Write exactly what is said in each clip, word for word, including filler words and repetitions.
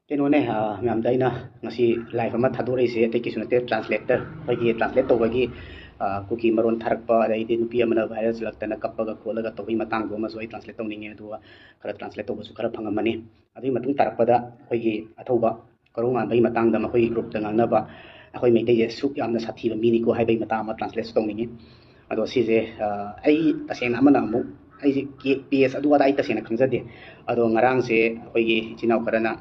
ꯀꯩꯅꯣꯅꯦ, ꯑ, ꯃꯌꯥꯝꯗ ꯑꯩꯅ ꯉꯁꯤ ꯂꯥꯏꯐ ꯑꯃ ꯊꯥꯗꯣꯔꯛꯏꯁꯦ ꯑꯇꯩ ꯀꯩꯁꯨ ꯅꯠꯇꯦ, ꯇ꯭ꯔꯥꯟꯁꯂꯦꯇꯔ, ꯑꯩꯈꯣꯏꯒꯤ ꯇ꯭ꯔꯥꯟꯁꯂꯦꯠ ꯇꯧꯕꯒꯤ, ꯑ, ꯀꯨꯀꯤ ꯃꯔꯣꯟ ꯊꯥꯔꯛꯄ, ꯑꯗꯩꯗꯤ ꯅꯨꯄꯤ ꯑꯃꯅ ꯚꯥꯏꯔꯦꯜ ꯆꯠꯂꯛꯇꯅ ꯀꯞꯄꯒ ꯈꯣꯠꯂꯒ ꯇꯧꯕꯒꯤ ꯃꯇꯥꯡꯗꯣ ꯑꯃꯁꯨ ꯑꯩ ꯇ꯭ꯔꯥꯟꯁꯂꯦꯠ ꯇꯧꯅꯤꯡꯉꯦ, ꯑꯗꯨꯒ ꯈꯔ ꯇ꯭ꯔꯥꯟꯁꯂꯦꯠ ꯇꯧꯕꯁꯨ ꯈꯔ ꯐꯪꯉꯝꯃꯅꯤ꯫ ꯑꯗꯨꯒꯤ ꯃꯇꯨꯡ ꯇꯥꯔꯛꯄꯗ ꯑꯩꯈꯣꯏꯒꯤ ꯑꯊꯧꯕ ꯀꯣꯔꯧꯉꯥꯟꯕꯒꯤ ꯃꯇꯥꯡꯗ ꯃꯈꯣꯏꯒꯤ ꯒ꯭ꯔꯨꯞꯇ ꯉꯥꯡꯅꯕ, "ꯑꯩꯈꯣꯏ ꯃꯩꯇꯩꯁꯦ ꯁꯨꯛ ꯌꯥꯝꯅ ꯁꯥꯊꯤꯕ ꯃꯤꯅꯤꯀꯣ" ꯍꯥꯏꯕꯒꯤ ꯃꯇꯥꯡ ꯑꯃ ꯇ꯭ꯔꯥꯟꯁꯂꯦꯠꯁꯨ ꯇꯧꯅꯤꯡꯉꯤ꯫ ꯑꯗꯣ ꯁꯤꯁꯦ, ꯑ, ꯑꯩ ꯇꯁꯦꯡꯅ ꯑꯃꯅ ꯑꯃꯨꯛ, ꯑꯩꯁꯦ ꯀꯦ-, ꯄꯦꯖ ꯑꯗꯨ ꯑꯗꯥ ꯑꯩ ꯇꯁꯦꯡꯅ ꯈꯪꯖꯗꯦ꯫ ꯑꯗꯣ ꯉꯔꯥꯡꯁꯦ ꯑꯩꯈꯣꯏꯒꯤ ꯏꯆꯤꯟ ꯏꯅꯥꯎ ꯈꯔꯅ,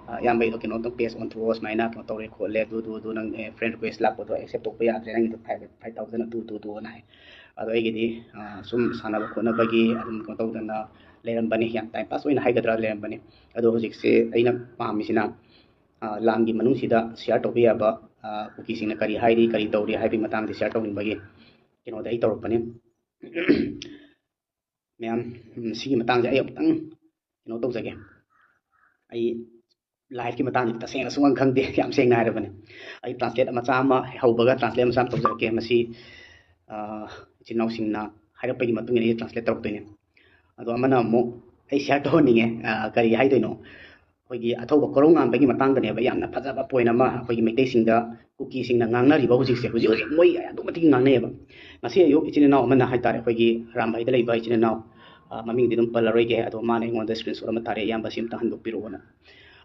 ꯑ, "ꯏꯌꯥꯝꯕ, ꯑꯩꯗꯣ ꯀꯩꯅꯣꯝꯇꯪ ꯄꯦꯖ ꯑꯣꯟꯊꯣꯛꯑꯣ, ꯁꯨꯃꯥꯏꯅ ꯀꯩꯅꯣ ꯇꯧꯔꯦ ꯈꯣꯠꯂꯦ, ꯑꯗꯨ, ꯑꯗꯨ, ꯑꯗꯨ, ꯅꯪ, ꯑꯦ, ꯐ꯭ꯔꯦꯟ ꯔꯤꯀ꯭ꯋꯦꯁ ꯂꯥꯛꯄꯗꯣ ꯑꯦꯛꯁꯦꯞ ꯇꯧꯕ ꯌꯥꯗ꯭ꯔꯦ, ꯅꯪꯒꯤꯗꯣ ꯐꯥꯏꯚ, ꯐꯥꯏꯚ ꯊꯥꯎꯖꯟ ꯑꯗꯨ, ꯑꯗꯨ, ꯑꯗꯨ" ꯑꯅ ꯍꯥꯏ꯫ ꯑꯗꯣ ꯑꯩꯒꯤꯗꯤ, ꯑ, ꯁꯨꯝ ꯁꯥꯟꯅꯕ ꯈꯣꯠꯅꯕꯒꯤ ꯑꯗꯨꯝ ꯀꯩꯅꯣ ꯇꯧꯗꯅ ꯂꯩꯔꯝꯕꯅꯤ, ꯌꯥꯝ ꯇꯥꯏꯝ ꯄꯥꯁ ꯑꯣꯏꯅ ꯍꯥꯏꯒꯗ꯭ꯔꯥ ꯂꯩꯔꯝꯕꯅꯤ꯫ ꯑꯗꯣ ꯍꯧꯖꯤꯛꯁꯦ ꯑꯩꯅ ꯄꯥꯝꯃꯤꯁꯤꯅ, ꯑ, ꯂꯥꯟꯒꯤ ꯃꯅꯨꯡꯁꯤꯗ ꯁꯤꯌꯥꯔ ꯇꯧꯕ ꯌꯥꯕ, ꯑ, ꯀꯨꯀꯤꯁꯤꯡꯅ ꯀꯔꯤ ꯍꯥꯏꯔꯤ, ꯀꯔꯤ ꯇꯧꯔꯤ ꯍꯥꯏꯕꯒꯤ ꯃꯇꯥꯡꯗ ꯁꯤꯌꯥꯔ ꯇꯧꯅꯤꯡꯕꯒꯤ ꯀꯩꯅꯣꯗ ꯑꯩ ꯇꯧꯔꯛꯄꯅꯤ꯫ ꯃꯌꯥꯝ, ꯎꯝ, ꯁꯤꯒꯤ ꯃꯇꯥꯡꯁꯦ ꯑꯩ ꯑꯃꯨꯛꯇꯪ ꯀꯩꯅꯣ ꯇꯧꯖꯒꯦ꯫ ꯑꯩ ꯂꯥꯏꯐꯀꯤ ꯃꯇꯥꯡꯗꯗꯤ ꯇꯁꯦꯡꯅ ꯁꯨꯡꯈꯪ ꯈꯪꯗꯦ, ꯌꯥꯝ ꯁꯦꯡꯅ ꯍꯥꯏꯔꯕꯅꯦ꯫ ꯑꯩ ꯇ꯭ꯔꯥꯟꯁꯂꯦꯠ ꯃꯆꯥ ꯑꯃ ꯍꯧꯕꯒ ꯇ꯭ꯔꯥꯟꯁꯂꯦꯠ ꯃꯆꯥ ꯑꯃ ꯇꯧꯖꯔꯛꯀꯦ꯫ ꯃꯁꯤ, ꯑ, ꯏꯆꯤꯟ ꯏꯅꯥꯎꯁꯤꯡꯅ ꯍꯥꯏꯔꯛꯄꯒꯤ ꯃꯇꯨꯡ ꯏꯟꯅ ꯑꯩ ꯇ꯭ꯔꯥꯟꯁꯂꯦꯠ ꯇꯧꯔꯛꯇꯣꯏꯅꯦ꯫ ꯑꯗꯣ ꯑꯃꯅ ꯑꯃꯨꯛ ꯑꯩ ꯁꯤꯌꯥꯔ ꯇꯧꯍꯟꯅꯤꯡꯉꯦ, ꯑ, ꯀꯔꯤ ꯍꯥꯏꯗꯣꯏꯅꯣ, ꯑꯩꯈꯣꯏꯒꯤ ꯑꯊꯧꯕ ꯀꯣꯔꯧꯉꯥꯟꯕꯒꯤ ꯃꯇꯥꯡꯗꯅꯦꯕ ꯌꯥꯝꯅ ꯐꯖꯕ ꯄꯣꯏꯟ ꯑꯃ ꯑꯩꯈꯣꯏꯒꯤ ꯃꯩꯇꯩꯁꯤꯡꯗ, ꯀꯨꯀꯤꯁꯤꯡꯅ ꯉꯥꯡꯅꯔꯤꯕ ꯍꯧꯖꯤꯛꯁꯦ, ꯍꯧꯖꯤꯛ ꯍꯧꯖꯤꯛ ꯃꯣꯏ ꯑꯗꯨꯛꯀꯤ ꯃꯇꯤꯛ ꯉꯥꯡꯅꯩꯌꯦꯕ꯫ ꯉꯁꯤ ꯑꯌꯨꯛ ꯏꯆꯤꯟ ꯏꯅꯥꯎ ꯑꯃꯅ ꯍꯥꯏꯇꯥꯔꯦ, ꯑꯩꯈꯣꯏꯒꯤ ꯑꯔꯥꯝꯕꯥꯏꯗ ꯂꯩꯕ ꯏꯆꯤꯟ ꯏꯅꯥꯎ, ꯑ, ꯃꯃꯤꯡꯗꯤ ꯑꯗꯨꯝ ꯄꯜꯂꯔꯣꯏꯒꯦ, ꯑꯗꯣ ꯃꯥꯅ ꯑꯩꯉꯣꯟꯗ ꯁ꯭ꯀ꯭ꯔꯤꯟ ꯁꯣꯠ ꯑꯃ ꯊꯥꯔꯛꯑꯦ, "ꯏꯌꯥꯝꯕ, ꯁꯤ ꯑꯝꯇ ꯍꯟꯗꯣꯛꯄꯤꯔꯛꯑꯣꯅ"꯫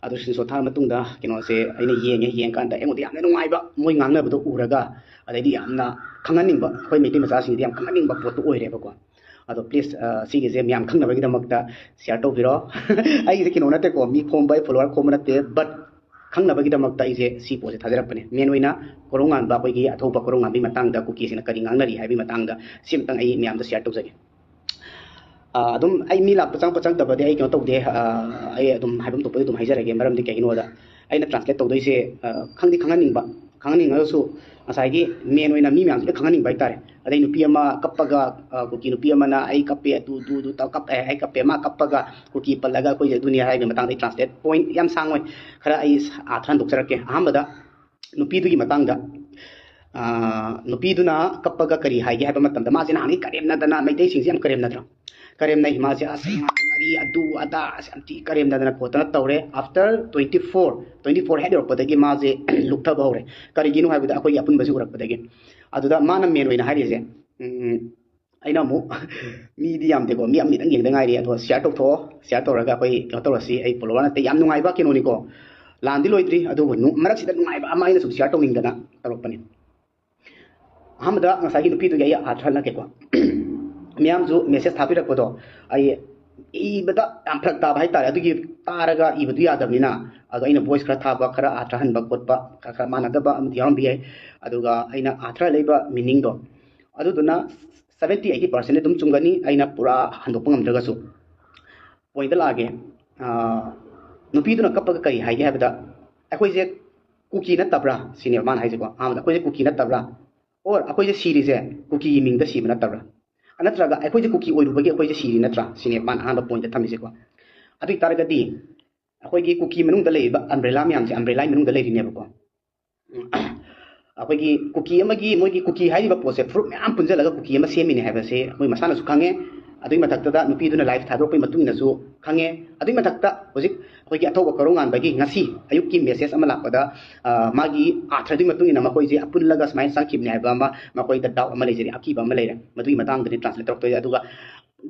ꯑꯗꯣ ꯁ꯭ꯀ꯭ꯔꯤꯟ ꯁꯣꯠ ꯊꯥꯔ ꯃꯇꯨꯡꯗ ꯀꯩꯅꯣꯁꯦ ꯑꯩꯅ ꯌꯦꯡꯉꯦ, ꯌꯦꯡꯀꯥꯟꯗ ꯑꯩꯉꯣꯟꯗ ꯌꯥꯝꯅ ꯅꯨꯡꯉꯥꯏꯕ, ꯃꯣꯏ ꯉꯥꯡꯅꯕꯗꯣ ꯎꯔꯒ, ꯑꯗꯩꯗꯤ ꯌꯥꯝꯅ ꯈꯪꯍꯟꯅꯤꯡꯕ, ꯑꯩꯈꯣꯏ ꯃꯩꯇꯩ ꯃꯆꯥꯁꯤꯡꯗꯤ ꯌꯥꯝ ꯈꯪꯍꯟꯅꯤꯡꯕ ꯄꯣꯠꯇꯣ ꯑꯣꯏꯔꯦꯕꯀꯣ꯫ ꯑꯗꯣ ꯄ꯭ꯂꯤꯖ, ꯑ, ꯁꯤꯒꯤꯁꯦ ꯃꯌꯥꯝ ꯈꯪꯅꯕꯒꯤꯗꯃꯛꯇ ꯁꯤꯌꯥꯔ ꯇꯧꯕꯤꯔꯣ꯫ ꯑꯩꯒꯤꯁꯦ ꯀꯩꯅꯣ ꯅꯠꯇꯦꯀꯣ, ꯃꯤ ꯈꯣꯝꯕ, ꯑꯩ ꯐꯣꯂꯣꯋꯔ ꯈꯣꯝꯕ ꯅꯠꯇꯦ, ꯕꯠ ꯈꯪꯅꯕꯒꯤꯗꯃꯛꯇ ꯑꯩꯁꯦ ꯁꯤ ꯄꯣꯠꯁꯦ ꯊꯥꯖꯔꯛꯄꯅꯦ꯫ ꯃꯦꯟ ꯑꯣꯏꯅ ꯀꯣꯔꯧꯉꯥꯟꯕ, ꯑꯩꯈꯣꯏꯒꯤ ꯑꯊꯧꯕ ꯀꯣꯔꯧꯉꯥꯟꯕꯒꯤ ꯃꯇꯥꯡꯗ ꯀꯨꯀꯤꯁꯤꯡꯅ ꯀꯔꯤ ꯉꯥꯡꯅꯔꯤ ꯍꯥꯏꯕꯒꯤ ꯃꯇꯥꯡꯗ ꯁꯤ ꯑꯃꯇꯪ ꯑꯩ ꯃꯌꯥꯝꯗ ꯁꯤꯌꯥꯔ ꯇꯧꯖꯒꯦ꯫ ꯑ, ꯑꯗꯨꯝ ꯑꯩ ꯃꯤ ꯂꯥꯛꯄ ꯆꯪꯉꯛꯄ ꯆꯪꯉꯛꯇꯕꯗꯤ ꯑꯩ ꯀꯩꯅꯣ ꯇꯧꯗꯦ꯫ ꯑ, ꯑꯩ ꯑꯗꯨꯝ ꯍꯥꯏꯐꯝ ꯊꯣꯛꯄꯗꯤ ꯑꯗꯨꯝ ꯍꯥꯏꯖꯔꯒꯦ꯫ ꯃꯔꯝꯗꯤ ꯀꯩꯒꯤꯅꯣꯗ, ꯑꯩꯅ ꯇ꯭ꯔꯥꯟꯁꯂꯦꯠ ꯇꯧꯗꯣꯏꯁꯦ, ꯑ, ꯈꯪꯗꯤ ꯈꯪꯍꯟꯅꯤꯡꯕ, ꯈꯪꯍꯟꯅꯤꯡꯉꯒꯁꯨ ꯉꯁꯥꯏꯒꯤ ꯃꯦꯟ ꯑꯣꯏꯅ ꯃꯤ ꯃꯌꯥꯝꯁꯤꯗ ꯈꯪꯍꯟꯅꯤꯡꯕ ꯍꯥꯏꯇꯥꯔꯦ꯫ ꯑꯗꯩ ꯅꯨꯄꯤ ꯑꯃ ꯀꯞꯄꯒ, ꯑ, ꯀꯨꯀꯤ ꯅꯨꯄꯤ ꯑꯃꯅ "ꯑꯩ ꯀꯞꯄꯦ, ꯑꯗꯨ, ꯑꯗꯨ, ꯑꯗꯨ ꯇꯧ-, ꯀꯞ-, ꯑꯦ, ꯑꯩ ꯀꯞꯄꯦ", ꯃꯥ ꯀꯞꯄꯒ ꯀꯨꯀꯤ ꯄꯜꯂꯒ ꯑꯩꯈꯣꯏꯁꯦ ꯑꯗꯨꯅꯤ ꯍꯥꯏꯕꯒꯤ ꯃꯇꯥꯡꯗ ꯑꯩ ꯇ꯭ꯔꯥꯟꯁꯂꯦꯠ ꯄꯣꯏꯟ ꯌꯥꯝ ꯁꯥꯡꯉꯣꯏ, ꯈꯔ ꯑꯩ ꯑꯥꯊ꯭ꯔ ꯍꯟꯗꯣꯛꯆꯔꯛꯀꯦ꯫ ꯑꯍꯥꯟꯕꯗ ꯅꯨꯄꯤꯗꯨꯒꯤ ꯃꯇꯥꯡꯗ, ꯑ, ꯅꯨꯄꯤꯗꯨꯅ ꯀꯞꯄꯒ ꯀꯔꯤ ꯍꯥꯏꯒꯦ ꯍꯥꯏꯕ ꯃꯇꯝꯗ, ꯃꯥꯁꯦ ꯅꯍꯥꯟꯒꯩ ꯀꯔꯦꯝꯅꯗꯅ, ꯃꯩꯇꯩꯁꯤꯡꯁꯦ ꯌꯥꯝ ꯀꯔꯦꯝꯅꯗ꯭ꯔꯣ? ꯀꯔꯦꯝꯅꯩ꯫ ꯃꯥꯁꯦ ꯑꯁ ꯉꯥ ꯉꯥꯔꯤ ꯑꯗꯨ ꯑꯗꯥ ꯑꯁ ꯌꯥꯝ ꯊꯤ ꯀꯔꯦꯝꯅꯗꯅ ꯈꯣꯠꯇꯅ ꯇꯧꯔꯦ꯫ After twenty four twenty four ꯍꯦꯛ ꯌꯧꯔꯛꯄꯗꯒꯤ ꯃꯥꯁꯦ ꯂꯨꯞꯊꯕ ꯍꯧꯔꯦ꯫ ꯀꯔꯤꯒꯤꯅꯣ ꯍꯥꯏꯕꯗ ꯑꯩꯈꯣꯏꯒꯤ ꯑꯄꯨꯟꯕꯁꯤ ꯎꯔꯛꯄꯗꯒꯤ꯫ ꯑꯗꯨꯗ ꯃꯥꯅ ꯃꯦꯟ ꯑꯣꯏꯅ ꯍꯥꯏꯔꯤꯁꯦ, ꯎꯝ, ꯑꯩꯅ ꯑꯃꯨꯛ ꯃꯤꯗꯤ ꯌꯥꯝꯗꯦꯀꯣ, ꯃꯤ ꯑꯃꯅꯤꯗꯪ ꯌꯦꯡꯗ ꯉꯥꯏꯔꯤ꯫ ꯑꯗꯣ ꯁꯤꯌꯥꯔ ꯇꯧꯊꯣꯛꯑꯣ, ꯁꯤꯌꯥꯔ ꯇꯧꯔꯒ ꯑꯩꯈꯣꯏ ꯀꯩꯅꯣ ꯇꯧꯔꯁꯤ꯫ ꯑꯩ ꯐꯣꯂꯣꯋꯔ ꯅꯠꯇꯦ, ꯌꯥꯝ ꯅꯨꯡꯉꯥꯏꯕ ꯀꯩꯅꯣꯅꯤꯀꯣ, ꯂꯥꯟꯗꯤ ꯂꯣꯏꯗ꯭ꯔꯤ꯫ ꯑꯗꯨꯕꯨ ꯅꯨ- ꯃꯔꯛꯁꯤꯗ ꯅꯨꯡꯉꯥꯏꯕ ꯑꯃ ꯑꯩꯅ ꯁꯨꯝ ꯁꯤꯌꯥꯔ ꯇꯧꯅꯤꯡꯗꯅ ꯇꯧꯔꯛꯄꯅꯤ꯫ ꯑꯍꯥꯟꯕꯗ ꯉꯁꯥꯏꯒꯤ ꯅꯨꯄꯤꯗꯨꯒꯤ ꯑꯩ ꯑꯥꯔꯊ ꯍꯜꯂꯛꯀꯦꯀꯣ꯫ ꯃꯌꯥꯝꯁꯨ ꯃꯦꯁꯦꯖ ꯊꯥꯕꯤꯔꯛꯄꯗꯣ ꯑꯩ ꯏꯕꯗ ꯌꯥꯝ ꯐꯔꯛ ꯇꯥꯕ ꯍꯥꯏꯇꯥꯔꯦ꯫ ꯑꯗꯨꯒꯤ ꯇꯥꯔꯒ ꯏꯕꯗꯨ ꯌꯥꯗꯕꯅꯤꯅ, ꯑꯗꯣ ꯑꯩꯅ ꯚꯣꯏꯁ ꯈꯔ ꯊꯥꯕ, ꯈꯔ ꯑꯥꯔꯊ ꯍꯟꯕ ꯈꯣꯠꯄ, ꯈꯔ ꯈꯔ ꯃꯥꯟꯅꯗꯕ ꯑꯃꯗꯤ ꯌꯥꯎꯔꯝꯕ ꯌꯥꯏ꯫ ꯑꯗꯨꯒ ꯑꯩꯅ ꯑꯥꯔꯊ ꯂꯩꯕ ꯃꯤꯅꯤꯡꯗꯣ ꯑꯗꯨꯗꯨꯅ ꯁꯕꯦꯟꯇꯤ ꯑꯩꯠꯇꯤ ꯄꯥꯔꯁꯦꯟ ꯑꯗꯨꯝ ꯆꯨꯝꯒꯅꯤ, ꯑꯩꯅ ꯄꯨꯔꯥ ꯍꯟꯗꯣꯛꯄ ꯉꯝꯗ꯭ꯔꯒꯁꯨ꯫ ꯄꯣꯏꯟꯗ ꯂꯥꯛꯑꯒꯦ꯫ ꯑꯥ, ꯅꯨꯄꯤꯗꯨꯅ ꯀꯞꯄꯒ ꯀꯔꯤ ꯍꯥꯏꯒꯦ ꯍꯥꯏꯕꯗ, "ꯑꯩꯈꯣꯏꯁꯦ ꯀꯨꯀꯤ ꯅꯠꯇꯕ꯭ꯔꯥ?" ꯁꯤꯅꯦꯕ ꯃꯥꯅ ꯍꯥꯏꯁꯦꯀꯣ꯫ ꯑꯍꯥꯟꯕꯗ, "ꯑꯩꯈꯣꯏꯁꯦ ꯀꯨꯀꯤ ꯅꯠꯇꯕ꯭ꯔꯥ? ꯑꯣꯔ ꯑꯩꯈꯣꯏꯁꯦ ꯁꯤꯔꯤꯁꯦ ꯀꯨꯀꯤꯒꯤ ꯃꯤꯡꯗ ꯁꯤꯕ ꯅꯠꯇꯕ꯭ꯔꯥ? ꯅꯠꯇ꯭ꯔꯒ ꯑꯩꯈꯣꯏꯁꯦ ꯀꯨꯀꯤ ꯑꯣꯏꯔꯨꯕꯒꯤ ꯑꯩꯈꯣꯏꯁꯦ ꯁꯤꯔꯤ ꯅꯠꯇ꯭ꯔꯥ?" ꯁꯤꯅꯦꯕ ꯃꯥꯅ ꯑꯍꯥꯟꯕ ꯄꯣꯏꯟꯗ ꯊꯝꯃꯤꯁꯦꯀꯣ꯫ ꯑꯗꯨ ꯑꯣꯏ ꯇꯥꯔꯒꯗꯤ ꯑꯩꯈꯣꯏꯒꯤ ꯀꯨꯀꯤ ꯃꯅꯨꯡꯗ ꯂꯩꯔꯤꯕ ꯑꯝꯕ꯭ꯔꯦꯂꯥ ꯃꯌꯥꯝꯁꯦ ꯑꯝꯕ꯭ꯔꯦꯂꯥꯒꯤ ꯃꯅꯨꯡꯗ ꯂꯩꯔꯤꯅꯦꯕꯀꯣ꯫ ꯑꯩꯈꯣꯏꯒꯤ ꯀꯨꯀꯤ ꯑꯃꯒꯤ, ꯃꯣꯏꯒꯤ ꯀꯨꯀꯤ ꯍꯥꯏꯔꯤꯕ ꯄꯣꯠꯁꯦ ꯐꯨꯔꯨꯞ ꯃꯌꯥꯝ ꯄꯨꯟꯁꯤꯜꯂꯒ ꯀꯨꯀꯤ ꯑꯃ ꯁꯦꯝꯃꯤꯅꯦ ꯍꯥꯏꯕꯁꯦ ꯃꯣꯏ ꯃꯁꯥꯅꯁꯨ ꯈꯪꯉꯦ꯫ ꯑꯗꯨꯒꯤ ꯃꯊꯛꯇꯗ ꯅꯨꯄꯤꯗꯨꯅ ꯂꯥꯏꯐ ꯊꯥꯗꯣꯔꯛꯄꯒꯤ ꯃꯇꯨꯡ ꯏꯟꯅꯁꯨ ꯈꯪꯉꯦ꯫ ꯑꯗꯨꯒꯤ ꯃꯊꯛꯇ ꯍꯧꯖꯤꯛ ꯑꯩꯈꯣꯏꯒꯤ ꯑꯊꯧꯕ ꯀꯣꯔꯧ ꯉꯥꯟꯕꯒꯤ ꯉꯁꯤ ꯑꯌꯨꯛꯀꯤ ꯃꯦꯁꯦꯖ ꯑꯃ ꯂꯥꯛꯄꯗ, ꯑ, ꯃꯥꯒꯤ ꯑꯥꯔꯊꯗꯨꯒꯤ ꯃꯇꯨꯡ ꯏꯟꯅ ꯃꯈꯣꯏꯁꯦ ꯑꯄꯨꯜꯂꯒ ꯁꯨꯃꯥꯏꯅ ꯆꯪꯈꯤꯕꯅꯦ ꯍꯥꯏꯕ ꯑꯃ ꯃꯈꯣꯏꯗ ꯗꯥꯎꯠ ꯑꯃ ꯂꯩꯖꯔꯤ, ꯑꯀꯤꯕ ꯑꯃ ꯂꯩꯔꯦ꯫ ꯃꯗꯨꯒꯤ ꯃꯇꯥꯡꯗꯅꯤ ꯇ꯭ꯔꯥꯟꯁꯂꯦꯠ ꯇꯧꯔꯛꯇꯣꯏꯁꯦ꯫ ꯑꯗꯨꯒ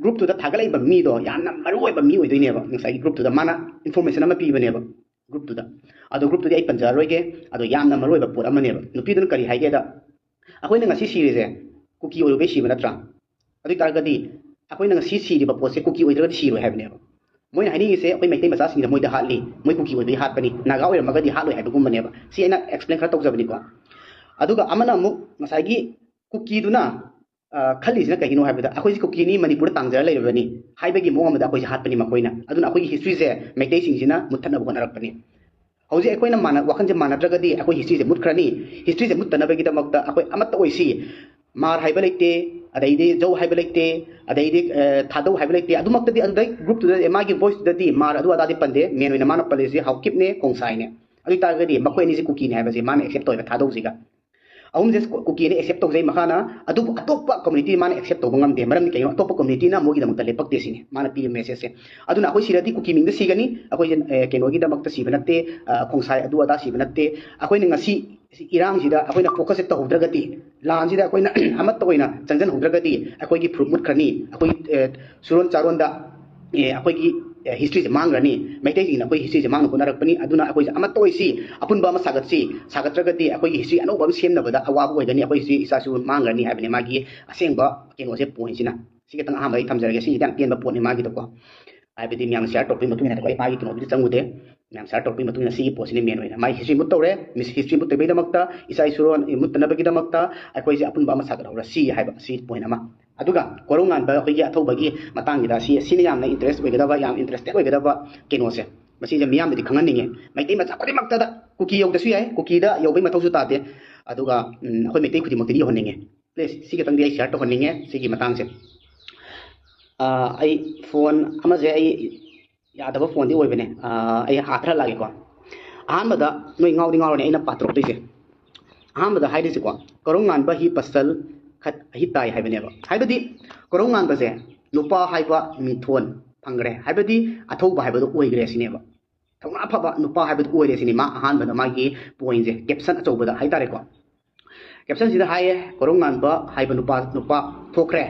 ꯒ꯭ꯔꯨꯞꯇꯨꯗ ꯊꯥꯒꯠꯂꯛꯏꯕ ꯃꯤꯗꯣ ꯌꯥꯝꯅ ꯃꯔꯨ ꯑꯣꯏꯕ ꯃꯤ ꯑꯣꯏꯗꯣꯏꯅꯦꯕ꯫ ꯉꯁꯥꯏꯒꯤ ꯒ꯭ꯔꯨꯞꯇꯨꯗ ꯃꯥꯅ ꯏꯟꯐꯣꯔꯃꯦꯁꯟ ꯑꯃ ꯄꯤꯕꯅꯦꯕ꯫ ꯒ꯭ꯔꯨꯞꯇꯨꯗ꯫ ꯑꯗꯣ ꯒ꯭ꯔꯨꯞꯇꯨꯗꯤ ꯑꯩ ꯄꯟꯖꯔꯔꯣꯏꯒꯦ꯫ ꯑꯗꯣ ꯌꯥꯝꯅ ꯃꯔꯨ ꯑꯣꯏꯕ ꯄꯣꯠ ꯑꯃꯅꯦꯕ꯫ ꯅꯨꯄꯤꯗꯨꯅ ꯀꯔꯤ ꯍꯥꯏꯒꯦꯗ, "ꯑꯩꯈꯣꯏꯅ ꯉꯁꯤ ꯁꯤꯔꯤꯁꯦ ꯀꯨꯀꯤ ꯑꯣꯏꯔꯨꯕꯩ ꯁꯤꯕ ꯅꯠꯇ꯭ꯔꯥ? ꯑꯗꯨ ꯑꯣꯏ ꯇꯥꯔꯒꯗꯤ ꯑꯩꯈꯣꯏꯅ ꯉꯁꯤ ꯁꯤꯔꯤꯕ ꯄꯣꯠꯁꯦ ꯀꯨꯀꯤ ꯑꯣꯏꯗ꯭ꯔꯒꯗꯤ ꯁꯤꯔꯣꯏ" ꯍꯥꯏꯕꯅꯦꯕ꯫ ꯃꯣꯏꯅ ꯍꯥꯏꯅꯤꯡꯉꯤꯁꯦ ꯑꯩꯈꯣꯏ ꯃꯩꯇꯩ ꯃꯆꯥꯁꯤꯡꯁꯦ ꯃꯣꯏꯗ ꯍꯥꯠꯂꯤ, ꯃꯣꯏ ꯀꯨꯀꯤ ꯑꯣꯏꯕꯒꯤ ꯍꯥꯠꯄꯅꯤ, ꯅꯥꯒꯥ ꯑꯣꯏꯔꯝꯃꯒꯗꯤ ꯍꯥꯠꯂꯣꯏ ꯍꯥꯏꯕꯒꯨꯝꯕꯅꯦꯕ꯫ ꯁꯤ ꯑꯩꯅ ꯑꯦꯛꯁꯄ꯭ꯂꯦꯟ ꯈꯔ ꯇꯧꯖꯕꯅꯤꯀꯣ꯫ ꯑꯗꯨꯒ ꯑꯃꯅ ꯑꯃꯨꯛ ꯉꯁꯥꯏꯒꯤ ꯀꯨꯀꯤꯗꯨꯅ, ꯑ, ꯈꯜꯂꯤꯁꯤꯅ ꯀꯩꯒꯤꯅꯣ ꯍꯥꯏꯕꯗ, "ꯑꯩꯈꯣꯏꯁꯤ ꯀꯨꯀꯤꯅꯤ, ꯃꯅꯤꯄꯨꯔꯗ ꯇꯥꯡꯖꯔ ꯂꯩꯔꯕꯅꯤ" ꯍꯥꯏꯕꯒꯤ ꯃꯑꯣꯡ ꯑꯃꯗ ꯑꯩꯈꯣꯏꯁꯦ ꯍꯥꯠꯄꯅꯤ ꯃꯈꯣꯏꯅ꯫ ꯑꯗꯨꯅ ꯑꯩꯈꯣꯏꯒꯤ ꯍꯤꯁꯇ꯭ꯔꯤꯁꯦ ꯃꯩꯇꯩꯁꯤꯡꯁꯤꯅ ꯃꯨꯠꯊꯠꯅꯕ ꯍꯣꯠꯅꯔꯛꯄꯅꯤ꯫ ꯍꯧꯖꯤꯛ ꯑꯩꯈꯣꯏꯅ ꯃꯥꯟꯅ-, ꯋꯥꯈꯜꯁꯦ ꯃꯥꯟꯅꯗ꯭ꯔꯒꯗꯤ ꯑꯩꯈꯣꯏ ꯍꯤꯁꯇ꯭ꯔꯤꯁꯦ ꯃꯨꯠꯈ꯭ꯔꯅꯤ꯫ ꯍꯤꯁꯇ꯭ꯔꯤꯁꯦ ꯃꯨꯠꯇꯅꯕꯒꯤꯗꯃꯛꯇ ꯑꯩꯈꯣꯏ ꯑꯃꯠꯇ ꯑꯣꯏꯁꯤ꯫ ꯃꯥꯔ ꯍꯥꯏꯕ ꯂꯩꯇꯦ, ꯑꯗꯩꯗꯤ ꯖꯧ ꯍꯥꯏꯕ ꯂꯩꯇꯦ, ꯑꯗꯩꯗꯤ, ꯑ, ꯊꯥꯗꯧ ꯍꯥꯏꯕ ꯂꯩꯇꯦ꯫ ꯑꯗꯨꯃꯛꯇꯗꯤ ꯑꯗꯨꯗꯩ ꯒ꯭ꯔꯨꯞꯇꯨꯗ ꯃꯥꯒꯤ ꯚꯣꯏꯁꯇꯨꯗꯗꯤ ꯃꯥꯔ ꯑꯗꯨ ꯑꯗꯥꯗꯤ ꯄꯟꯗꯦ꯫ ꯃꯦꯟ ꯑꯣꯏꯅ ꯃꯥꯅ ꯄꯜꯂꯤꯁꯤ ꯍꯥꯎꯀꯤꯞꯅꯦ, ꯈꯣꯡꯁꯥꯏꯅꯦ꯫ ꯑꯗꯨ ꯑꯣꯏ ꯇꯥꯔꯒꯗꯤ ꯃꯈꯣꯏ ꯑꯅꯤꯁꯤ ꯀꯨꯀꯤꯅꯦ ꯍꯥꯏꯕꯁꯦ ꯃꯥꯅ ꯑꯦꯛꯁꯦꯞ ꯇꯧꯋꯦꯕ ꯊꯥꯗꯧꯁꯤꯒ꯫ ꯑꯍꯨꯝꯁꯦ ꯀꯨꯀꯤꯅ ꯑꯦꯛꯁꯦꯞ ꯇꯧꯖꯩ ꯃꯈꯥꯅ, ꯑꯗꯨꯕꯨ ꯑꯇꯣꯞꯄ ꯀꯝꯃ꯭ꯌꯨꯅꯤꯇꯤ ꯃꯥꯅ ꯑꯦꯛꯁꯦꯞ ꯇꯧꯕ ꯉꯝꯗꯦ꯫ ꯃꯔꯝꯗꯤ ꯀꯩꯅꯣ? ꯑꯇꯣꯞꯄ ꯀꯝꯃ꯭ꯌꯨꯅꯤꯇꯤꯅ ꯃꯣꯏꯒꯤꯗꯃꯛꯇ ꯂꯦꯞꯄꯛꯇꯦ ꯁꯤꯅꯤ ꯃꯥꯅ ꯄꯤꯔꯤꯕ ꯃꯦꯁꯦꯖꯁꯦ꯫ ꯑꯗꯨꯅ ꯑꯩꯈꯣꯏ ꯁꯤꯔꯗꯤ ꯀꯨꯀꯤ ꯃꯤꯡꯗ ꯁꯤꯒꯅꯤ, ꯑꯩꯈꯣꯏꯁꯦ ꯑꯦ, ꯀꯩꯅꯣꯒꯤꯗꯃꯛꯇ ꯁꯤꯕ ꯅꯠꯇꯦ, ꯑ, ꯈꯣꯡꯁꯥꯏ ꯑꯗꯨ ꯑꯗꯥ ꯁꯤꯕ ꯅꯠꯇꯦ꯫ ꯑꯩꯈꯣꯏꯅ ꯉꯁꯤ ꯏꯔꯥꯡꯁꯤꯗ ꯑꯩꯈꯣꯏꯅ ꯐꯣꯀꯁꯁꯦ ꯇꯧꯍꯧꯗ꯭ꯔꯒꯗꯤ, ꯂꯥꯟꯁꯤꯗ ꯑꯩꯈꯣꯏꯅ ꯑꯃꯠꯇ ꯑꯣꯏꯅ ꯆꯪꯁꯤꯟꯍꯧꯗ꯭ꯔꯒꯗꯤ ꯑꯩꯈꯣꯏꯒꯤ ꯐꯨꯔꯨꯞ ꯃꯨꯠꯈ꯭ꯔꯅꯤ, ꯑꯩꯈꯣꯏ ꯑꯦ, ꯁꯨꯔꯣꯟ ꯆꯥꯔꯣꯟꯗ ꯑꯦ, ꯑꯩꯈꯣꯏꯒꯤ ꯍꯤꯁꯇ꯭ꯔꯤꯁꯦ ꯃꯥꯡꯈ꯭ꯔꯅꯤ꯫ ꯃꯩꯇꯩꯁꯤꯡꯅ ꯑꯩꯈꯣꯏ ꯍꯤꯁꯇ꯭ꯔꯤꯁꯦ ꯃꯥꯡꯅ ꯍꯣꯠꯅꯔꯛꯄꯅꯤ꯫ ꯑꯗꯨꯅ ꯑꯩꯈꯣꯏꯁꯦ ꯑꯃꯠꯇ ꯑꯣꯏꯁꯤ, ꯑꯄꯨꯟꯕ ꯑꯃ ꯁꯥꯒꯠꯁꯤ, ꯁꯥꯒꯠꯇ꯭ꯔꯒꯗꯤ ꯑꯩꯈꯣꯏꯒꯤ ꯍꯤꯁꯇ꯭ꯔꯤ ꯑꯅꯧꯕ ꯑꯃ ꯁꯦꯝꯅꯕꯗ ꯑꯋꯥꯕ ꯑꯣꯏꯒꯅꯤ, ꯑꯩꯈꯣꯏ ꯍꯤꯁꯇ꯭ꯔꯤ ꯏꯆꯥꯁꯨ ꯃꯥꯡꯈ꯭ꯔꯅꯤ ꯍꯥꯏꯕꯅꯤ ꯃꯥꯒꯤ ꯑꯁꯦꯡꯕ ꯀꯩꯅꯣꯁꯦ, ꯄꯣꯏꯟꯁꯤꯅ꯫ ꯁꯤ ꯈꯤꯇꯪ ꯑꯍꯥꯟꯕ ꯑꯩ ꯊꯝꯖꯔꯒꯦ꯫ ꯁꯤꯁꯤꯗꯤ ꯌꯥꯝ ꯇꯦꯟꯕ ꯄꯣꯠꯅꯤ ꯃꯥꯒꯤꯗꯀꯣ꯫ ꯍꯥꯏꯕꯗꯤ ꯃꯌꯥꯝꯅ ꯁꯤꯌꯥꯔ ꯇꯧꯔꯛꯄꯒꯤ ꯃꯇꯨꯡ ꯏꯟꯅ ꯑꯩ ꯃꯥꯒꯤ ꯀꯩꯅꯣꯗꯨꯗꯤ ꯆꯪꯉꯨꯗꯦ꯫ ꯃꯌꯥꯝ ꯁꯤꯌꯥꯔ ꯇꯧꯔꯛꯄꯒꯤ ꯃꯇꯨꯡ ꯏꯟꯅ ꯁꯤꯒꯤ ꯄꯣꯠꯁꯤꯅ ꯃꯦꯟ ꯑꯣꯏꯅ ꯃꯥꯒꯤ ꯍꯤꯁꯇ꯭ꯔꯤ ꯃꯨꯠ ꯇꯧꯔꯦ, ꯃꯤꯁ ꯍꯤꯁꯇ꯭ꯔꯤ ꯃꯨꯠ ꯇꯧꯕꯒꯤꯗꯃꯛꯇ, ꯏꯆꯥ ꯏꯁꯨꯔꯣꯟ ꯃꯨꯠꯇꯅꯕꯒꯤꯗꯃꯛꯇ ꯑꯩꯈꯣꯏꯁꯦ ꯑꯄꯨꯟꯕ ꯑꯃ ꯁꯥꯒꯠꯍꯧꯔꯁꯤ ꯍꯥꯏꯕ ꯁꯤ ꯄꯣꯏꯟ ꯑꯃ꯫ ꯑꯗꯨꯒ ꯀꯣꯔꯧꯉꯥꯟꯕ ꯑꯩꯈꯣꯏꯒꯤ ꯑꯊꯧꯕꯒꯤ ꯃꯇꯥꯡꯁꯤꯗ ꯁꯤ, ꯁꯤꯅ ꯌꯥꯝꯅ ꯏꯟꯇꯔꯦꯁ ꯑꯣꯏꯒꯗꯕ, ꯌꯥꯝ ꯏꯟꯇꯔꯦꯁꯇꯦꯠ ꯑꯣꯏꯒꯗꯕ ꯀꯩꯅꯣꯁꯦ꯫ ꯃꯁꯤꯁꯦ ꯃꯤꯌꯥꯝꯗꯗꯤ ꯈꯪꯍꯟꯅꯤꯡꯉꯦ꯫ ꯃꯩꯇꯩ ꯃꯆꯥ ꯈꯨꯗꯤꯡꯃꯛꯇꯗ, ꯀꯨꯀꯤ ꯌꯧꯗꯁꯨ ꯌꯥꯏ, ꯀꯨꯀꯤꯗ ꯌꯧꯕꯩ ꯃꯊꯧꯁꯨ ꯇꯥꯗꯦ꯫ ꯑꯗꯨꯒ ꯎꯝ, ꯑꯩꯈꯣꯏ ꯃꯩꯇꯩ ꯈꯨꯗꯤꯡꯃꯛꯇꯗꯤ ꯌꯧꯍꯟꯅꯤꯡꯉꯦ꯫ ꯄ꯭ꯂꯤꯖ, ꯁꯤ ꯈꯤꯇꯪꯗꯤ ꯑꯩ ꯁꯤꯌꯥꯔ ꯇꯧꯍꯟꯅꯤꯡꯉꯦ ꯁꯤꯒꯤ ꯃꯇꯥꯡꯁꯦ꯫ ꯑꯥ, ꯑꯩ ꯐꯣꯟ ꯑꯃꯁꯦ ꯑꯩ ꯌꯥꯗꯕ ꯐꯣꯟꯗꯤ ꯑꯣꯏꯕꯅꯦ꯫ ꯑꯥ, ꯑꯩ ꯍꯥ ꯈꯔ ꯂꯥꯛꯒꯦꯀꯣ꯫ ꯑꯍꯥꯟꯕꯗ ꯅꯣꯏ ꯉꯥꯎꯗꯤ ꯉꯥꯎꯔꯅꯤ ꯑꯩꯅ ꯄꯥꯊꯣꯔꯛꯇꯣꯏꯁꯦ꯫ ꯑꯍꯥꯟꯕꯗ ꯍꯥꯏꯔꯤꯁꯤꯀꯣ, ꯀꯣꯔꯧꯉꯥꯟꯕ ꯍꯤ ꯄꯁꯜ ꯈꯠ ꯍꯤ ꯇꯥꯏ ꯍꯥꯏꯕꯅꯦꯕ꯫ ꯍꯥꯏꯕꯗꯤ ꯀꯣꯔꯧꯉꯥꯟꯕꯁꯦ ꯅꯨꯄꯥ ꯍꯥꯏꯕ ꯃꯤꯡꯊꯣꯟ ꯐꯪꯈ꯭ꯔꯦ, ꯍꯥꯏꯕꯗꯤ ꯑꯊꯧꯕ ꯍꯥꯏꯕꯗꯣ ꯑꯣꯏꯈ꯭ꯔꯦ ꯁꯤꯅꯦꯕ꯫ ꯊꯧꯅꯥ ꯐꯕ ꯅꯨꯄꯥ ꯍꯥꯏꯕꯗꯨ ꯑꯣꯏꯔꯦ ꯁꯤꯅꯤ ꯃꯥ ꯑꯍꯥꯟꯕꯗ ꯃꯥꯒꯤ ꯄꯣꯏꯟꯁꯦ, ꯀꯦꯞꯁꯟ ꯑꯆꯧꯕꯗ ꯍꯥꯏꯇꯥꯔꯦꯀꯣ꯫ ꯀꯦꯞꯁꯟꯁꯤꯗ ꯍꯥꯏꯌꯦ, ꯀꯣꯔꯧꯉꯥꯟꯕ ꯍꯥꯏꯕ ꯅꯨꯄꯥ, ꯅꯨꯄꯥ ꯊꯣꯛꯈ꯭ꯔꯦ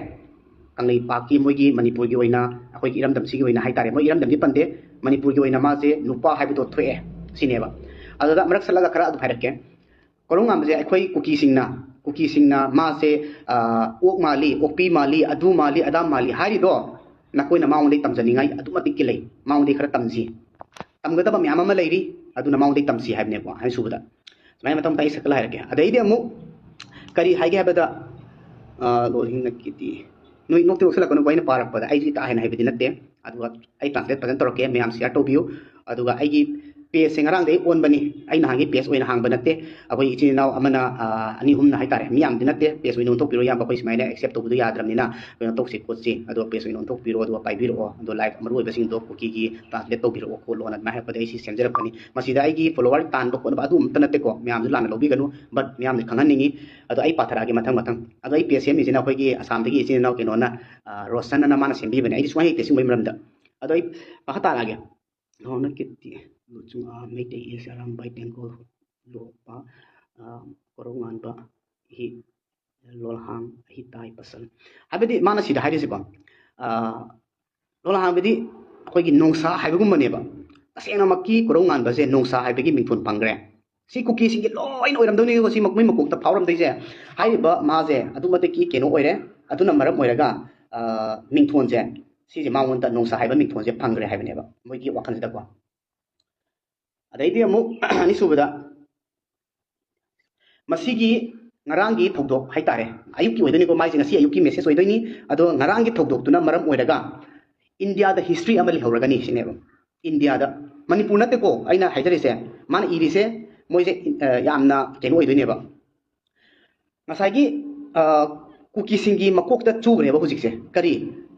ꯀꯪꯂꯩꯄꯥꯛꯀꯤ, ꯃꯣꯏꯒꯤ ꯃꯅꯤꯄꯨꯔꯒꯤ ꯑꯣꯏꯅ, ꯑꯩꯈꯣꯏꯒꯤ ꯏꯔꯝꯗꯝꯁꯤꯒꯤ ꯑꯣꯏꯅ ꯍꯥꯏꯇꯥꯔꯦ꯫ ꯃꯣꯏ ꯏꯔꯝꯗꯝꯗꯤ ꯄꯟꯗꯦ, ꯃꯅꯤꯄꯨꯔꯒꯤ ꯑꯣꯏꯅ ꯃꯥꯁꯦ ꯅꯨꯄꯥ ꯍꯥꯏꯕꯗꯣ ꯊꯣꯛꯑꯦ ꯁꯤꯅꯦꯕ꯫ ꯑꯗꯨꯗ ꯃꯔꯛ ꯁꯠꯂꯒ ꯈꯔ ꯑꯗꯨꯝ ꯍꯥꯏꯔꯛꯀꯦ꯫ ꯀꯣꯔꯧꯉꯥꯟꯕꯁꯦ ꯑꯩꯈꯣꯏ ꯀꯨꯀꯤꯁꯤꯡꯅ, ꯀꯨꯀꯤꯁꯤꯡꯅ ꯃꯥꯁꯦ, ꯑ, ꯑꯣꯛ ꯃꯥꯜꯂꯤ, ꯑꯣꯛꯄꯤ ꯃꯥꯜꯂꯤ, ꯑꯗꯨ ꯃꯥꯜꯂꯤ, ꯑꯗꯥ ꯃꯥꯜꯂꯤ ꯍꯥꯏꯔꯤꯗꯣ ꯅꯈꯣꯏꯅ ꯃꯉꯣꯟꯗꯒꯤ ꯇꯝꯖꯅꯤꯡꯉꯥꯏ ꯑꯗꯨꯛ ꯃꯇꯤꯛꯀꯤ ꯂꯩ꯫ ꯃꯉꯣꯟꯗꯒꯤ ꯈꯔ ꯇꯝꯁꯤ꯫ ꯇꯝꯒꯗꯕ ꯃꯌꯥꯝ ꯑꯃ ꯂꯩꯔꯤ, ꯑꯗꯨꯅ ꯃꯉꯣꯟꯗꯒꯤ ꯇꯝꯁꯤ ꯍꯥꯏꯕꯅꯦꯀꯣ, ꯑꯍꯨꯝꯁꯨꯕꯗ꯫ ꯁꯨꯃꯥꯏꯅ ꯃꯊꯪ ꯃꯊꯪ ꯑꯩ ꯁꯛꯀꯜ ꯍꯥꯏꯔꯛꯀꯦ꯫ ꯑꯗꯩꯗꯤ ꯑꯃꯨꯛ ꯀꯔꯤ ꯍꯥꯏꯒꯦ ꯍꯥꯏꯕꯗ, ꯑ, ꯂꯣꯏꯅꯃꯛꯀꯤꯗꯤ ꯅꯣꯏ ꯅꯣꯛꯇꯤ ꯅꯣꯛꯁꯤꯜꯂꯛꯀꯅꯨꯀꯣ, ꯑꯩꯅ ꯄꯥꯔꯛꯄꯗ ꯑꯩꯁꯨ ꯀꯥ ꯍꯦꯟꯅ ꯍꯩꯕꯗꯤ ꯅꯠꯇꯦ꯫ ꯑꯗꯨꯒ ꯑꯩ ꯇ꯭ꯔꯥꯟꯁꯂꯦꯠ ꯐꯖꯅ ꯇꯧꯔꯛꯀꯦ, ꯃꯌꯥꯝ ꯁꯤꯌꯥꯔ ꯇꯧꯕꯤꯌꯨ꯫ ꯑꯗꯨꯒ ꯑꯩꯒꯤ ꯄꯦꯖꯁꯦ ꯉꯔꯥꯡꯗꯒꯤ ꯑꯣꯟꯕꯅꯤ꯫ ꯑꯩ ꯅꯍꯥꯟꯒꯤ ꯄꯦꯖ ꯑꯣꯏꯅ ꯍꯥꯡꯕ ꯅꯠꯇꯦ꯫ ꯑꯩꯈꯣꯏ ꯏꯆꯤꯟ ꯏꯅꯥꯎ ꯑꯃꯅ, ꯑ, ꯑꯅꯤ ꯑꯍꯨꯝꯅ ꯍꯥꯏꯇꯥꯔꯦ, ꯃꯤ ꯌꯥꯝꯗꯤ ꯅꯠꯇꯦ, ꯄꯦꯖ ꯑꯣꯏꯅ ꯑꯣꯟꯊꯣꯛꯄꯤꯔꯣ ꯏꯌꯥꯝꯕ, ꯑꯩꯈꯣꯏ ꯁꯨꯃꯥꯏꯅ ꯑꯦꯛꯁꯦꯞ ꯇꯧꯕꯗꯣ ꯌꯥꯗ꯭ꯔꯕꯅꯤꯅ ꯀꯩꯅꯣ ꯇꯧꯁꯤ ꯈꯣꯠꯁꯤ, ꯑꯗꯣ ꯄꯦꯖ ꯑꯣꯏꯅ ꯑꯣꯟꯊꯣꯛꯄꯤꯔꯣ, ꯑꯗꯨꯒ ꯄꯥꯏꯕꯤꯔꯛꯑꯣ, ꯑꯗꯣ ꯂꯥꯏꯐ ꯃꯔꯨ ꯑꯣꯏꯕꯁꯤꯡꯗꯣ ꯀꯨꯀꯤꯒꯤ ꯇ꯭ꯔꯥꯟꯁꯂꯦꯠ ꯇꯧꯕꯤꯔꯛꯑꯣ ꯈꯣꯠꯂꯣꯅ ꯑꯗꯨꯃꯥꯏꯅ ꯍꯥꯏꯔꯛꯄꯗ ꯑꯩ ꯁꯤ ꯁꯦꯝꯖꯔꯛꯄꯅꯤ꯫ ꯃꯁꯤꯗ ꯑꯩꯒꯤ ꯐꯣꯂꯣꯋꯔ ꯇꯥꯟꯕ ꯈꯣꯠꯅꯕ ꯑꯗꯨ ꯑꯝꯇ ꯅꯠꯇꯦꯀꯣ, ꯃꯌꯥꯝꯁꯨ ꯂꯥꯟꯅ ꯂꯧꯕꯤꯒꯅꯨ, ꯕꯠ ꯃꯌꯥꯝꯗ ꯈꯪꯍꯟꯅꯤꯡꯉꯤ꯫ ꯑꯗꯣ ꯑꯩ ꯄꯥꯊꯔꯛꯑꯒꯦ ꯃꯊꯪ ꯃꯊꯪ꯫ ꯑꯗꯣ ꯑꯩ ꯄꯦꯖ ꯁꯦꯝꯃꯤꯁꯤꯅ ꯑꯩꯈꯣꯏꯒꯤ ꯑꯁꯥꯝꯗꯒꯤ ꯏꯆꯤꯟ ꯏꯅꯥꯎ ꯀꯩꯅꯣꯅ, ꯑ, ꯔꯣꯁꯟ ꯑꯅ ꯃꯥꯅ ꯁꯦꯝꯕꯤꯕꯅꯦ꯫ ꯑꯩꯗꯤ ꯁꯨꯡꯍꯩ ꯍꯩꯇꯦ ꯁꯤꯒꯨꯝꯕꯒꯤ ꯃꯔꯝꯗ꯫ ꯑꯗꯣ ꯑꯩ ꯃꯈꯥ ꯇꯥꯔꯛꯑꯒꯦ꯫ ꯅꯣꯡꯅ ꯀꯤꯔꯇꯤ ꯂꯨꯆꯨꯡ ꯑꯥ ꯃꯩꯇꯩ ꯏꯁ ꯑꯔꯥꯝꯕꯥꯏ ꯇꯦꯡꯒꯣꯜ ꯂꯣꯛꯄ, ꯑ, ꯀꯣꯔꯧꯉꯥꯟꯕ ꯍꯤ ꯂꯣꯜꯍꯥꯡ ꯍꯤꯇꯥꯏ ꯄꯁꯟ꯫ ꯍꯥꯏꯕꯗꯤ ꯃꯥꯅ ꯁꯤꯗ ꯍꯥꯏꯔꯤꯁꯤꯀꯣ, ꯑ, ꯂꯣꯜꯍꯥꯡ ꯍꯥꯏꯕꯗꯤ ꯑꯩꯈꯣꯏꯒꯤ ꯅꯣꯡꯁꯥ ꯍꯥꯏꯕꯒꯨꯝꯕꯅꯦꯕ꯫ ꯇꯁꯦꯡꯅꯃꯛꯀꯤ ꯀꯣꯔꯧꯉꯥꯟꯕꯁꯦ ꯅꯣꯡꯁꯥ ꯍꯥꯏꯕꯒꯤ ꯃꯤꯡꯊꯣꯟ ꯐꯪꯈ꯭ꯔꯦ꯫ ꯁꯤ ꯀꯨꯀꯤꯁꯤꯡꯒꯤ ꯂꯣꯏꯅ ꯑꯣꯏꯔꯝꯗꯧꯅꯤꯀꯣ, ꯁꯤ ꯃꯈꯣꯏ ꯃꯀꯣꯛꯇ ꯐꯥꯎꯔꯝꯗꯣꯏꯁꯦ꯫ ꯍꯥꯏꯔꯤꯕ ꯃꯥꯁꯦ ꯑꯗꯨꯛ ꯃꯇꯤꯛꯀꯤ ꯀꯩꯅꯣ ꯑꯣꯏꯔꯦ, ꯑꯗꯨꯅ ꯃꯔꯝ ꯑꯣꯏꯔꯒ, ꯑ, ꯃꯤꯡꯊꯣꯟꯁꯦ, ꯁꯤꯁꯦ ꯃꯉꯣꯟꯗ ꯅꯣꯡꯁꯥ ꯍꯥꯏꯕ ꯃꯤꯡꯊꯣꯟꯁꯦ ꯐꯪꯈ꯭ꯔꯦ ꯍꯥꯏꯕꯅꯦꯕ ꯃꯣꯏꯒꯤ ꯋꯥꯈꯜꯁꯤꯗꯀꯣ꯫ ꯑꯗꯩꯗꯤ ꯑꯃꯨꯛ ꯑꯅꯤꯁꯨꯕꯗ, ꯃꯁꯤꯒꯤ ꯉꯔꯥꯡꯒꯤ ꯊꯧꯗꯣꯛ ꯍꯥꯏꯇꯥꯔꯦ, ꯑꯌꯨꯛꯀꯤ ꯑꯣꯏꯗꯣꯏꯅꯤꯀꯣ, ꯃꯥꯏꯁꯦ ꯉꯁꯤ ꯑꯌꯨꯛꯀꯤ ꯃꯦꯁꯦꯖ ꯑꯣꯏꯗꯣꯏꯅꯤ꯫ ꯑꯗꯣ ꯉꯔꯥꯡꯒꯤ ꯊꯧꯗꯣꯛꯇꯨꯅ ꯃꯔꯝ ꯑꯣꯏꯔꯒ ꯏꯟꯗꯤꯌꯥꯗ ꯍꯤꯁꯇ꯭ꯔꯤ ꯑꯃ ꯂꯩꯍꯧꯔꯒꯅꯤ ꯁꯤꯅꯦꯕ꯫ ꯏꯟꯗꯤꯌꯥꯗ, ꯃꯅꯤꯄꯨꯔ ꯅꯠꯇꯦꯀꯣ ꯑꯩꯅ ꯍꯥꯏꯖꯔꯤꯁꯦ, ꯃꯥꯅ ꯏꯔꯤꯁꯦ ꯃꯣꯏꯁꯦ, ꯑ, ꯌꯥꯝꯅ ꯀꯩꯅꯣ ꯑꯣꯏꯗꯣꯏꯅꯦꯕ꯫ ꯉꯁꯥꯏꯒꯤ, ꯑ, ꯀꯨꯀꯤꯁꯤꯡꯒꯤ ꯃꯀꯣꯛꯇ ꯆꯨꯈ꯭ꯔꯦꯕ ꯍꯧꯖꯤꯛꯁꯦ꯫ ꯀꯔꯤ?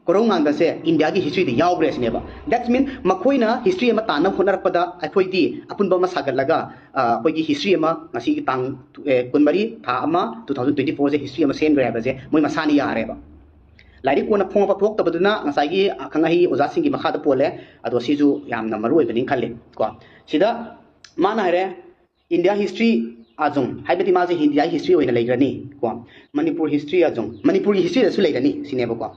ꯀꯣꯔꯧꯉꯥꯟꯕꯁꯦ ꯏꯟꯗꯤꯌꯥꯒꯤ ꯍꯤꯁꯇ꯭ꯔꯤꯗ ꯌꯥꯎꯈ꯭ꯔꯦ ꯁꯤꯅꯦꯕ꯫ That's mean ꯃꯈꯣꯏꯅ ꯍꯤꯁꯇ꯭ꯔꯤ ꯑꯃ ꯇꯥꯟꯅꯕ ꯍꯣꯠꯅꯔꯛꯄꯗ ꯑꯩꯈꯣꯏꯗꯤ ꯑꯄꯨꯟꯕ ꯑꯃ ꯁꯥꯒꯠꯂꯒ, ꯑ, ꯑꯩꯈꯣꯏꯒꯤ ꯍꯤꯁꯇ꯭ꯔꯤ ꯑꯃ ꯉꯁꯤꯒꯤ ꯇꯥꯡ, ꯑꯦ, ꯀꯨꯟꯃꯔꯤ ꯊꯥ ꯑꯃ two thousand twenty four ꯁꯦ ꯍꯤꯁꯇ꯭ꯔꯤ ꯑꯃ ꯁꯦꯝꯈ꯭ꯔꯦ ꯍꯥꯏꯕꯁꯦ ꯃꯣꯏ ꯃꯁꯥꯅ ꯌꯥꯔꯦꯕ꯫ ꯂꯥꯏꯔꯤꯛ ꯀꯣꯟꯅ ꯐꯣꯡꯉꯛꯄ ꯊꯣꯛꯇꯕꯗꯨꯅ ꯉꯁꯥꯏꯒꯤ ꯑꯈꯪ ꯑꯍꯩ ꯑꯣꯖꯥꯁꯤꯡꯒꯤ ꯃꯈꯥꯗ ꯄꯣꯜꯂꯦ꯫ ꯑꯗꯣ ꯁꯤꯁꯨ ꯌꯥꯝꯅ ꯃꯔꯨ ꯑꯣꯏꯕꯅꯤ ꯈꯜꯂꯤ ꯀꯣ꯫ ꯁꯤꯗ ꯃꯥꯅ ꯍꯥꯏꯔꯦ, ꯏꯟꯗꯤꯌꯥ ꯍꯤꯁꯇ꯭ꯔꯤ ꯑꯖꯨꯡ, ꯍꯥꯏꯕꯗꯤ ꯃꯥꯁꯦ ꯏꯟꯗꯤꯌꯥ ꯍꯤꯁꯇ꯭ꯔꯤ ꯑꯣꯏꯅ ꯂꯩꯈ꯭ꯔꯅꯤ ꯀꯣ꯫ ꯃꯅꯤꯄꯨꯔ ꯍꯤꯁꯇ꯭ꯔꯤ ꯑꯖꯨꯡ, ꯃꯅꯤꯄꯨꯔꯒꯤ ꯍꯤꯁꯇ꯭ꯔꯤꯗꯁꯨ ꯂꯩꯔꯅꯤ ꯁꯤꯅꯦꯕꯀꯣ꯫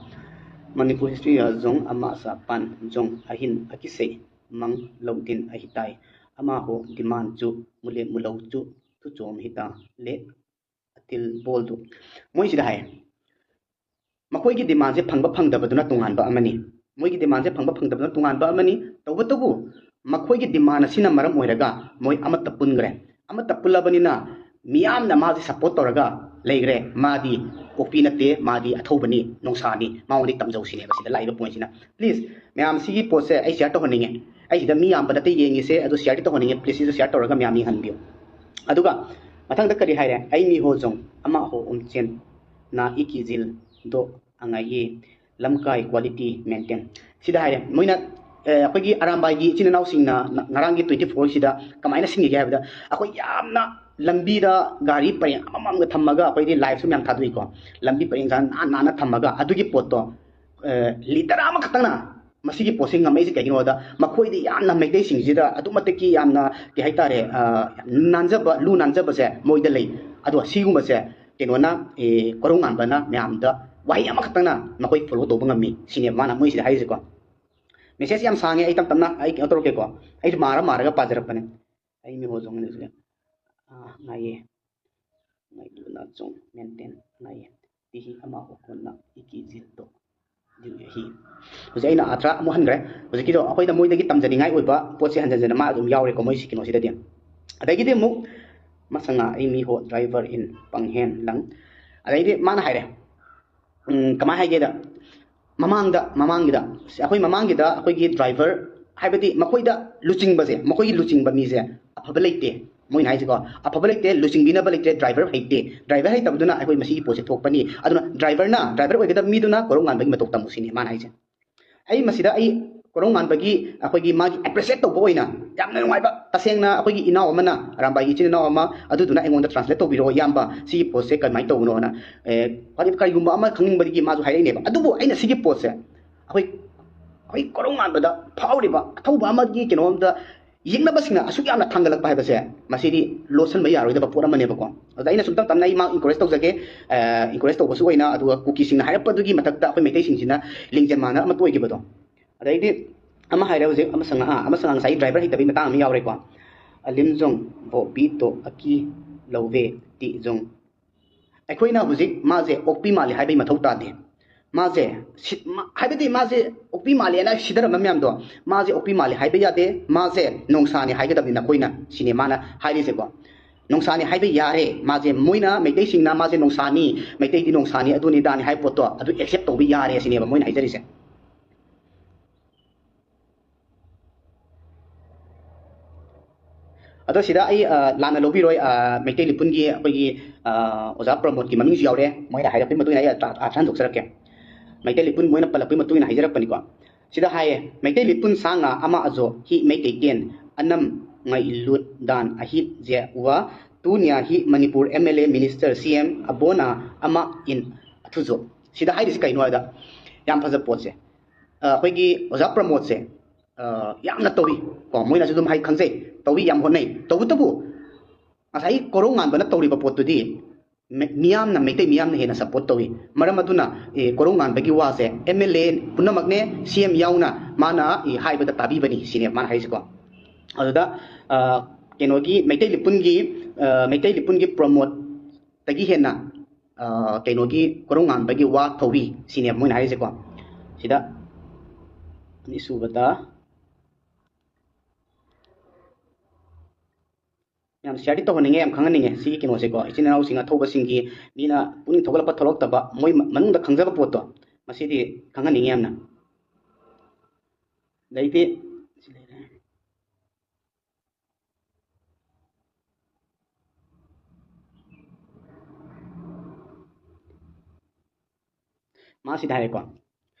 ꯃꯅꯤꯄꯨꯔ ꯍꯤꯁꯇ꯭ꯔꯤ ꯑꯖꯨꯡ ꯑꯃ ꯑꯁꯥ ꯄꯥꯟ ꯖꯨꯡ ꯑꯍꯤꯟ ꯑꯀꯤꯁꯩ ꯃꯪ ꯂꯧꯗꯤꯟ ꯑꯍꯤꯇꯥꯏ ꯑꯃ ꯍꯣ ꯗꯤꯃꯥꯟ ꯆꯨ ꯃꯨꯂꯦ ꯃꯨꯂꯧ ꯆꯨ ꯊꯨꯆꯣꯝ ꯍꯤꯇꯥ ꯂꯦ ꯑꯇꯤꯜ ꯕꯣꯜꯗꯨ꯫ ꯃꯣꯏꯁꯤꯗ ꯍꯥꯏ, ꯃꯈꯣꯏꯒꯤ ꯗꯤꯃꯥꯟꯁꯦ ꯐꯪꯕ ꯐꯪꯗꯕꯗꯨꯅ ꯇꯣꯉꯥꯟꯕ ꯑꯃꯅꯤ꯫ ꯃꯣꯏꯒꯤ ꯗꯤꯃꯥꯟꯁꯦ ꯐꯪꯕ ꯐꯪꯗꯕꯗꯨꯅ ꯇꯣꯉꯥꯟꯕ ꯑꯃꯅꯤ꯫ ꯇꯧꯕꯇꯕꯨ ꯃꯈꯣꯏꯒꯤ ꯗꯤꯃꯥꯟ ꯑꯁꯤꯅ ꯃꯔꯝ ꯑꯣꯏꯔꯒ ꯃꯣꯏ ꯑꯃꯠꯇ ꯄꯨꯟꯈ꯭ꯔꯦ꯫ ꯑꯃꯠꯇ ꯄꯨꯜꯂꯕꯅꯤꯅ ꯃꯤꯌꯥꯝꯅ ꯃꯥꯁꯦ ꯁꯞꯄꯣꯔꯠ ꯇꯧꯔꯒ ꯂꯩꯈ꯭ꯔꯦ꯫ ꯃꯥꯗꯤ ꯀꯣꯛꯄꯤ ꯅꯠꯇꯦ, ꯃꯥꯗꯤ ꯑꯊꯧꯕꯅꯤ, ꯅꯣꯡꯁꯥꯅꯤ, ꯃꯉꯣꯟꯗꯒꯤ ꯇꯝꯖꯧ ꯁꯤꯅꯦꯕ ꯁꯤꯗ ꯂꯥꯛꯏꯕ ꯄꯣꯏꯟꯁꯤꯅ꯫ ꯄ꯭ꯂꯤꯖ ꯃꯌꯥꯝ, ꯁꯤꯒꯤ ꯄꯣꯠꯁꯦ ꯑꯩ ꯁꯤꯌꯔ ꯇꯧꯍꯟꯅꯤꯡꯉꯦ꯫ ꯑꯩ ꯁꯤꯗ ꯃꯤ ꯌꯥꯝꯕ ꯅꯠꯇꯦ ꯌꯦꯡꯉꯤꯁꯦ, ꯑꯗꯨ ꯁꯤꯌꯔꯗꯤ ꯇꯧꯍꯟꯅꯤꯡꯉꯦ, ꯄ꯭ꯂꯤꯁ ꯁꯤꯁꯨ ꯁꯤꯌꯔ ꯇꯧꯔꯒ ꯃꯌꯥꯝ ꯌꯦꯡꯍꯟꯕꯤꯌꯨ꯫ ꯑꯗꯨꯒ ꯃꯊꯪꯗ ꯀꯔꯤ ꯍꯥꯏꯔꯦ? ꯑꯩ ꯃꯤ ꯍꯣ ꯖꯣꯡ ꯑꯃ ꯍꯣ ꯎꯝꯆꯦꯟ ꯅ ꯏꯀꯤ ꯖꯤꯜ ꯗꯣ ꯑꯉꯥꯏꯌꯦ ꯂꯝꯀꯥꯏ ꯀ꯭ꯋꯥꯂꯤꯇꯤ ꯃꯦꯟꯇꯦꯟ꯫ ꯁꯤꯗ ꯍꯥꯏꯔꯦ ꯃꯣꯏꯅ, ꯑꯦ, ꯑꯩꯈꯣꯏꯒꯤ ꯑꯔꯥꯝꯕꯥꯏꯒꯤ ꯏꯆꯤꯟ ꯏꯅꯥꯎꯁꯤꯡꯅ ꯅ-, ꯉꯔꯥꯡꯒꯤ ꯇ꯭ꯋꯦꯟꯇꯤ ꯐꯣꯔꯁꯤꯗ ꯀꯃꯥꯏꯅ ꯁꯤꯟꯈꯤꯒꯦ ꯍꯥꯏꯕꯗ, ꯑꯩꯈꯣꯏ ꯌꯥꯝꯅ ꯂꯝꯕꯤꯗ ꯒꯥꯔꯤ ꯄꯔꯦꯡ ꯑꯃꯃꯝꯒ ꯊꯝꯃꯒ, ꯑꯩꯈꯣꯏꯗꯤ ꯂꯥꯏꯐꯁꯨ ꯃꯌꯥꯝ ꯊꯥꯗꯣꯛꯏꯀꯣ, ꯂꯝꯕꯤ ꯄꯔꯦꯡ ꯁꯥꯅ ꯅꯥꯟ ꯅꯥꯟꯅ ꯊꯝꯃꯒ, ꯑꯗꯨꯒꯤ ꯄꯣꯠꯇꯣ, ꯑꯦ, ꯂꯤꯇꯔ ꯑꯃꯈꯛꯇꯪꯅ ꯃꯁꯤꯒꯤ ꯄꯣꯠꯁꯤ ꯉꯝꯃꯛꯏꯁꯦ ꯀꯩꯒꯤꯅꯣꯗ, ꯃꯈꯣꯏꯗꯤ ꯌꯥꯝꯅ ꯃꯩꯇꯩꯁꯤꯡꯁꯤꯗ ꯑꯗꯨꯛ ꯃꯇꯤꯛꯀꯤ ꯌꯥꯝꯅ, ꯀꯩ ꯍꯥꯏꯇꯥꯔꯦ, ꯑ, ꯅꯥꯟꯖꯕ, ꯂꯨ ꯅꯥꯟꯖꯕꯁꯦ ꯃꯣꯏꯗ ꯂꯩ꯫ ꯑꯗꯣ ꯁꯤꯒꯨꯝꯕꯁꯦ ꯀꯩꯅꯣꯅ, ꯑꯦ, ꯀꯣꯔꯧꯉꯥꯟꯕꯅ ꯃꯌꯥꯝꯗ ꯋꯥꯍꯩ ꯑꯃꯈꯛꯇꯪꯅ ꯃꯈꯣꯏ ꯐꯣꯂꯣ ꯇꯧꯕ ꯉꯝꯃꯤ ꯁꯤꯅꯦꯕ ꯃꯥꯅ ꯃꯣꯏꯁꯤꯗ ꯍꯥꯏꯔꯤꯁꯦꯀꯣ꯫ ꯃꯦꯁꯦꯖ ꯌꯥꯝ ꯁꯥꯡꯉꯦ, ꯑꯩ ꯇꯞ ꯇꯞꯅ ꯑꯩ ꯀꯩꯅꯣ ꯇꯧꯔꯛꯀꯦꯀꯣ, ꯑꯩꯁꯨ ꯃꯥꯔ ꯃꯥꯔꯒ ꯄꯥꯖꯔꯛꯄꯅꯦ꯫ ꯑꯩ ꯃꯤ ꯍꯣ ꯖꯣꯡ ꯍꯥꯏꯁꯦ, ꯑ, ꯉꯥꯏꯌꯦ꯫ ꯉꯥꯏ ꯂꯨꯅ ꯆꯨꯡ ꯃꯦꯟꯇꯦꯟ ꯉꯥꯏꯌꯦ꯫ ꯇꯤꯍꯤ ꯑꯃ ꯍꯣ ꯀꯣꯟꯅ ꯏꯀꯤ ꯖꯤꯜꯗꯣ꯫ ꯍꯤ꯫ ꯍꯧꯖꯤꯛ ꯑꯩꯅ ꯑꯥꯊ꯭ꯔ ꯑꯃꯨꯛ ꯍꯟꯈ꯭ꯔꯦ꯫ ꯍꯧꯖꯤꯛꯀꯤꯗꯣ ꯑꯩꯈꯣꯏꯅ ꯃꯣꯏꯗꯒꯤ ꯇꯝꯖꯅꯤꯡꯉꯥꯏ ꯑꯣꯏꯕ ꯄꯣꯠꯁꯦ ꯍꯟꯖꯟ ꯍꯟꯖꯟꯅ ꯃꯥ ꯑꯗꯨꯝ ꯌꯥꯎꯔꯦꯀꯣ, ꯃꯣꯏ ꯁꯤ ꯀꯩꯅꯣꯁꯤꯗꯗꯤ꯫ ꯑꯗꯒꯤꯗꯤ ꯑꯃꯨꯛ ꯃꯁꯉꯥ ꯑꯩ ꯃꯤ ꯍꯣ ꯗ꯭ꯔꯥꯏꯚꯔ ꯏꯟ ꯄꯪꯍꯦꯟ ꯂꯪ꯫ ꯑꯗꯩꯗꯤ ꯃꯥꯅ ꯍꯥꯏꯔꯦ, ꯎꯝ, ꯀꯃꯥꯏ ꯍꯥꯏꯒꯦꯗ, ꯃꯃꯥꯡꯗ, ꯃꯃꯥꯡꯒꯤꯗ, ꯑꯩꯈꯣꯏ ꯃꯃꯥꯡꯒꯤꯗ ꯑꯩꯈꯣꯏꯒꯤ ꯗ꯭ꯔꯥꯏꯚꯔ, ꯍꯥꯏꯕꯗꯤ ꯃꯈꯣꯏꯗ ꯂꯨꯆꯤꯡꯕꯁꯦ, ꯃꯈꯣꯏꯒꯤ ꯂꯨꯆꯤꯡꯕ ꯃꯤꯁꯦ ꯑꯐꯕ ꯂꯩꯇꯦ꯫ ꯃꯣꯏꯅ ꯍꯥꯏꯁꯤꯀꯣ, ꯑꯐꯕ ꯂꯩꯇꯦ, ꯂꯨꯆꯤꯡꯕꯤꯅꯕ ꯂꯩꯇꯦ, ꯗ꯭ꯔꯥꯏꯚꯔ ꯍꯩꯇꯦ꯫ ꯗ꯭ꯔꯥꯏꯚꯔ ꯍꯩꯇꯕꯗꯨꯅ ꯑꯩꯈꯣꯏ ꯃꯁꯤꯒꯤ ꯄꯣꯠꯁꯦ ꯊꯣꯛꯄꯅꯤ꯫ ꯑꯗꯨꯅ ꯗ꯭ꯔꯥꯏꯚꯔꯅ, ꯗ꯭ꯔꯥꯏꯚꯔ ꯑꯣꯏꯒꯗꯕ ꯃꯤꯗꯨꯅ ꯀꯣꯔꯧꯉꯥꯟꯕꯒꯤ ꯃꯇꯧ ꯇꯝꯃꯨ ꯁꯤꯅꯤ ꯃꯥꯅ ꯍꯥꯏꯁꯦ꯫ ꯑꯩ ꯃꯁꯤꯗ ꯑꯩ ꯀꯣꯔꯧꯉꯥꯟꯕꯒꯤ ꯑꯩꯈꯣꯏꯒꯤ ꯃꯥꯒꯤ ꯑꯦꯄ꯭ꯔꯤꯁꯤꯌꯦꯠ ꯇꯧꯕ ꯑꯣꯏꯅ ꯌꯥꯝꯅ ꯅꯨꯡꯉꯥꯏꯕ, ꯇꯁꯦꯡꯅ ꯑꯩꯈꯣꯏꯒꯤ ꯏꯅꯥꯎ ꯑꯃꯅ, ꯑꯔꯥꯝꯕꯥꯏꯒꯤ ꯏꯆꯤꯟ ꯏꯅꯥꯎ ꯑꯃ, ꯑꯗꯨꯗꯨꯅ ꯑꯩꯉꯣꯟꯗ ꯇ꯭ꯔꯥꯟꯁꯂꯦꯠ ꯇꯧꯕꯤꯔꯛꯑꯣ ꯏꯌꯥꯝꯕ, ꯁꯤꯒꯤ ꯄꯣꯠꯁꯦ ꯀꯃꯥꯏꯅ ꯇꯧꯕꯅꯣꯅ꯫ ꯑꯦ, ꯀꯔꯤ-, ꯀꯔꯤꯒꯨꯝꯕ ꯑꯃ ꯈꯪꯅꯤꯡꯕꯗꯒꯤ ꯃꯥꯁꯨ ꯍꯥꯏꯔꯛꯏꯅꯦꯕ꯫ ꯑꯗꯨꯕꯨ ꯑꯩꯅ ꯁꯤꯒꯤ ꯄꯣꯠꯁꯦ ꯑꯩꯈꯣꯏ, ꯑꯩꯈꯣꯏ ꯀꯣꯔꯧꯉꯥꯟꯕꯗ ꯐꯥꯎꯔꯤꯕ ꯑꯊꯧꯕ ꯑꯃꯒꯤ ꯀꯩꯅꯣꯝꯗ ꯌꯦꯛꯅꯕꯁꯤꯡꯅ ꯑꯁꯨꯛ ꯌꯥꯝꯅ ꯊꯥꯡꯒꯠꯂꯛꯄ ꯍꯥꯏꯕꯁꯦ, ꯃꯁꯤꯗꯤ ꯂꯣꯠꯁꯤꯟꯕ ꯌꯥꯔꯣꯏꯗꯕ ꯄꯣꯠ ꯑꯃꯅꯦꯕꯀꯣ꯫ ꯑꯗ ꯑꯩꯅ ꯁꯨꯝ ꯇꯞ ꯇꯞꯅ ꯑꯩ ꯃꯥ ꯏꯟꯀꯔꯦꯖ ꯇꯧꯖꯒꯦ, ꯑ, ꯏꯟꯀꯔꯦꯖ ꯇꯧꯕꯁꯨ ꯑꯣꯏꯅ, ꯑꯗꯨꯒ ꯀꯨꯀꯤꯁꯤꯡꯅ ꯍꯥꯏꯔꯛꯄꯗꯨꯒꯤ ꯃꯊꯛꯇ ꯑꯩꯈꯣꯏ ꯃꯩꯇꯩꯁꯤꯡꯁꯤꯅ ꯂꯤꯡꯖꯦꯜ ꯃꯥꯟꯅ ꯑꯃꯠꯇ ꯑꯣꯏꯈꯤꯕꯗꯣ꯫ ꯑꯗꯩꯗꯤ ꯑꯃ ꯍꯥꯏꯔꯦ ꯍꯧꯖꯤꯛ, ꯑꯃ ꯁꯉꯥ-, ꯑꯥ, ꯑꯃ ꯁꯉꯥ ꯉꯁꯥꯏꯒꯤ ꯗ꯭ꯔꯥꯏꯚꯔ ꯍꯩꯇꯕꯒꯤ ꯃꯇꯥꯡ ꯑꯃ ꯌꯥꯎꯔꯦꯀꯣ꯫ ꯑꯂꯤꯝ ꯖꯣꯡ, ꯕꯣꯕꯤ ꯇꯣ ꯑꯀꯤ ꯂꯧꯋꯦ ꯇꯤ ꯖꯣꯡ꯫ ꯑꯩꯈꯣꯏꯅ ꯍꯧꯖꯤꯛ ꯃꯥꯁꯦ ꯑꯣꯛꯄꯤ ꯃꯥꯜꯂꯤ ꯍꯥꯏꯕꯒꯤ ꯃꯊꯧ ꯇꯥꯗꯦ꯫ ꯃꯥꯁꯦ ꯁꯤ-, ꯃꯥ-, ꯍꯥꯏꯕꯗꯤ ꯃꯥꯁꯦ ꯑꯣꯛꯄꯤ ꯃꯥꯜꯂꯦꯅ ꯁꯤꯗꯔꯝꯕ ꯃꯌꯥꯝꯗꯣ, ꯃꯥꯁꯦ ꯑꯣꯛꯄꯤ ꯃꯥꯜꯂꯤ ꯍꯥꯏꯕ ꯌꯥꯗꯦ, ꯃꯥꯁꯦ ꯅꯣꯡꯁꯥꯅꯤ ꯍꯥꯏꯒꯗꯕꯅꯤ ꯅꯈꯣꯏꯅ, ꯁꯤꯅꯦ ꯃꯥꯅ ꯍꯥꯏꯔꯤꯁꯦꯀꯣ꯫ ꯅꯣꯡꯁꯥꯅꯤ ꯍꯥꯏꯕ ꯌꯥꯔꯦ, ꯃꯥꯁꯦ, ꯃꯣꯏꯅ ꯃꯩꯇꯩꯁꯤꯡꯅ ꯃꯥꯁꯦ ꯅꯣꯡꯁꯥꯅꯤ, ꯃꯩꯇꯩꯗꯤ ꯅꯣꯡꯁꯥꯅꯤ, ꯑꯗꯨꯅꯤ ꯑꯗꯥꯅꯤ ꯍꯥꯏꯕ ꯄꯣꯠꯇꯣ ꯑꯗꯨ ꯑꯦꯛꯁꯦꯞ ꯇꯧꯕ ꯌꯥꯔꯦ ꯁꯤꯅꯦꯕ ꯃꯣꯏꯅ ꯍꯥꯏꯖꯔꯤꯁꯦ꯫ ꯑꯗꯣ ꯁꯤꯗ ꯑꯩ ꯑ, ꯂꯥꯟꯅ ꯂꯧꯕꯤꯔꯣꯏ, ꯑ, ꯃꯩꯇꯩ ꯂꯤꯄꯨꯟꯒꯤ ꯑꯩꯈꯣꯏꯒꯤ ꯑ, ꯑꯣꯖꯥ ꯄ꯭ꯔꯃꯣꯗꯀꯤ ꯃꯃꯤꯡꯁꯨ ꯌꯥꯎꯔꯦ, ꯃꯣꯏꯅ ꯍꯥꯏꯔꯛꯄꯒꯤ ꯃꯇꯨꯡ ꯏꯟꯅ ꯑꯩ ꯑꯥꯊ꯭ꯔ ꯑꯥꯊ꯭ꯔ ꯍꯟꯗꯣꯛꯆꯔꯛꯀꯦ꯫ ꯃꯩꯇꯩ ꯂꯤꯄꯨꯟ ꯃꯣꯏꯅ ꯄꯜꯂꯛꯄꯒꯤ ꯃꯇꯨꯡ ꯏꯟꯅ ꯍꯥꯏꯖꯔꯛꯄꯅꯤꯀꯣ꯫ ꯁꯤꯗ ꯍꯥꯏꯌꯦ, ꯃꯩꯇꯩ ꯂꯤꯄꯨꯟ ꯁꯥ ꯉꯥ ꯑꯃ ꯑꯖꯣ ꯍꯤ ꯃꯩꯇꯩ ꯀꯦꯟ ꯑꯅꯝ ꯉꯩ ꯂꯨꯠ ꯗꯥꯟ ꯑꯍꯤꯠ ꯖꯦ ꯋꯥ ꯇꯨꯅꯤꯌꯥ ꯍꯤ Manipur M L A minister C M ꯑꯕꯣꯅ ꯑꯃ ꯏꯟ ꯑꯊꯨꯖꯣ꯫ ꯁꯤꯗ ꯍꯥꯏꯔꯤꯁꯤ ꯀꯩꯅꯣ ꯍꯥꯏꯗ, ꯌꯥꯝ ꯐꯖꯕ ꯄꯣꯠꯁꯦ꯫ ꯑ, ꯑꯩꯈꯣꯏꯒꯤ ꯑꯣꯖꯥ ꯄ꯭ꯔꯃꯣꯗꯁꯦ, ꯑ, ꯌꯥꯝꯅ ꯇꯧꯏ ꯀꯣ, ꯃꯣꯏꯅꯁꯨ ꯑꯗꯨꯝ ꯍꯥꯏ ꯈꯪꯖꯩ, ꯇꯧꯏ, ꯌꯥꯝ ꯍꯣꯠꯅꯩ꯫ ꯇꯧꯕꯇꯕꯨ ꯉꯁꯥꯏꯒꯤ ꯀꯣꯔꯧ ꯉꯥꯟꯕꯅ ꯇꯧꯔꯤꯕ ꯄꯣꯠꯇꯨꯗꯤ ꯃꯤ-, ꯃꯤꯌꯥꯝꯅ, ꯃꯩꯇꯩ ꯃꯤꯌꯥꯝꯅ ꯍꯦꯟꯅ ꯁꯞꯄꯣꯔꯠ ꯇꯧꯏ꯫ ꯃꯔꯝ ꯑꯗꯨꯅ, ꯑꯦ, ꯀꯣꯔꯧ ꯉꯥꯟꯕꯒꯤ ꯋꯥꯁꯦ ꯑꯦꯝ ꯑꯦꯜ ꯑꯦ ꯄꯨꯝꯅꯃꯛꯅꯦ, ꯁꯤ ꯑꯦꯝ ꯌꯥꯎꯅ ꯃꯥꯅ, ꯑꯦ, ꯍꯥꯏꯕꯗ ꯇꯥꯕꯤꯕꯅꯤ ꯁꯤꯅꯦꯕ ꯃꯥꯅ ꯍꯥꯏꯁꯤꯀꯣ꯫ ꯑꯗꯨꯗ, ꯑ, ꯀꯩꯅꯣꯒꯤ ꯃꯩꯇꯩ ꯂꯤꯄꯨꯟꯒꯤ, ꯑ, ꯃꯩꯇꯩ ꯂꯤꯄꯨꯟꯒꯤ ꯄ꯭ꯔꯃꯣꯗꯇꯒꯤ ꯍꯦꯟꯅ, ꯑ, ꯀꯩꯅꯣꯒꯤ ꯀꯣꯔꯧ ꯉꯥꯟꯕꯒꯤ ꯋꯥ ꯊꯧꯏ ꯁꯤꯅꯦꯕ ꯃꯣꯏꯅ ꯍꯥꯏꯔꯤꯁꯦꯀꯣ꯫ ꯁꯤꯗ ꯑꯅꯤꯁꯨꯕꯗ ꯌꯥꯝ ꯁꯤꯌꯥꯔꯗꯤ ꯇꯧꯍꯟꯅꯤꯡꯉꯦ, ꯌꯥꯝ ꯈꯪꯍꯟꯅꯤꯡꯉꯦ ꯁꯤꯒꯤ ꯀꯩꯅꯣꯁꯦꯀꯣ꯫ ꯏꯆꯤꯟ ꯏꯅꯥꯎꯁꯤꯡ ꯑꯊꯧꯕꯁꯤꯡꯒꯤ ꯃꯤꯅ ꯄꯨꯛꯅꯤꯡ ꯊꯧꯒꯠꯂꯛꯄ ꯊꯣꯛꯂꯛꯇꯕ, ꯃꯣꯏ ꯃ-, ꯃꯅꯨꯡꯗ ꯈꯪꯖꯕ ꯄꯣꯠꯇꯣ, ꯃꯁꯤꯗꯤ ꯈꯪꯍꯟꯅꯤꯡꯉꯦ ꯌꯥꯝꯅ꯫ ꯑꯗꯩꯗꯤ ꯁꯤ ꯂꯩꯔꯦ꯫ ꯃꯥꯁꯤꯗ ꯍꯥꯏꯔꯦꯀꯣ꯫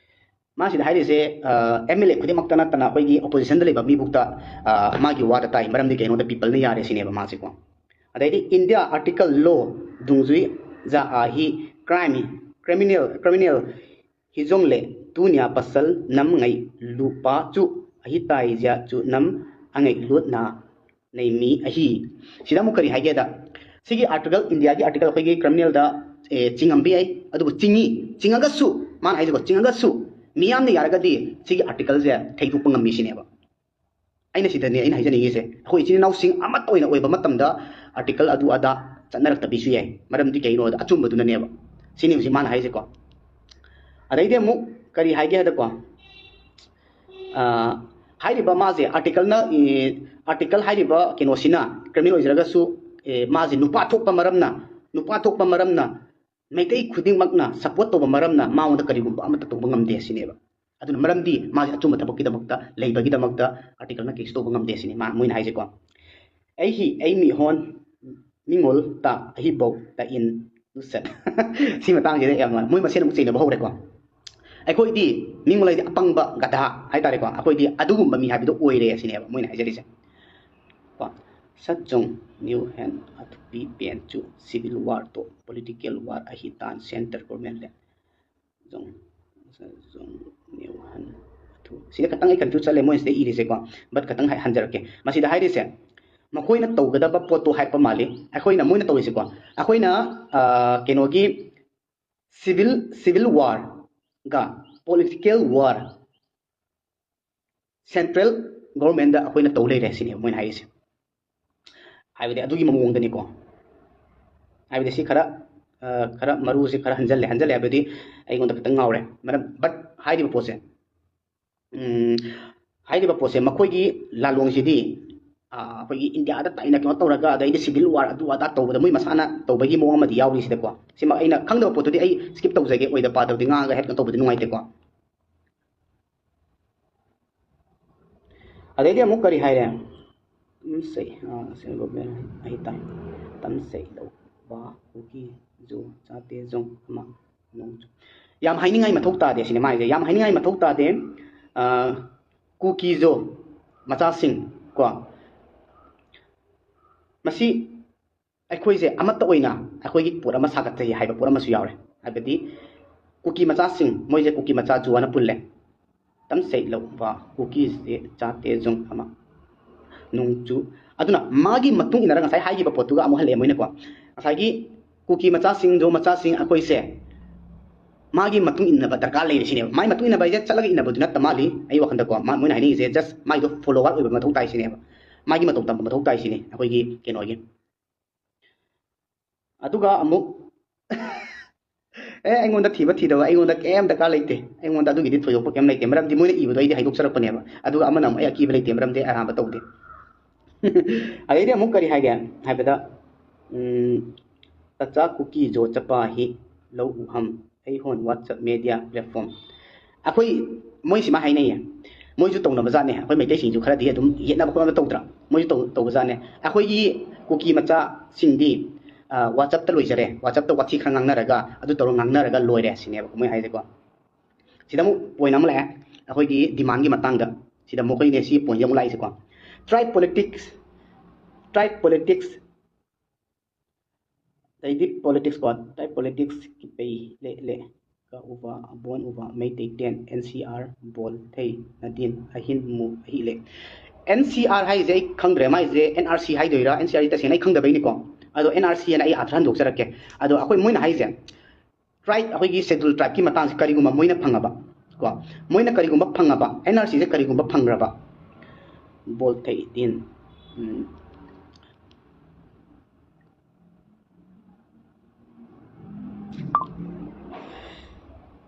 ꯃꯥꯁꯤꯗ ꯍꯥꯏꯔꯤꯁꯦ, ꯑꯦꯝ ꯑꯦꯜ ꯑꯦ ꯈꯨꯗꯤꯡꯃꯛꯇ ꯅꯠꯇꯅ ꯑꯩꯈꯣꯏꯒꯤ ꯑꯣꯄꯣꯖꯤꯁꯟꯗ ꯂꯩꯕ ꯃꯤꯕꯨꯛꯇ, ꯑ, ꯃꯥꯒꯤ ꯋꯥꯗ ꯇꯥꯏ꯫ ꯃꯔꯝꯗꯤ ꯀꯩꯅꯣꯗ ꯄꯤꯄꯜꯅ ꯌꯥꯔꯦ ꯁꯤꯅꯦꯕ ꯃꯥꯁꯦꯀꯣ꯫ ꯑꯗꯩꯗꯤ ꯏꯟꯗꯤꯌꯥ ꯑꯥꯔꯇꯤꯀꯜ ꯂꯣ ꯗꯨꯡꯖꯨꯏ ꯖꯥ ꯑꯥ ꯍꯤ ꯀ꯭ꯔꯥꯏꯝ ꯀ꯭ꯔꯤꯃꯤꯅꯦꯜ ꯀ꯭ꯔꯤꯃꯤꯅꯦꯜ ꯍꯤꯖꯣꯡꯂꯦ ꯇꯨꯅꯤꯌꯥ ꯄꯁꯜ ꯅꯝꯉꯩ ꯂꯨꯄꯥ ꯆꯨ ꯑꯍꯤ ꯇꯥꯏ ꯖꯥ ꯆꯨ ꯅꯝ ꯑꯉꯩ ꯂꯨꯠꯅ ꯅꯩꯃꯤ ꯑꯍꯤ꯫ ꯁꯤꯗ ꯑꯃꯨꯛ ꯀꯔꯤ ꯍꯥꯏꯒꯦꯗ, ꯁꯤꯒꯤ ꯑꯥꯔꯇꯤꯀꯜ, ꯏꯟꯗꯤꯌꯥꯒꯤ ꯑꯥꯔꯇꯤꯀꯜ ꯑꯩꯈꯣꯏꯒꯤ ꯀ꯭ꯔꯤꯃꯤꯅꯦꯜꯗ, ꯑꯦ, ꯆꯤꯡꯉꯝꯕ ꯌꯥꯏ, ꯑꯗꯨꯕꯨ ꯆꯤꯡꯉꯤ, ꯆꯤꯡꯉꯒꯁꯨ, ꯃꯥꯅ ꯍꯥꯏꯁꯤꯀꯣ, ꯆꯤꯡꯉꯒꯁꯨ ꯃꯤꯌꯥꯝꯅ ꯌꯥꯔꯒꯗꯤ ꯁꯤꯒꯤ ꯑꯥꯔꯇꯤꯀꯜꯁꯦ ꯊꯩꯗꯣꯛꯄ ꯉꯝꯃꯤ ꯁꯤꯅꯦꯕ꯫ ꯑꯩꯅ ꯁꯤꯗꯅꯦ ꯑꯩꯅ ꯍꯥꯏꯖꯅꯤꯡꯉꯤꯁꯦ, ꯑꯩꯈꯣꯏ ꯏꯆꯤꯟ ꯏꯅꯥꯎꯁꯤꯡ ꯑꯃꯠꯇ ꯑꯣꯏꯅ ꯑꯣꯏꯕ ꯃꯇꯝꯗ ꯑꯥꯔꯇꯤꯀꯜ ꯑꯗꯨ ꯑꯗꯥ ꯆꯠꯅꯔꯛꯇꯕꯤꯁꯨ ꯌꯥꯏ꯫ ꯃꯔꯝꯗꯤ ꯀꯩꯒꯤꯅꯣꯗ ꯑꯆꯨꯝꯕꯗꯨꯅꯅꯦꯕ꯫ ꯁꯤꯅꯤ ꯍꯧꯖꯤꯛ ꯃꯥꯅ ꯍꯥꯏꯁꯦꯀꯣ꯫ ꯑꯗꯩꯗꯤ ꯑꯃꯨꯛ ꯀꯔꯤ ꯍꯥꯏꯒꯦ ꯍꯥꯏꯗꯀꯣ, ꯑ, ꯍꯥꯏꯔꯤꯕ ꯃꯥꯁꯦ ꯑꯥꯔꯇꯤꯀꯜꯅ, ꯑꯦ, ꯑꯥꯔꯇꯤꯀꯜ ꯍꯥꯏꯔꯤꯕ ꯀꯩꯅꯣꯁꯤꯅ ꯀ꯭ꯔꯤꯃꯤꯅꯦꯜ ꯑꯣꯏꯖꯔꯒꯁꯨ, ꯑꯦ, ꯃꯥꯁꯦ ꯅꯨꯄꯥ ꯊꯣꯛꯄ ꯃꯔꯝꯅ, ꯅꯨꯄꯥ ꯊꯣꯛꯄ ꯃꯔꯝꯅ ꯃꯩꯇꯩ ꯈꯨꯗꯤꯡꯃꯛꯅ ꯁꯞꯄꯣꯔꯠ ꯇꯧꯕ ꯃꯔꯝꯅ ꯃꯉꯣꯟꯗ ꯀꯔꯤꯒꯨꯝꯕ ꯑꯃꯠꯇ ꯇꯧꯕ ꯉꯝꯗꯦ ꯁꯤꯅꯦꯕ꯫ ꯑꯗꯨꯅ ꯃꯔꯝꯗꯤ ꯃꯥꯁꯦ ꯑꯆꯨꯝꯕ ꯊꯕꯛꯀꯤꯗꯃꯛꯇ ꯂꯩꯕꯒꯤꯗꯃꯛꯇ ꯑꯥꯔꯇꯤꯀꯜꯅ ꯀꯦꯁ ꯇꯧꯕ ꯉꯝꯗꯦ ꯁꯤꯅꯤ ꯃꯥ-, ꯃꯣꯏꯅ ꯍꯥꯏꯁꯦꯀꯣ꯫ ꯑꯩꯍꯤ ꯑꯩ ꯃꯤꯍꯣꯟ ꯃꯤꯉꯣꯜ ꯇ ꯑꯍꯤꯕꯧ ꯇ ꯏꯟ ꯂꯨꯁꯠ꯫ ꯁꯤ ꯃꯇꯥꯡꯁꯤꯗ ꯌꯥꯝꯅ ꯃꯣꯏ ꯃꯁꯦꯟ ꯑꯃꯨꯛ ꯆꯩꯅꯕ ꯍꯧꯔꯦꯀꯣ꯫ ꯑꯩꯈꯣꯏꯗꯤ ꯃꯤꯉꯣꯟ ꯍꯥꯏꯗꯤ ꯑꯄꯪꯕ ꯒꯙꯥ ꯍꯥꯏꯇꯥꯔꯦꯀꯣ, ꯑꯩꯈꯣꯏꯗꯤ ꯑꯗꯨꯒꯨꯝꯕ ꯃꯤ ꯍꯥꯏꯕꯗꯣ ꯑꯣꯏꯔꯦ ꯁꯤꯅꯦꯕ ꯃꯣꯏꯅ ꯍꯥꯏꯖꯔꯤꯁꯦ ꯀꯣ꯫ ꯁꯠ ꯖꯣꯡ ꯅ꯭ꯌꯨ ꯍꯦꯟ ꯑꯊꯨꯄꯤ ꯄꯦꯟ ꯆꯨ ꯁꯤꯚꯤꯜ ꯋꯥꯔ ꯇꯣ ꯄꯣꯂꯤꯇꯤꯀꯦꯜ ꯋꯥꯔ ꯑꯍꯤ ꯇꯥꯟ ꯁꯦꯟꯇꯔ ꯒꯣꯔꯃꯦꯟ ꯂꯦ ꯖꯣꯡ ꯖꯣꯡ ꯅ꯭ꯌꯨ ꯍꯟ ꯑꯊꯨ꯫ ꯁꯤꯗ ꯈꯇꯪ ꯑꯩ ꯀꯟꯐ꯭ꯌꯨꯁ ꯆꯠꯂꯦ ꯃꯣꯏꯁꯤꯗ ꯏꯔꯤꯁꯦꯀꯣ꯫ ꯕꯠ ꯈꯇꯪ ꯍꯥꯏ- ꯍꯟꯖꯔꯛꯀꯦ꯫ ꯃꯁꯤꯗ ꯍꯥꯏꯔꯤꯁꯦ ꯃꯈꯣꯏꯅ ꯇꯧꯒꯗꯕ ꯄꯣꯠꯇꯣ ꯍꯥꯏꯔꯛꯄ ꯃꯥꯜꯂꯤ꯫ ꯑꯩꯈꯣꯏꯅ ꯃꯣꯏꯅ ꯇꯧꯔꯤꯁꯦꯀꯣ, ꯑꯩꯈꯣꯏꯅ ꯑ, ꯀꯩꯅꯣꯒꯤ ꯁꯤꯚꯤꯜ ꯁꯤꯚꯤꯜ ꯋꯥꯔꯒ ꯄꯣꯂꯤꯇꯤꯀꯦꯜ ꯋꯥꯔ ꯁꯦꯟꯇ꯭ꯔꯦꯜ ꯒꯣꯔꯃꯦꯟꯗ ꯑꯩꯈꯣꯏꯅ ꯇꯧ ꯂꯩꯔꯦ ꯁꯤꯅꯦꯕ ꯃꯣꯏꯅ ꯍꯥꯏꯔꯤꯁꯦ꯫ ꯍꯥꯏꯕꯗꯤ ꯑꯗꯨꯒꯤ ꯃꯑꯣꯡꯗꯅꯤꯀꯣ꯫ ꯍꯥꯏꯕꯗꯤ ꯁꯤ ꯈꯔ ꯑ, ꯈꯔ ꯃꯔꯨꯁꯦ ꯈꯔ ꯍꯟꯖꯜꯂꯦ ꯍꯟꯖꯜꯂꯦ ꯍꯥꯏꯕꯗꯤ ꯑꯩꯉꯣꯟꯗ ꯈꯤꯇꯪ ꯉꯥꯎꯔꯦ꯫ ꯃꯔꯝ ꯕꯠ ꯍꯥꯏꯔꯤꯕ ꯄꯣꯠꯁꯦ ꯎꯝ, ꯍꯥꯏꯔꯤꯕ ꯄꯣꯠꯁꯦ ꯃꯈꯣꯏꯒꯤ ꯂꯥꯂꯣꯡꯁꯤꯗꯤ ꯑ, ꯑꯩꯈꯣꯏꯒꯤ ꯏꯟꯗꯤꯌꯥꯗ ꯇꯥꯏꯅ ꯀꯩꯅꯣ ꯇꯧꯔꯒ ꯑꯗꯩꯗꯤ ꯁꯤꯚꯤꯜ ꯋꯥꯔ ꯑꯗꯨ ꯑꯗꯥ ꯇꯧꯕꯗ ꯃꯣꯏ ꯃꯁꯥꯅ ꯇꯧꯕꯒꯤ ꯃꯑꯣꯡ ꯑꯃꯗꯤ ꯌꯥꯎꯔꯤ ꯁꯤꯗꯀꯣ꯫ ꯁꯤꯃ ꯑꯩꯅ ꯈꯪꯗꯕ ꯄꯣꯠꯇꯨꯗꯤ ꯑꯩ ꯁ꯭ꯀꯤꯞ ꯇꯧꯖꯒꯦ, ꯑꯣꯏꯗ ꯄꯥꯗꯕꯗꯤ ꯉꯥꯡꯉꯒ ꯍꯦꯛ ꯀꯩꯅꯣ ꯇꯧꯕꯗꯤ ꯅꯨꯡꯉꯥꯏꯇꯦꯀꯣ꯫ ꯑꯗꯩꯗꯤ ꯑꯃꯨꯛ ꯀꯔꯤ ꯍꯥꯏꯔꯦ? ꯇꯝꯁꯩ ꯑ, ꯁꯦ ꯒꯣꯕꯦꯟ ꯑꯍꯤꯇꯥꯏ ꯇꯝꯁꯩ ꯂꯧꯕ ꯀꯨꯀꯤ ꯖꯨ ꯆꯥꯇꯦ ꯖꯣꯡ ꯑꯃ ꯅꯣꯡ ꯆꯨ꯫ ꯌꯥꯝ ꯍꯥꯏꯅꯤꯡꯉꯥꯏ ꯃꯊꯧ ꯇꯥꯗꯦ ꯁꯤꯅꯦ ꯃꯥꯏꯁꯦ꯫ ꯌꯥꯝ ꯍꯥꯏꯅꯤꯡꯉꯥꯏ ꯃꯊꯧ ꯇꯥꯗꯦ꯫ ꯑ, ꯀꯨꯀꯤꯖꯣ ꯃꯆꯥꯁꯤꯡ ꯀꯣ, ꯃꯁꯤ ꯑꯩꯈꯣꯏꯁꯦ ꯑꯃꯠꯇ ꯑꯣꯏꯅ ꯑꯩꯈꯣꯏꯒꯤ ꯄꯣꯠ ꯑꯃ ꯁꯥꯒꯠꯆꯩ ꯍꯥꯏꯕ ꯄꯣꯠ ꯑꯃꯁꯨ ꯌꯥꯎꯔꯦ꯫ ꯍꯥꯏꯕꯗꯤ ꯀꯨꯀꯤ ꯃꯆꯥꯁꯤꯡ, ꯃꯣꯏꯁꯦ ꯀꯨꯀꯤ ꯃꯆꯥ ꯖꯨ ꯍꯥꯏꯅ ꯄꯨꯜꯂꯦ꯫ ꯇꯝꯁꯩ ꯂꯧꯕ ꯀꯨꯀꯤꯁꯦ ꯆꯥꯇꯦ ꯖꯣꯡ ꯑꯃ ꯅꯣꯡꯆꯨ꯫ ꯑꯗꯨꯅ ꯃꯥꯒꯤ ꯃꯇꯨꯡ ꯏꯟꯅꯔꯒ ꯉꯁꯥꯏ ꯍꯥꯏꯈꯤꯕ ꯄꯣꯠꯇꯨꯒ ꯑꯃꯨꯛ ꯍꯜꯂꯛꯑꯦ ꯃꯣꯏꯅꯀꯣ꯫ ꯉꯁꯥꯏꯒꯤ ꯀꯨꯀꯤ ꯃꯆꯥꯁꯤꯡ, ꯖꯣ ꯃꯆꯥꯁꯤꯡ ꯑꯩꯈꯣꯏꯁꯦ ꯃꯥꯒꯤ ꯃꯇꯨꯡ ꯏꯟꯅꯕ ꯗꯔꯀꯥꯔ ꯂꯩꯔꯦ ꯁꯤꯅꯦꯕ꯫ ꯃꯥꯒꯤ ꯃꯇꯨꯡ ꯏꯟꯅꯕ ꯍꯥꯏꯁꯦ ꯆꯠꯂꯒ ꯏꯟꯅꯕꯗꯨ ꯅꯠꯇ ꯃꯥꯜꯂꯤ ꯑꯩ ꯋꯥꯈꯜꯗꯀꯣ꯫ ꯃꯥ-, ꯃꯣꯏꯅ ꯍꯥꯏꯅꯤꯡꯉꯤꯁꯦ just ꯃꯥꯒꯤꯗꯣ ꯐꯣꯂꯣꯋꯔ ꯑꯣꯏꯕ ꯃꯊꯧ ꯇꯥꯏ ꯁꯤꯅꯦꯕ꯫ ꯃꯥꯒꯤ ꯃꯇꯧ ꯇꯝꯕ ꯃꯊꯧ ꯇꯥꯏ ꯁꯤꯅꯤ ꯑꯩꯈꯣꯏꯒꯤ ꯀꯩꯅꯣꯒꯤ꯫ ꯑꯗꯨꯒ ꯑꯃꯨꯛ ꯑꯦ, ꯑꯩꯉꯣꯟꯗ ꯊꯤꯕ ꯊꯤꯗꯕ ꯑꯩꯉꯣꯟꯗ ꯀꯩꯝ ꯗꯔꯀꯥꯔ ꯂꯩꯇꯦ꯫ ꯑꯩꯉꯣꯟꯗ ꯑꯗꯨꯒꯤꯗꯤ ꯊꯣꯏꯗꯣꯛꯄ ꯀꯩꯝ ꯂꯩꯇꯦ, ꯃꯔꯝꯗꯤ ꯃꯣꯏꯅ ꯏꯕꯗꯣ ꯑꯩꯗꯤ ꯍꯥꯏꯗꯣꯛꯆꯔꯛꯄꯅꯦꯕ꯫ ꯑꯗꯨꯒ ꯑꯃꯅ ꯑꯃꯨꯛ ꯑꯩ ꯑꯀꯤꯕ ꯂꯩꯇꯦ, ꯃꯔꯝꯗꯤ ꯑꯩ ꯑꯔꯥꯟꯕ ꯇꯧꯗꯦ꯫ ꯑꯗꯩꯗꯤ ꯑꯃꯨꯛ ꯀꯔꯤ ꯍꯥꯏꯒꯦ ꯍꯥꯏꯕꯗ, ꯎꯝ, ꯇꯆꯥ ꯀꯨꯀꯤ ꯖꯣ ꯆꯄꯥ ꯍꯤ ꯂꯧ ꯎꯍꯝ ꯑꯩ ꯍꯣꯟ WhatsApp media platform꯫ ꯑꯩꯈꯣꯏ ꯃꯣꯏ ꯁꯤꯃ ꯍꯥꯏꯅꯩꯌꯦ, ꯃꯣꯏꯁꯨ ꯇꯧꯅꯕꯖꯥꯠꯅꯦ꯫ ꯑꯩꯈꯣꯏ ꯃꯩꯇꯩꯁꯤꯡꯁꯨ ꯈꯔꯗꯤ ꯑꯗꯨꯝ ꯌꯦꯠꯅꯕ ꯈꯣꯠꯅꯕ ꯇꯧꯗ꯭ꯔꯥ? ꯃꯣꯏꯁꯨ ꯇꯧ ꯇꯧꯕꯖꯥꯠꯅꯦ꯫ ꯑꯩꯈꯣꯏꯒꯤ ꯀꯨꯀꯤ ꯃꯆꯥꯁꯤꯡꯗꯤ ꯋꯥꯆꯞꯇ ꯂꯣꯏꯖꯔꯦ꯫ ꯋꯥꯆꯞꯇ ꯋꯥꯊꯤ ꯈꯔ ꯉꯥꯡꯅꯔꯒ, ꯑꯗꯨ ꯇꯧꯔꯒ ꯉꯥꯡꯅꯔꯒ ꯂꯣꯏꯔꯦ ꯁꯤꯅꯦꯕ ꯃꯣꯏ ꯍꯥꯏꯁꯦꯀꯣ꯫ ꯁꯤꯗ ꯑꯃꯨꯛ ꯄꯣꯏꯟ ꯑꯃ ꯂꯥꯛꯑꯦ, ꯑꯩꯈꯣꯏꯒꯤ ꯗꯤꯃꯥꯟꯒꯤ ꯃꯇꯥꯡꯗ꯫ ꯁꯤꯗ ꯃꯈꯣꯏꯅꯦ ꯁꯤ ꯄꯣꯏꯟꯁꯦ ꯑꯃꯨꯛ ꯂꯥꯛꯏꯁꯦꯀꯣ꯫ ꯇ꯭ꯔꯥꯏꯕ ꯄꯣꯂꯤꯇꯤꯛꯁ ꯇ꯭ꯔꯥꯏꯕ ꯄꯣꯂꯤꯇꯤꯛꯁ ꯑꯗꯩꯗꯤ ꯄꯣꯂꯤꯇꯤꯛꯁ ꯀꯣ꯫ ꯇ꯭ꯔꯥꯏꯕ ꯄꯣꯂꯤꯇꯤꯛꯁ ꯀꯤꯄꯩ ꯂꯦ ꯂꯦ ꯀ ꯎꯕ ꯑꯕꯣꯟ ꯎꯕ ꯃꯩꯇꯩ ꯇꯦꯟ ꯑꯦꯟ ꯁꯤ ꯑꯥꯔ ꯕꯣꯜ ꯊꯩ ꯅꯗꯤꯟ ꯑꯍꯤꯟ ꯃꯨ ꯑꯍꯤ ꯂꯦ꯫ ꯑꯦꯟ ꯁꯤ ꯑꯥꯔ ꯍꯥꯏꯁꯦ ꯑꯩ ꯈꯪꯗ꯭ꯔꯦ, ꯃꯥꯏꯁꯦ ꯑꯦꯟ ꯑꯥꯔ ꯁꯤ ꯍꯥꯏꯗꯣꯏꯔꯥ, ꯑꯦꯟ ꯁꯤ ꯑꯥꯔ ꯇꯁꯦꯡꯅ ꯑꯩ ꯈꯪꯗꯕꯩꯅꯤꯀꯣ꯫ ꯑꯗꯣ ꯑꯦꯟ ꯑꯥꯔ ꯁꯤ ꯑꯅ ꯑꯩ ꯑꯥꯊ꯭ꯔ ꯍꯟꯗꯣꯛꯆꯔꯛꯀꯦ꯫ ꯑꯗꯣ ꯑꯩꯈꯣꯏ ꯃꯣꯏꯅ ꯍꯥꯏꯁꯦ, ꯇ꯭ꯔꯥꯏꯕ, ꯑꯩꯈꯣꯏꯒꯤ ꯁꯦꯗꯨꯜ ꯇ꯭ꯔꯥꯏꯕꯀꯤ ꯃꯇꯥꯡꯁꯦ ꯀꯔꯤꯒꯨꯝꯕ ꯃꯣꯏꯅ ꯐꯪꯉꯕ ꯀꯣ, ꯃꯣꯏꯅ ꯀꯔꯤꯒꯨꯝꯕ ꯐꯪꯉꯕ, ꯑꯦꯟ ꯑꯥꯔ ꯁꯤꯁꯦ ꯀꯔꯤꯒꯨꯝꯕ ꯐꯪꯈ꯭ꯔꯕ, ꯕꯣꯜ ꯊꯩ ꯗꯤꯟ, ꯎꯝ,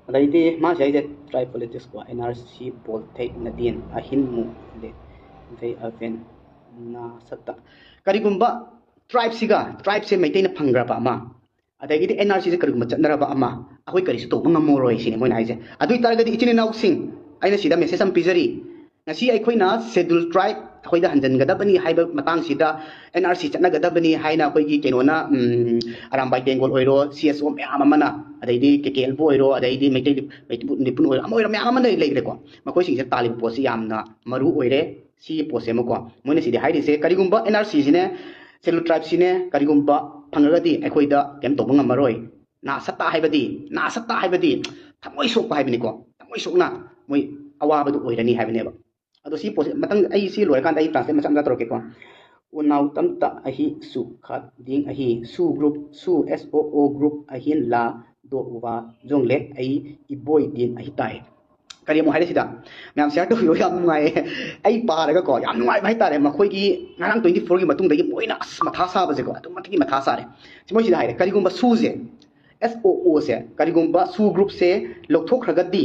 ꯑꯗꯩꯗꯤ ꯃꯥꯁꯦ ꯍꯥꯏꯁꯦ ꯇ꯭ꯔꯥꯏꯕ ꯄꯣꯂꯤꯇꯤꯛꯁ ꯀꯣ, ꯑꯦꯟ ꯑꯥꯔ ꯁꯤ ꯕꯣꯜ ꯊꯩ ꯅꯗꯤꯟ ꯑꯍꯤꯟ ꯃꯨ ꯂꯦ ꯗꯩ ꯑꯚꯦꯟ ꯅꯥ ꯁꯠꯇ꯫ ꯀꯔꯤꯒꯨꯝꯕ ꯇ꯭ꯔꯥꯏꯕꯁꯤꯒ, ꯇ꯭ꯔꯥꯏꯕꯁꯦ ꯃꯩꯇꯩꯅ ꯐꯪꯈ꯭ꯔꯕ ꯑꯃ, ꯑꯗꯒꯤꯗꯤ ꯑꯦꯟ ꯑꯥꯔ ꯁꯤꯁꯦ ꯀꯔꯤꯒꯨꯝꯕ ꯆꯠꯅꯔꯕ ꯑꯃ, ꯑꯩꯈꯣꯏ ꯀꯔꯤꯁꯨ ꯇꯧꯕ ꯉꯝꯃꯔꯣꯏ ꯁꯤꯅꯤ ꯃꯣꯏꯅ ꯍꯥꯏꯁꯦ꯫ ꯑꯗꯨ ꯑꯣꯏ ꯇꯥꯔꯒꯗꯤ ꯏꯆꯤꯟ ꯏꯅꯥꯎꯁꯤꯡ, ꯑꯩꯅ ꯁꯤꯗ ꯃꯦꯁꯦꯖ ꯑꯃ ꯄꯤꯖꯔꯤ꯫ ꯉꯁꯤ ꯑꯩꯈꯣꯏꯅ ꯁꯦꯗꯨꯜ ꯇ꯭ꯔꯥꯏꯕ ꯑꯩꯈꯣꯏꯗ ꯍꯟꯖꯤꯟꯒꯗꯕꯅꯤ ꯍꯥꯏꯕ ꯃꯇꯥꯡꯁꯤꯗ, ꯑꯦꯟ ꯑꯥꯔ ꯁꯤ ꯆꯠꯅꯒꯗꯕꯅꯤ ꯍꯥꯏꯅ ꯑꯩꯈꯣꯏꯒꯤ ꯀꯩꯅꯣꯅ, ꯎꯝ, ꯑꯔꯥꯝꯕꯥꯏ ꯕꯦꯡꯒꯣꯜ ꯑꯣꯏꯔꯣ, ꯁꯤ ꯑꯦꯁ ꯑꯣ ꯃꯌꯥꯝ ꯑꯃꯅ, ꯑꯗꯩꯗꯤ ꯀꯦ ꯀꯦ ꯑꯦꯜꯕꯨ ꯑꯣꯏꯔꯣ, ꯑꯗꯩꯗꯤ ꯃꯩꯇꯩ ꯃꯩꯇꯩ ꯅꯤꯄꯨꯟ ꯑꯣꯏꯔꯣ, ꯑꯃ ꯑꯣꯏꯔꯣ, ꯃꯌꯥꯝ ꯑꯃ ꯂꯩ- ꯂꯩꯈ꯭ꯔꯦꯀꯣ꯫ ꯃꯈꯣꯏꯁꯤꯡꯁꯦ ꯇꯥꯜꯂꯤꯕ ꯄꯣꯠꯁꯤ ꯌꯥꯝꯅ ꯃꯔꯨ ꯑꯣꯏꯔꯦ꯫ ꯁꯤꯒꯤ ꯄꯣꯠꯁꯦ ꯑꯃꯀꯣ, ꯃꯣꯏꯅ ꯁꯤꯗꯤ ꯍꯥꯏꯔꯤꯁꯦ, ꯀꯔꯤꯒꯨꯝꯕ ꯑꯦꯟ ꯑꯥꯔ ꯁꯤꯁꯤꯅꯦ, ꯁꯦꯗꯨꯜ ꯇ꯭ꯔꯥꯏꯕꯁꯤꯅꯦ, ꯀꯔꯤꯒꯨꯝꯕ ꯐꯪꯉꯒꯗꯤ ꯑꯩꯈꯣꯏꯗ ꯀꯩꯝ ꯇꯧꯕ ꯉꯝꯃꯔꯣꯏ꯫ ꯅꯥ ꯁꯠꯇ ꯍꯥꯏꯕꯗꯤ, ꯅꯥ ꯁꯠꯇ ꯍꯥꯏꯕꯗꯤ ꯊꯃꯣꯏ ꯁꯣꯛꯄ ꯍꯥꯏꯕꯅꯤꯀꯣ꯫ ꯊꯃꯣꯏ ꯁꯣꯛꯅ ꯃꯣꯏ ꯑꯋꯥꯕꯗꯨ ꯑꯣꯏꯔꯅꯤ ꯍꯥꯏꯕꯅꯦꯕ꯫ ꯑꯗꯣ ꯁꯤ ꯄꯣꯠꯁꯦ ꯃꯊꯪ ꯑꯩ ꯁꯤ ꯂꯣꯏꯔꯀꯥꯟꯗ ꯑꯩ ꯇ꯭ꯔꯥꯟꯁꯂꯦꯠ ꯃꯆꯥ ꯃꯆꯥ ꯇꯧꯔꯛꯀꯦꯀꯣ꯫ ꯎꯅꯥꯎ ꯇꯝꯇ ꯑꯍꯤ ꯁꯨ ꯈꯥ ꯗꯤꯡ ꯑꯍꯤ ꯁꯨ ꯒ꯭ꯔꯨꯞ ꯁꯨ ꯑꯦꯁ ꯑꯣ ꯑꯣ ꯒ꯭ꯔꯨꯞ ꯑꯍꯤꯟ ꯂꯥ ꯗꯣ ꯎꯕ ꯖꯣꯡꯂꯦ ꯑꯩ ꯏꯕꯣꯏ ꯗꯤꯟ ꯑꯍꯤ ꯇꯥꯏ꯫ ꯀꯔꯤ ꯑꯃꯨꯛ ꯍꯥꯏꯔꯦ ꯁꯤꯗ? ꯃꯌꯥꯝ ꯁꯤꯌꯥꯔ ꯇꯧꯕꯤꯌꯣ, ꯌꯥꯝ ꯅꯨꯡꯉꯥꯏꯌꯦ꯫ ꯑꯩ ꯄꯥꯔꯒꯀꯣ ꯌꯥꯝ ꯅꯨꯡꯉꯥꯏꯕ ꯍꯥꯏꯇꯥꯔꯦ꯫ ꯃꯈꯣꯏꯒꯤ ꯉꯔꯥꯡ ꯇ꯭ꯋꯦꯟꯇꯤ ꯐꯣꯔꯒꯤ ꯃꯇꯨꯡꯗꯒꯤ ꯃꯣꯏꯅ ꯑꯁ ꯃꯊꯥ ꯁꯥꯕꯁꯦꯀꯣ, ꯑꯗꯨꯛ ꯃꯇꯤꯛꯀꯤ ꯃꯊꯥ ꯁꯥꯔꯦ꯫ ꯁꯤ ꯃꯣꯏ ꯁꯤꯗ ꯍꯥꯏꯔꯦ, ꯀꯔꯤꯒꯨꯝꯕ ꯁꯨꯁꯦ, ꯑꯦꯁ ꯑꯣ ꯑꯣꯁꯦ, ꯀꯔꯤꯒꯨꯝꯕ ꯁꯨ ꯒ꯭ꯔꯨꯞꯁꯦ ꯂꯧꯊꯣꯛꯈ꯭ꯔꯒꯗꯤ,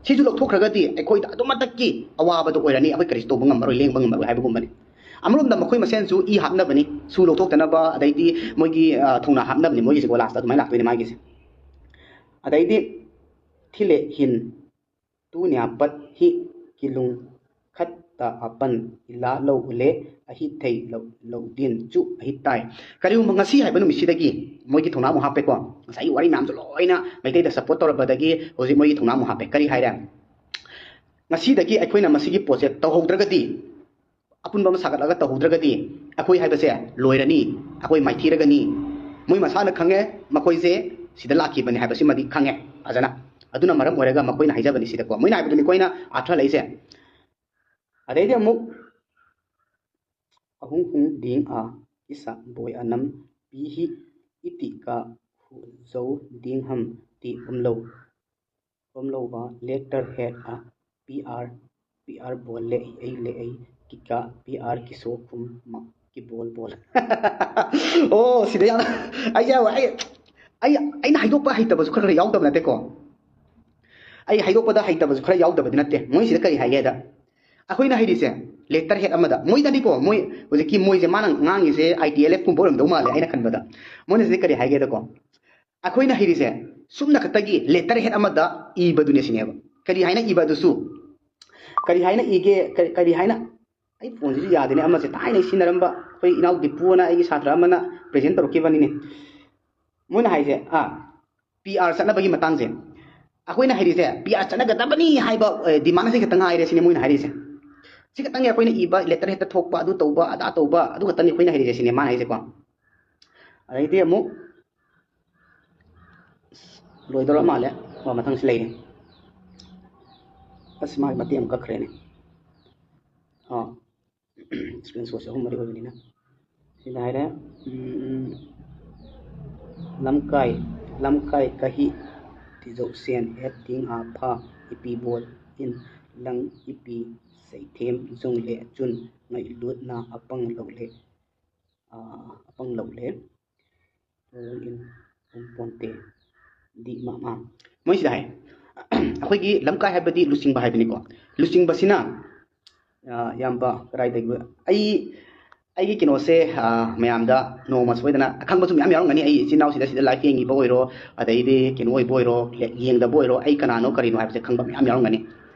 ꯁꯤꯁꯨ ꯂꯧꯊꯣꯛꯈ꯭ꯔꯒꯗꯤ ꯑꯩꯈꯣꯏꯗ ꯑꯗꯨꯃꯛꯇꯛꯀꯤ ꯑꯋꯥꯕꯗꯣ ꯑꯣꯏꯔꯅꯤ, ꯑꯩꯈꯣꯏ ꯀꯔꯤꯁꯨ ꯇꯧꯕ ꯉꯝꯃꯔꯣꯏ, ꯂꯦꯡꯕ ꯉꯝꯃꯔꯣꯏ ꯍꯥꯏꯕꯒꯨꯝꯕꯅꯤ꯫ ꯑꯃꯔꯣꯝꯗ ꯃꯈꯣꯏ ꯃꯁꯦꯟꯁꯨ ꯏ ꯍꯥꯞꯅꯕꯅꯤ, ꯁꯨ ꯂꯧꯊꯣꯛꯇꯅꯕ, ꯑꯗꯩꯗꯤ ꯃꯣꯏꯒꯤ, ꯑ, ꯊꯧꯅꯥ ꯍꯥꯞꯅꯕꯅꯤ ꯃꯣꯏꯒꯤꯁꯦꯀꯣ, ꯂꯥꯁꯇ ꯑꯗꯨꯃꯥꯏꯅ ꯂꯥꯛꯇꯣꯏꯅꯦ ꯃꯥꯒꯤꯁꯦ꯫ ꯑꯗꯩꯗꯤ ꯊꯤꯂꯦ ꯍꯤꯟ ꯇꯨ ꯅ꯭ꯌꯥꯄꯠ ꯍꯤ ꯀꯤꯂꯨꯡ ꯈꯠꯇ ꯑꯄꯟ ꯏꯂꯥ ꯂꯧ ꯎꯂꯦ ꯑꯍꯤꯊꯩ ꯂꯧ ꯂꯧꯗꯤꯟ ꯆꯨ ꯑꯍꯤꯇꯥꯏ꯫ ꯀꯔꯤꯒꯨꯝꯕ ꯉꯁꯤ ꯍꯥꯏꯕ ꯅꯨꯃꯤꯠꯁꯤꯗꯒꯤ ꯃꯣꯏꯒꯤ ꯊꯧꯅꯥ ꯑꯃꯨꯛ ꯍꯥꯞꯄꯦꯀꯣ꯫ ꯉꯁꯥꯏꯒꯤ ꯋꯥꯔꯤ ꯃꯌꯥꯝꯁꯨ ꯂꯣꯏꯅ ꯃꯩꯇꯩꯗ ꯁꯞꯄꯣꯔꯠ ꯇꯧꯔꯛꯄꯗꯒꯤ ꯍꯧꯖꯤꯛ ꯃꯣꯏꯒꯤ ꯊꯧꯅꯥ ꯑꯃꯨꯛ ꯍꯥꯞꯄꯦ꯫ ꯀꯔꯤ ꯍꯥꯏꯔꯦ? ꯉꯁꯤꯗꯒꯤ ꯑꯩꯈꯣꯏꯅ ꯃꯁꯤꯒꯤ ꯄꯣꯠꯁꯦ ꯇꯧꯍꯧꯗ꯭ꯔꯒꯗꯤ, ꯑꯄꯨꯟꯕ ꯑꯃ ꯁꯥꯒꯠꯂꯒ ꯇꯧꯍꯧꯗ꯭ꯔꯒꯗꯤ ꯑꯩꯈꯣꯏ ꯍꯥꯏꯕꯁꯦ ꯂꯣꯏꯔꯅꯤ, ꯑꯩꯈꯣꯏ ꯃꯥꯏꯊꯤꯔꯒꯅꯤ꯫ ꯃꯣꯏ ꯃꯁꯥꯅ ꯈꯪꯉꯦ ꯃꯈꯣꯏꯁꯦ ꯁꯤꯗ ꯂꯥꯛꯈꯤꯕꯅꯤ ꯍꯥꯏꯕꯁꯤꯃꯗꯤ ꯈꯪꯉꯦ ꯐꯖꯅ꯫ ꯑꯗꯨꯅ ꯃꯔꯝ ꯑꯣꯏꯔꯒ ꯃꯈꯣꯏꯅ ꯍꯥꯏꯖꯕꯅꯤ ꯁꯤꯗꯀꯣ꯫ ꯃꯣꯏꯅ ꯍꯥꯏꯕꯗꯨꯅꯤ ꯑꯩꯈꯣꯏꯅ ꯑꯥꯔꯊ ꯍꯜꯂꯛꯏꯁꯦ꯫ ꯑꯗꯩꯗꯤ ꯑꯃꯨꯛ ꯑꯍꯨꯝ ꯍꯨꯝ ꯗꯤꯡ ꯑ ꯏꯁꯥ ꯕꯣꯏ ꯑꯅꯝ ꯄꯤꯍꯤ ꯏꯇꯤ ꯀ ꯍꯨ ꯖꯧ ꯗꯤꯡ ꯍꯝ ꯇꯤ ꯎꯝꯂꯧ ꯎꯝꯂꯧꯕ ꯂꯦꯇꯔ ꯍꯦꯠ ꯑ ꯄꯤ ꯑꯥꯔ ꯄꯤ ꯑꯥꯔ ꯕꯣꯜ ꯂꯦ ꯑꯩ ꯂꯦ ꯑꯩ ꯀꯤꯀꯥ ꯄꯤ ꯑꯥꯔ ꯀꯤꯁꯣ ꯈꯨꯝ ꯃ ꯀꯤꯕꯣꯜ ꯕꯣꯜ꯫ ꯑꯣ ꯁꯤꯗ ꯌꯥꯝ ꯑꯩꯁꯦ ꯑꯩ ꯑꯩ ꯑꯩꯅ ꯍꯥꯏꯗꯣꯛꯄ ꯍꯩꯇꯕꯁꯨ ꯈꯔ ꯈꯔ ꯌꯥꯎꯗꯕ ꯅꯠꯇꯦꯀꯣ꯫ ꯑꯩ ꯍꯥꯏꯗꯣꯛꯄꯗ ꯍꯩꯇꯕꯁꯨ ꯈꯔ ꯌꯥꯎꯗꯕꯗꯤ ꯅꯠꯇꯦ꯫ ꯃꯣꯏꯁꯤꯗ ꯀꯔꯤ ꯍꯥꯏꯒꯦꯗ, ꯑꯩꯈꯣꯏꯅ ꯍꯩꯔꯤꯁꯦ ꯂꯦꯇꯔ ꯍꯦꯠ ꯑꯃꯗ, ꯃꯣꯏꯗꯅꯤꯀꯣ, ꯃꯣꯏ ꯍꯧꯖꯤꯛꯀꯤ ꯃꯣꯏꯁꯦ ꯃꯥꯅ ꯉꯥꯡꯉꯤꯁꯦ ꯑꯥꯏ ꯇꯤ ꯑꯦꯜ ꯑꯦꯐ ꯀꯨꯝꯕ ꯑꯣꯏꯔꯝꯗꯧ ꯃꯥꯜꯂꯦ ꯑꯩꯅ ꯈꯟꯕꯗ꯫ ꯃꯣꯏꯅ ꯁꯤꯗ ꯀꯔꯤ ꯍꯥꯏꯒꯦꯗꯀꯣ, ꯑꯩꯈꯣꯏꯅ ꯍꯩꯔꯤꯁꯦ ꯁꯨꯝꯅ ꯈꯛꯇꯒꯤ ꯂꯦꯇꯔ ꯍꯦꯠ ꯑꯃꯗ ꯏꯕꯗꯨꯅꯦ ꯁꯤꯅꯦꯕ꯫ ꯀꯔꯤ ꯍꯥꯏꯅ ꯏꯕ ꯑꯗꯨꯁꯨ? ꯀꯔꯤ ꯍꯥꯏꯅ ꯏꯒꯦ? ꯀꯔꯤ, ꯀꯔꯤ ꯍꯥꯏꯅ, ꯑꯩ ꯐꯣꯟꯁꯤꯁꯨ ꯌꯥꯗꯦꯅꯦ, ꯑꯃꯁꯦ ꯊꯥꯏꯅ ꯁꯤꯖꯤꯟꯅꯔꯝꯕ ꯑꯩꯈꯣꯏ ꯏꯅꯥꯎ ꯗꯤꯄꯨꯅ ꯑꯩꯒꯤ ꯁꯥꯇ꯭ꯔ ꯑꯃꯅ ꯄ꯭ꯔꯦꯖꯦꯟ ꯇꯧꯔꯛꯈꯤꯕꯅꯤꯅꯦ꯫ ꯃꯣꯏꯅ ꯍꯥꯏꯁꯦ, ꯑꯥ, ꯄꯤ ꯑꯥꯔ ꯆꯠꯅꯕꯒꯤ ꯃꯇꯥꯡꯁꯦ꯫ ꯑꯩꯈꯣꯏꯅ ꯍꯩꯔꯤꯁꯦ ꯄꯤ ꯑꯥꯔ ꯆꯠꯅꯒꯗꯕꯅꯤ ꯍꯥꯏꯕ, ꯑꯦ, ꯗꯤꯃꯥꯟ ꯑꯁꯤ ꯈꯛꯇ ꯉꯥꯏꯔꯦ ꯁꯤꯅꯦ ꯃꯣꯏꯅ ꯍꯥꯏꯔꯤꯁꯦ꯫ ꯁꯤ ꯈꯛꯇꯪꯒꯤ ꯑꯩꯈꯣꯏꯅ ꯏꯕ, ꯂꯦꯇꯔ ꯍꯦꯠꯇ ꯊꯣꯛꯄ, ꯑꯗꯨ ꯇꯧꯕ, ꯑꯗꯥ ꯇꯧꯕ, ꯑꯗꯨ ꯈꯛꯇꯅꯤ ꯑꯩꯈꯣꯏꯅ ꯍꯩꯔꯤꯁꯦ ꯁꯤꯅꯦ ꯃꯥꯅ ꯍꯥꯏꯁꯦꯀꯣ꯫ ꯑꯗꯩꯗꯤ ꯑꯃꯨꯛ ꯂꯣꯏꯗꯧꯔ ꯃꯥꯜꯂꯦ꯫ ꯑꯣ, ꯃꯊꯪꯁꯤ ꯂꯩꯔꯦ꯫ ꯑꯁ, ꯃꯥꯒꯤ ꯃꯇꯦꯛ ꯑꯃ ꯀꯛꯈ꯭ꯔꯦꯅꯦ꯫ ꯑꯥ, ꯁ꯭ꯀ꯭ꯔꯤꯟ ꯁꯣꯠꯁꯦ ꯑꯍꯨꯝ ꯃꯔꯤ ꯑꯣꯏꯕꯅꯤꯅ꯫ ꯁꯤꯗ ꯍꯥꯏꯔꯦ, ꯎꯝ, ꯂꯝꯀꯥꯏ, ꯂꯝꯀꯥꯏ ꯀꯍꯤ ꯇꯤꯖꯧꯁꯦꯟ ꯑꯦꯠ ꯇꯤꯡ ꯑꯥ ꯐꯥ ꯏꯄꯤ ꯕꯣꯜ ꯏꯟ ꯂꯪ ꯏꯄꯤ ꯆꯩꯊꯦꯝ ꯖꯨꯡꯂꯦ ꯆꯨꯟ ꯉꯩ ꯂꯨꯠꯅ ꯑꯄꯪ ꯂꯧꯂꯦ, ꯑꯥ, ꯑꯄꯪ ꯂꯧꯂꯦ꯫ ꯂꯣꯏ ꯏꯟ ꯎꯝ ꯄꯣꯟꯇꯦ꯫ ꯗꯤ ꯃ-, ꯃ-, ꯃꯣꯏꯁꯤꯗ ꯍꯥꯏ, ꯑꯩꯈꯣꯏꯒꯤ ꯂꯝꯀꯥꯏ ꯍꯥꯏꯕꯗꯤ ꯂꯨꯆꯤꯡꯕ ꯍꯥꯏꯕꯅꯤꯀꯣ꯫ ꯂꯨꯆꯤꯡꯕꯁꯤꯅ, ꯑ, ꯏꯌꯥꯝꯕ ꯀꯗꯥꯏꯗꯒꯤ ꯑꯩ, ꯑꯩꯒꯤ ꯀꯩꯅꯣꯁꯦ, ꯑ, ꯃꯌꯥꯝꯗ ꯅꯣꯡꯃ ꯁꯣꯏꯗꯅ ꯑꯈꯪꯕꯁꯨ ꯃꯌꯥꯝ ꯌꯥꯎꯔꯝꯒꯅꯤ꯫ ꯑꯩ ꯏꯆꯤꯟ ꯏꯅꯥꯎꯁꯤꯗ, ꯁꯤꯗ ꯂꯥꯏꯐ ꯌꯦꯡꯉꯤꯕ ꯑꯣꯏꯔꯣ, ꯑꯗꯩꯗꯤ ꯀꯩꯅꯣ ꯑꯣꯏꯕ ꯑꯣꯏꯔꯣ, ꯂꯦ-, ꯌꯦꯡꯗꯕ ꯑꯣꯏꯔꯣ, ꯑꯩ ꯀꯅꯥꯅꯣ ꯀꯔꯤꯅꯣ ꯍꯥꯏꯕꯁꯦ ꯈꯪꯕ ꯃꯌꯥꯝ ꯌꯥꯎꯔꯝꯒꯅꯤ꯫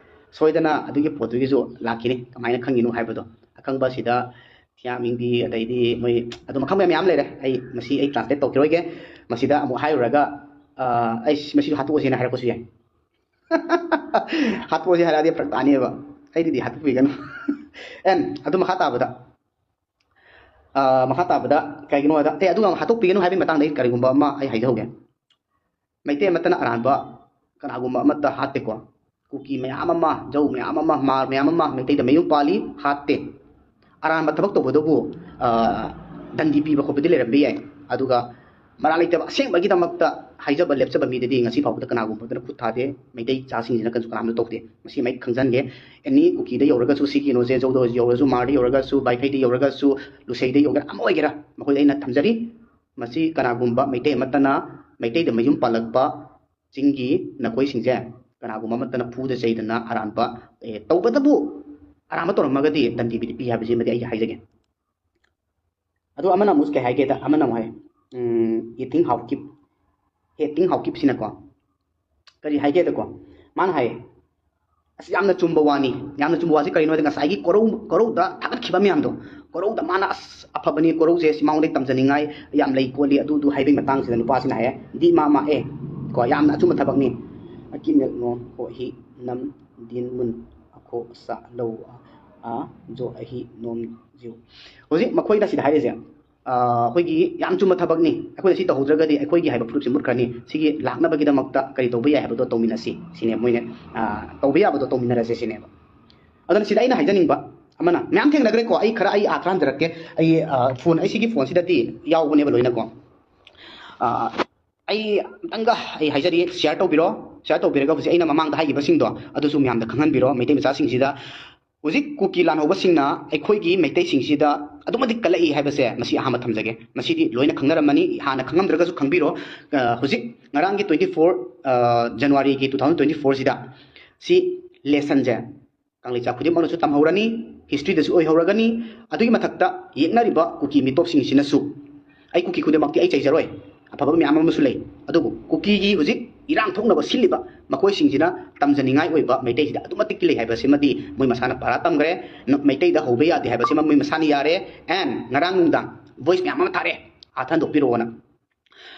ꯁꯣꯏꯗꯅ ꯑꯗꯨꯒꯤ ꯄꯣꯠꯇꯨꯒꯤꯁꯨ ꯂꯥꯛꯈꯤꯅꯤ꯫ ꯀꯃꯥꯏꯅ ꯈꯪꯉꯤꯅꯣ ꯍꯥꯏꯕꯗꯣ, ꯑꯈꯪꯕ ꯁꯤꯗ ꯊꯤꯌꯥꯃꯤꯡꯕꯤ, ꯑꯗꯩꯗꯤ ꯃꯣꯏ ꯑꯗꯨꯝ ꯑꯈꯪꯕ ꯃꯌꯥꯝ ꯂꯩꯔꯦ꯫ ꯑꯩ ꯃꯁꯤ ꯑꯩ translate ꯇꯧꯈꯤꯔꯣꯏꯒꯦ꯫ ꯃꯁꯤꯗ ꯑꯃꯨꯛ ꯍꯥꯏꯔꯨꯔꯒ, ꯑ, ꯑꯩ ꯃꯁꯤꯁꯨ ꯍꯥꯠꯇꯣꯛꯑꯁꯦꯅ ꯍꯥꯏꯔꯛꯄꯁꯨ ꯌꯥꯏ꯫ ꯍꯥꯠꯇꯣꯛꯑꯁꯦ ꯍꯥꯏꯔꯛꯑꯗꯤ ꯐꯔꯛ ꯇꯥꯅꯦꯕ꯫ ꯑꯩꯗꯤꯗꯤ ꯍꯥꯠꯇꯣꯛꯄꯤꯒꯅꯨ꯫ ꯑꯦꯟ ꯑꯗꯨ ꯃꯈꯥ ꯇꯥꯕꯗ, ꯑ, ꯃꯈꯥ ꯇꯥꯕꯗ ꯀꯩꯒꯤꯅꯣ ꯍꯥꯏꯗ, ꯑꯦ, ꯑꯗꯨꯒ ꯍꯥꯠꯇꯣꯛꯄꯤꯒꯅꯨ ꯍꯥꯏꯕꯒꯤ ꯃꯇꯥꯡꯗ ꯑꯩ ꯀꯔꯤꯒꯨꯝꯕ ꯑꯃ ꯑꯩ ꯍꯥꯏꯖꯍꯧꯒꯦ꯫ ꯃꯩꯇꯩ ꯑꯃꯠꯇꯅ ꯑꯔꯥꯟꯕ ꯀꯅꯥꯒꯨꯝꯕ ꯑꯃꯠꯇ ꯍꯥꯠꯇꯦꯀꯣ꯫ ꯀꯨꯀꯤ ꯃꯌꯥꯝ ꯑꯃ, ꯖꯧ ꯃꯌꯥꯝ ꯑꯃ, ꯃꯥꯔ ꯃꯌꯥꯝ ꯑꯃ ꯃꯩꯇꯩꯗ ꯃꯌꯨꯝ ꯄꯥꯜꯂꯤ, ꯍꯥꯠꯇꯦ꯫ ꯑꯔꯥꯟꯕ ꯊꯕꯛ ꯇꯧꯕꯗꯨꯕꯨ, ꯑ, ꯗꯟꯗꯤ ꯄꯤꯕ ꯈꯣꯠꯄꯗꯤ ꯂꯩꯔꯝꯕ ꯌꯥꯏ꯫ ꯑꯗꯨꯒ ꯃꯔꯥꯜ ꯂꯩꯇꯕ ꯑꯁꯦꯡꯕꯒꯤꯗꯃꯛꯇ ꯍꯥꯏꯖꯕ ꯂꯦꯞꯆꯕ ꯃꯤꯗꯗꯤ ꯉꯁꯤ ꯐꯥꯎꯕꯗ ꯀꯅꯥꯒꯨꯝꯕꯗꯅ ꯈꯨꯠ ꯊꯥꯗꯦ꯫ ꯃꯩꯇꯩ ꯏꯆꯥꯁꯤꯡꯁꯤꯅ ꯀꯩꯁꯨ ꯀꯅꯥꯝꯇ ꯇꯧꯗꯦ꯫ ꯃꯁꯤ ꯃꯩ ꯈꯪꯖꯟꯒꯦ꯫ ꯑꯦꯅꯤ ꯀꯨꯀꯤꯗ ꯌꯧꯔꯒꯁꯨ, ꯁꯤꯒꯤ ꯀꯩꯅꯣꯁꯦ, ꯖꯧꯗ ꯌꯧꯔꯁꯨ, ꯃꯥꯔꯗ ꯌꯧꯔꯒꯁꯨ, ꯕꯥꯏꯈꯩꯗ ꯌꯧꯔꯒꯁꯨ, ꯂꯨꯁꯩꯗ ꯌꯧꯒꯦꯔꯥ, ꯑꯃ ꯑꯣꯏꯒꯦꯔꯥ, ꯃꯈꯣꯏꯗ ꯑꯩꯅ ꯊꯝꯖꯔꯤ꯫ ꯃꯁꯤ ꯀꯅꯥꯒꯨꯝꯕ ꯃꯩꯇꯩ ꯑꯃꯠꯇꯅ ꯃꯩꯇꯩꯗ ꯃꯌꯨꯝ ꯄꯥꯜꯂꯛꯄ ꯆꯤꯡꯒꯤ ꯅꯈꯣꯏꯁꯤꯡꯁꯦ ꯀꯅꯥꯒꯨꯝꯕ ꯑꯃꯠꯇꯅ ꯐꯨꯗ ꯆꯩꯗꯅ ꯑꯔꯥꯟꯕ, ꯑꯦ, ꯇꯧꯕꯇꯕꯨ ꯑꯔꯥꯟꯕ ꯇꯧꯔꯝꯃꯒꯗꯤ ꯗꯟꯗꯤ ꯄꯤ ꯍꯥꯏꯕꯁꯤꯃꯗꯤ ꯑꯩ ꯍꯥꯏꯖꯒꯦ꯫ ꯑꯗꯣ ꯑꯃꯅ ꯑꯃꯨꯛ ꯀꯩ ꯍꯥꯏꯒꯦꯗ, ꯑꯃꯅ ꯑꯃꯨꯛ ꯍꯥꯏ, ꯎꯝ, "Eating how keep, hating how keep" ꯁꯤꯅꯀꯣ ꯀꯔꯤ ꯍꯥꯏꯒꯦꯗꯀꯣ, ꯃꯥꯅ ꯍꯥꯏ, ꯑꯁ, ꯌꯥꯝꯅ ꯆꯨꯝꯕ ꯋꯥꯅꯤ꯫ ꯌꯥꯝꯅ ꯆꯨꯝꯕ ꯋꯥꯁꯤ ꯀꯔꯤꯅꯣ ꯍꯥꯏꯗ, ꯉꯁꯥꯏꯒꯤ ꯀꯣꯔꯧ, ꯀꯣꯔꯧꯗ ꯊꯥꯒꯠꯈꯤꯕ ꯃꯌꯥꯝꯗꯣ, ꯀꯣꯔꯧꯗ ꯃꯥꯅ, "ꯑꯁ, ꯑꯐꯕꯅꯤ, ꯀꯣꯔꯧꯁꯦ ꯁꯤ ꯃꯉꯣꯟꯗꯒꯤ ꯇꯝꯖꯅꯤꯡꯉꯥꯏ ꯌꯥꯝ ꯂꯩ ꯈꯣꯠꯂꯤ", ꯑꯗꯨꯗꯨ ꯍꯥꯏꯕꯒꯤ ꯃꯇꯥꯡꯁꯤꯗ ꯅꯨꯄꯥꯁꯤꯅ ꯍꯥꯏꯌꯦ, "ꯗꯤ ꯃꯥ ꯃꯥ ꯑꯦ", ꯀꯣ, "ꯌꯥꯝꯅ ꯑꯆꯨꯝꯕ ꯊꯕꯛꯅꯤ꯫ ꯑꯀꯤꯞ ꯅꯦꯛ ꯅꯣ ꯍꯣ ꯍꯤ ꯅꯝ ꯗꯤꯟ ꯃꯨꯟ ꯑꯈꯣ ꯁꯥ ꯂꯧ ꯑ ꯖꯣ ꯑꯍꯤ ꯅꯣꯝ ꯖꯤꯎ"꯫ ꯍꯧꯖꯤꯛ ꯃꯈꯣꯏꯅ ꯁꯤꯗ ꯍꯥꯏꯔꯤꯁꯦ, ꯑ, ꯑꯩꯈꯣꯏꯒꯤ ꯌꯥꯝ ꯆꯨꯝꯕ ꯊꯕꯛꯅꯤ꯫ ꯑꯩꯈꯣꯏꯅ ꯁꯤ ꯇꯧꯍꯧꯗ꯭ꯔꯒꯗꯤ ꯑꯩꯈꯣꯏꯒꯤ ꯍꯥꯏꯕ ꯐꯨꯔꯨꯞꯁꯦ ꯃꯨꯠꯈ꯭ꯔꯅꯤ꯫ ꯁꯤꯒꯤ ꯂꯥꯛꯅꯕꯒꯤꯗꯃꯛꯇ ꯀꯔꯤ ꯇꯧꯕ ꯌꯥꯏ ꯍꯥꯏꯕꯗꯣ ꯇꯧꯃꯤꯟꯅꯁꯤ ꯁꯤꯅꯦ ꯃꯣꯏꯅ, ꯑ, ꯇꯧꯕ ꯌꯥꯕꯗꯣ ꯇꯧꯃꯤꯟꯅꯔꯁꯦ ꯁꯤꯅꯦꯕ꯫ ꯑꯗꯨꯅ ꯁꯤꯗ ꯑꯩꯅ ꯍꯥꯏꯖꯅꯤꯡꯕ ꯑꯃꯅ, ꯃꯌꯥꯝ ꯊꯦꯡꯅꯈ꯭ꯔꯦꯀꯣ, ꯑꯩ ꯈꯔ ꯑꯩ ꯑꯥꯊ꯭ꯔ ꯍꯟꯖꯔꯛꯀꯦ꯫ ꯑꯩ, ꯑ, ꯐꯣꯟ, ꯑꯩ ꯁꯤꯒꯤ ꯐꯣꯟꯁꯤꯗꯗꯤ ꯌꯥꯎꯕꯅꯦꯕ ꯂꯣꯏꯅꯀꯣ꯫ ꯑ, ꯑꯩ ꯑꯝꯇꯪꯒ ꯑꯩ ꯍꯥꯏꯖꯔꯤ, share ꯇꯧꯕꯤꯔꯣ꯫ Share ꯇꯧꯕꯤꯔꯒ ꯍꯧꯖꯤꯛ ꯑꯩꯅ ꯃꯃꯥꯡꯗ ꯍꯥꯏꯈꯤꯕꯁꯤꯡꯗꯣ ꯑꯗꯨꯁꯨ ꯃꯌꯥꯝꯗ ꯈꯪꯍꯟꯕꯤꯔꯣ꯫ ꯃꯩꯇꯩ ꯃꯆꯥꯁꯤꯡꯁꯤꯗ ꯍꯧꯖꯤꯛ ꯀꯨꯀꯤ ꯂꯥꯟꯍꯧꯕꯁꯤꯡꯅ ꯑꯩꯈꯣꯏꯒꯤ ꯃꯩꯇꯩꯁꯤꯡꯁꯤꯗ ꯑꯗꯨꯛ ꯃꯇꯤꯛ ꯀꯜꯂꯛꯏ ꯍꯥꯏꯕꯁꯦ ꯃꯁꯤ ꯑꯍꯥꯟꯕ ꯊꯝꯖꯒꯦ꯫ ꯃꯁꯤꯗꯤ ꯂꯣꯏꯅ ꯈꯪꯅꯔꯝꯃꯅꯤ, ꯍꯥꯟꯅ ꯈꯪꯉꯝꯗ꯭ꯔꯒꯁꯨ ꯈꯪꯕꯤꯔꯣ꯫ ꯑ, ꯍꯧꯖꯤꯛ ꯉꯔꯥꯡꯒꯤ twenty four, ꯑ, ꯖꯅꯋꯥꯔꯤꯒꯤ two thousand twenty fourꯁꯤꯗ ꯁꯤ lessonꯁꯦ ꯀꯪꯂꯩꯆꯥ ꯈꯨꯗꯤꯡꯃꯛꯅꯁꯨ ꯇꯝꯍꯧꯔꯅꯤ, historyꯗꯁꯨ ꯑꯣꯏꯍꯧꯔꯒꯅꯤ꯫ ꯑꯗꯨꯒꯤ ꯃꯊꯛꯇ ꯌꯦꯛꯅꯔꯤꯕ ꯀꯨꯀꯤ ꯃꯤꯇꯣꯞꯁꯤꯡꯁꯤꯅꯁꯨ, ꯑꯩ ꯀꯨꯀꯤ ꯈꯨꯗꯤꯡꯃꯛꯇꯤ ꯑꯩ ꯆꯩꯖꯔꯣꯏ, ꯑꯐꯕ ꯃꯌꯥꯝ ꯑꯃꯁꯨ ꯂꯩ, ꯑꯗꯨꯕꯨ ꯀꯨꯀꯤꯒꯤ ꯍꯧꯖꯤꯛ ꯏꯔꯥꯡ ꯊꯣꯛꯅꯕ ꯁꯤꯜꯂꯤꯕ ꯃꯈꯣꯏꯁꯤꯡꯁꯤꯅ ꯇꯝꯖꯅꯤꯡꯉꯥꯏ ꯑꯣꯏꯕ ꯃꯩꯇꯩꯁꯤꯗ ꯑꯗꯨꯛ ꯃꯇꯤꯛꯀꯤ ꯂꯩ ꯍꯥꯏꯕꯁꯤꯃꯗꯤ ꯃꯣꯏ ꯃꯁꯥꯅ ꯄꯔꯥ ꯇꯝꯈ꯭ꯔꯦ꯫ ꯅ-, ꯃꯩꯇꯩꯗ ꯍꯧꯕ ꯌꯥꯗꯦ ꯍꯥꯏꯕꯁꯤꯃ ꯃꯣꯏ ꯃꯁꯥꯅ ꯌꯥꯔꯦ꯫ And ꯉꯔꯥꯡ ꯅꯨꯡꯗꯥꯡ voice ꯃꯌꯥꯝ ꯑꯃ ꯊꯥꯔꯛꯑꯦ, ꯑꯥꯔꯊ ꯍꯟꯗꯣꯛꯄꯤꯔꯛꯑꯣꯅ꯫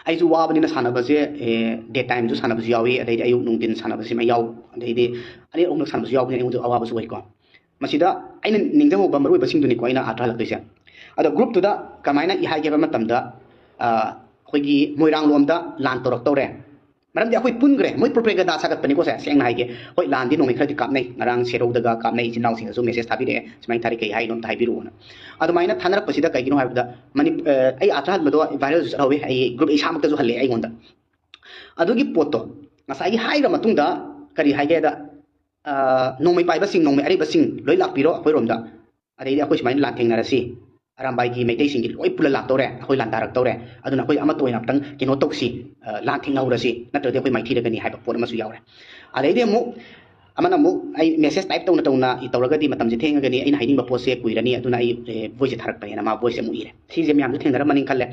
ꯑꯩꯁꯨ ꯋꯥꯕꯅꯤꯅ ꯁꯥꯟꯅꯕꯁꯦ, ꯑꯦ, day time ꯁꯨ ꯁꯥꯟꯅꯕꯁꯨ ꯌꯥꯎꯏ, ꯑꯗꯩꯗꯤ ꯑꯌꯨꯛ ꯅꯨꯡꯊꯤꯟ ꯁꯥꯟꯅꯕꯁꯤꯃ ꯌꯥꯎ, ꯑꯗꯩꯗꯤ ꯑꯅꯤꯔꯛ ꯑꯍꯨꯝꯂꯛ ꯁꯥꯟꯅꯕꯁꯨ ꯌꯥꯎꯕꯅꯤꯅ ꯑꯩꯉꯣꯟꯗ ꯑꯋꯥꯕꯁꯨ ꯑꯣꯏꯀꯣ꯫ ꯃꯁꯤꯗ ꯑꯩꯅ ꯅꯤꯡꯁꯤꯡꯍꯧꯕ ꯃꯔꯨꯑꯣꯏꯕꯁꯤꯡꯗꯨꯅꯤꯀꯣ ꯑꯩꯅ ꯑꯥꯔꯊ ꯍꯜꯂꯛꯇꯣꯏꯁꯦ꯫ ꯑꯗꯣ group ꯇꯨꯗ ꯀꯃꯥꯏꯅ ꯏ ꯍꯥꯏꯒꯦ ꯍꯥꯏꯕ ꯃꯇꯝꯗ, ꯑ, ꯑꯩꯈꯣꯏꯒꯤ ꯃꯣꯏꯔꯥꯡ ꯂꯣꯝꯗ ꯂꯥꯟ ꯇꯧꯔꯛꯇꯧꯔꯦ꯫ ꯃꯔꯝꯗꯤ ꯑꯩꯈꯣꯏ ꯄꯨꯟꯈ꯭ꯔꯦ, ꯃꯣꯏ propaganda ꯁꯥꯒꯠꯄꯅꯤꯀꯣ ꯁꯦ, ꯁꯦꯡꯅ ꯍꯥꯏꯒꯦ꯫ ꯍꯣꯏ, ꯂꯥꯟꯗꯤ ꯅꯣꯡꯃꯩ ꯈꯔꯗꯤ ꯀꯥꯞꯅꯩ, ꯉꯔꯥꯡ ꯁꯦꯔꯧꯗꯒ ꯀꯥꯞꯅꯩ, ꯏꯆꯤꯟ ꯏꯅꯥꯎꯁꯤꯡꯅꯁꯨ message ꯊꯥꯕꯤꯔꯛꯑꯦ, ꯁꯨꯃꯥꯏꯅ ꯊꯥꯔꯤ, ꯀꯩ ꯍꯥꯏꯅꯣ ꯑꯝꯇ ꯍꯥꯏꯕꯤꯔꯛꯑꯣꯅ꯫ ꯑꯗꯨꯃꯥꯏꯅ ꯊꯥꯅꯔꯛꯄꯁꯤꯗ ꯀꯩꯒꯤꯅꯣ ꯍꯥꯏꯕꯗ, ꯃꯅꯤ-, ꯑ, ꯑꯩ ꯑꯥꯔꯊ ꯍꯟꯕꯗꯣ viral ꯁꯨ ꯆꯠꯍꯧꯋꯤ, ꯑꯩ group ꯏꯁꯥꯃꯛꯇꯁꯨ ꯍꯜꯂꯦ ꯑꯩꯉꯣꯟꯗ꯫ ꯑꯗꯨꯒꯤ ꯄꯣꯠꯇꯣ ꯉꯁꯥꯏꯒꯤ ꯍꯥꯏꯈ꯭ꯔ ꯃꯇꯨꯡꯗ ꯀꯔꯤ ꯍꯥꯏꯒꯦꯗ, ꯑ, ꯅꯣꯡꯃꯩ ꯄꯥꯏꯕꯁꯤꯡ, ꯅꯣꯡꯃꯩ ꯑꯔꯤꯕꯁꯤꯡ ꯂꯣꯏ ꯂꯥꯛꯄꯤꯔꯣ ꯑꯩꯈꯣꯏꯔꯣꯝꯗ, ꯑꯗꯩꯗꯤ ꯑꯩꯈꯣꯏ ꯁꯨꯃꯥꯏꯅ ꯂꯥꯟ ꯊꯦꯡꯅꯔꯁꯤ, ꯑꯔꯥꯝꯕꯥꯏꯒꯤ ꯃꯩꯇꯩꯁꯤꯡꯒꯤ ꯂꯣꯏ ꯄꯨꯜꯂ ꯂꯥꯛꯇꯧꯔꯦ, ꯑꯩꯈꯣꯏ ꯂꯥꯟꯗꯥꯔꯛꯇꯧꯔꯦ, ꯑꯗꯨꯅ ꯑꯩꯈꯣꯏ ꯑꯃꯠꯇ ꯑꯣꯏꯅ ꯑꯝꯇꯪ ꯀꯩꯅꯣ ꯇꯧꯁꯤ, ꯑ, ꯂꯥꯟ ꯊꯦꯡꯅꯍꯧꯔꯁꯤ, ꯅꯠꯇ꯭ꯔꯗꯤ ꯑꯩꯈꯣꯏ ꯃꯥꯏꯊꯤꯔꯒꯅꯤ ꯍꯥꯏꯕ ꯄꯣꯠ ꯑꯃꯁꯨ ꯌꯥꯎꯔꯦ꯫ ꯑꯗꯩꯗꯤ ꯑꯃꯨꯛ ꯑꯃꯅ ꯑꯃꯨꯛ ꯑꯩ message type ꯇꯧꯅ ꯇꯧꯅ ꯏ ꯇꯧꯔꯒꯗꯤ ꯃꯇꯝꯁꯦ ꯊꯦꯡꯉꯒꯅꯤ, ꯑꯩꯅ ꯍꯥꯏꯅꯤꯡꯕ ꯄꯣꯠꯁꯦ ꯀꯨꯏꯔꯅꯤ, ꯑꯗꯨꯅ ꯑꯩ, ꯑꯦ, voice ꯁꯦ ꯊꯥꯔꯛꯄꯅꯦꯅ ꯃꯥ voice ꯁꯦ ꯑꯃꯨꯛ ꯏꯔꯦ꯫ ꯁꯤꯁꯦ ꯃꯌꯥꯝꯁꯨ ꯊꯦꯡꯅꯔꯝꯃꯅꯤ ꯈꯜꯂꯦ꯫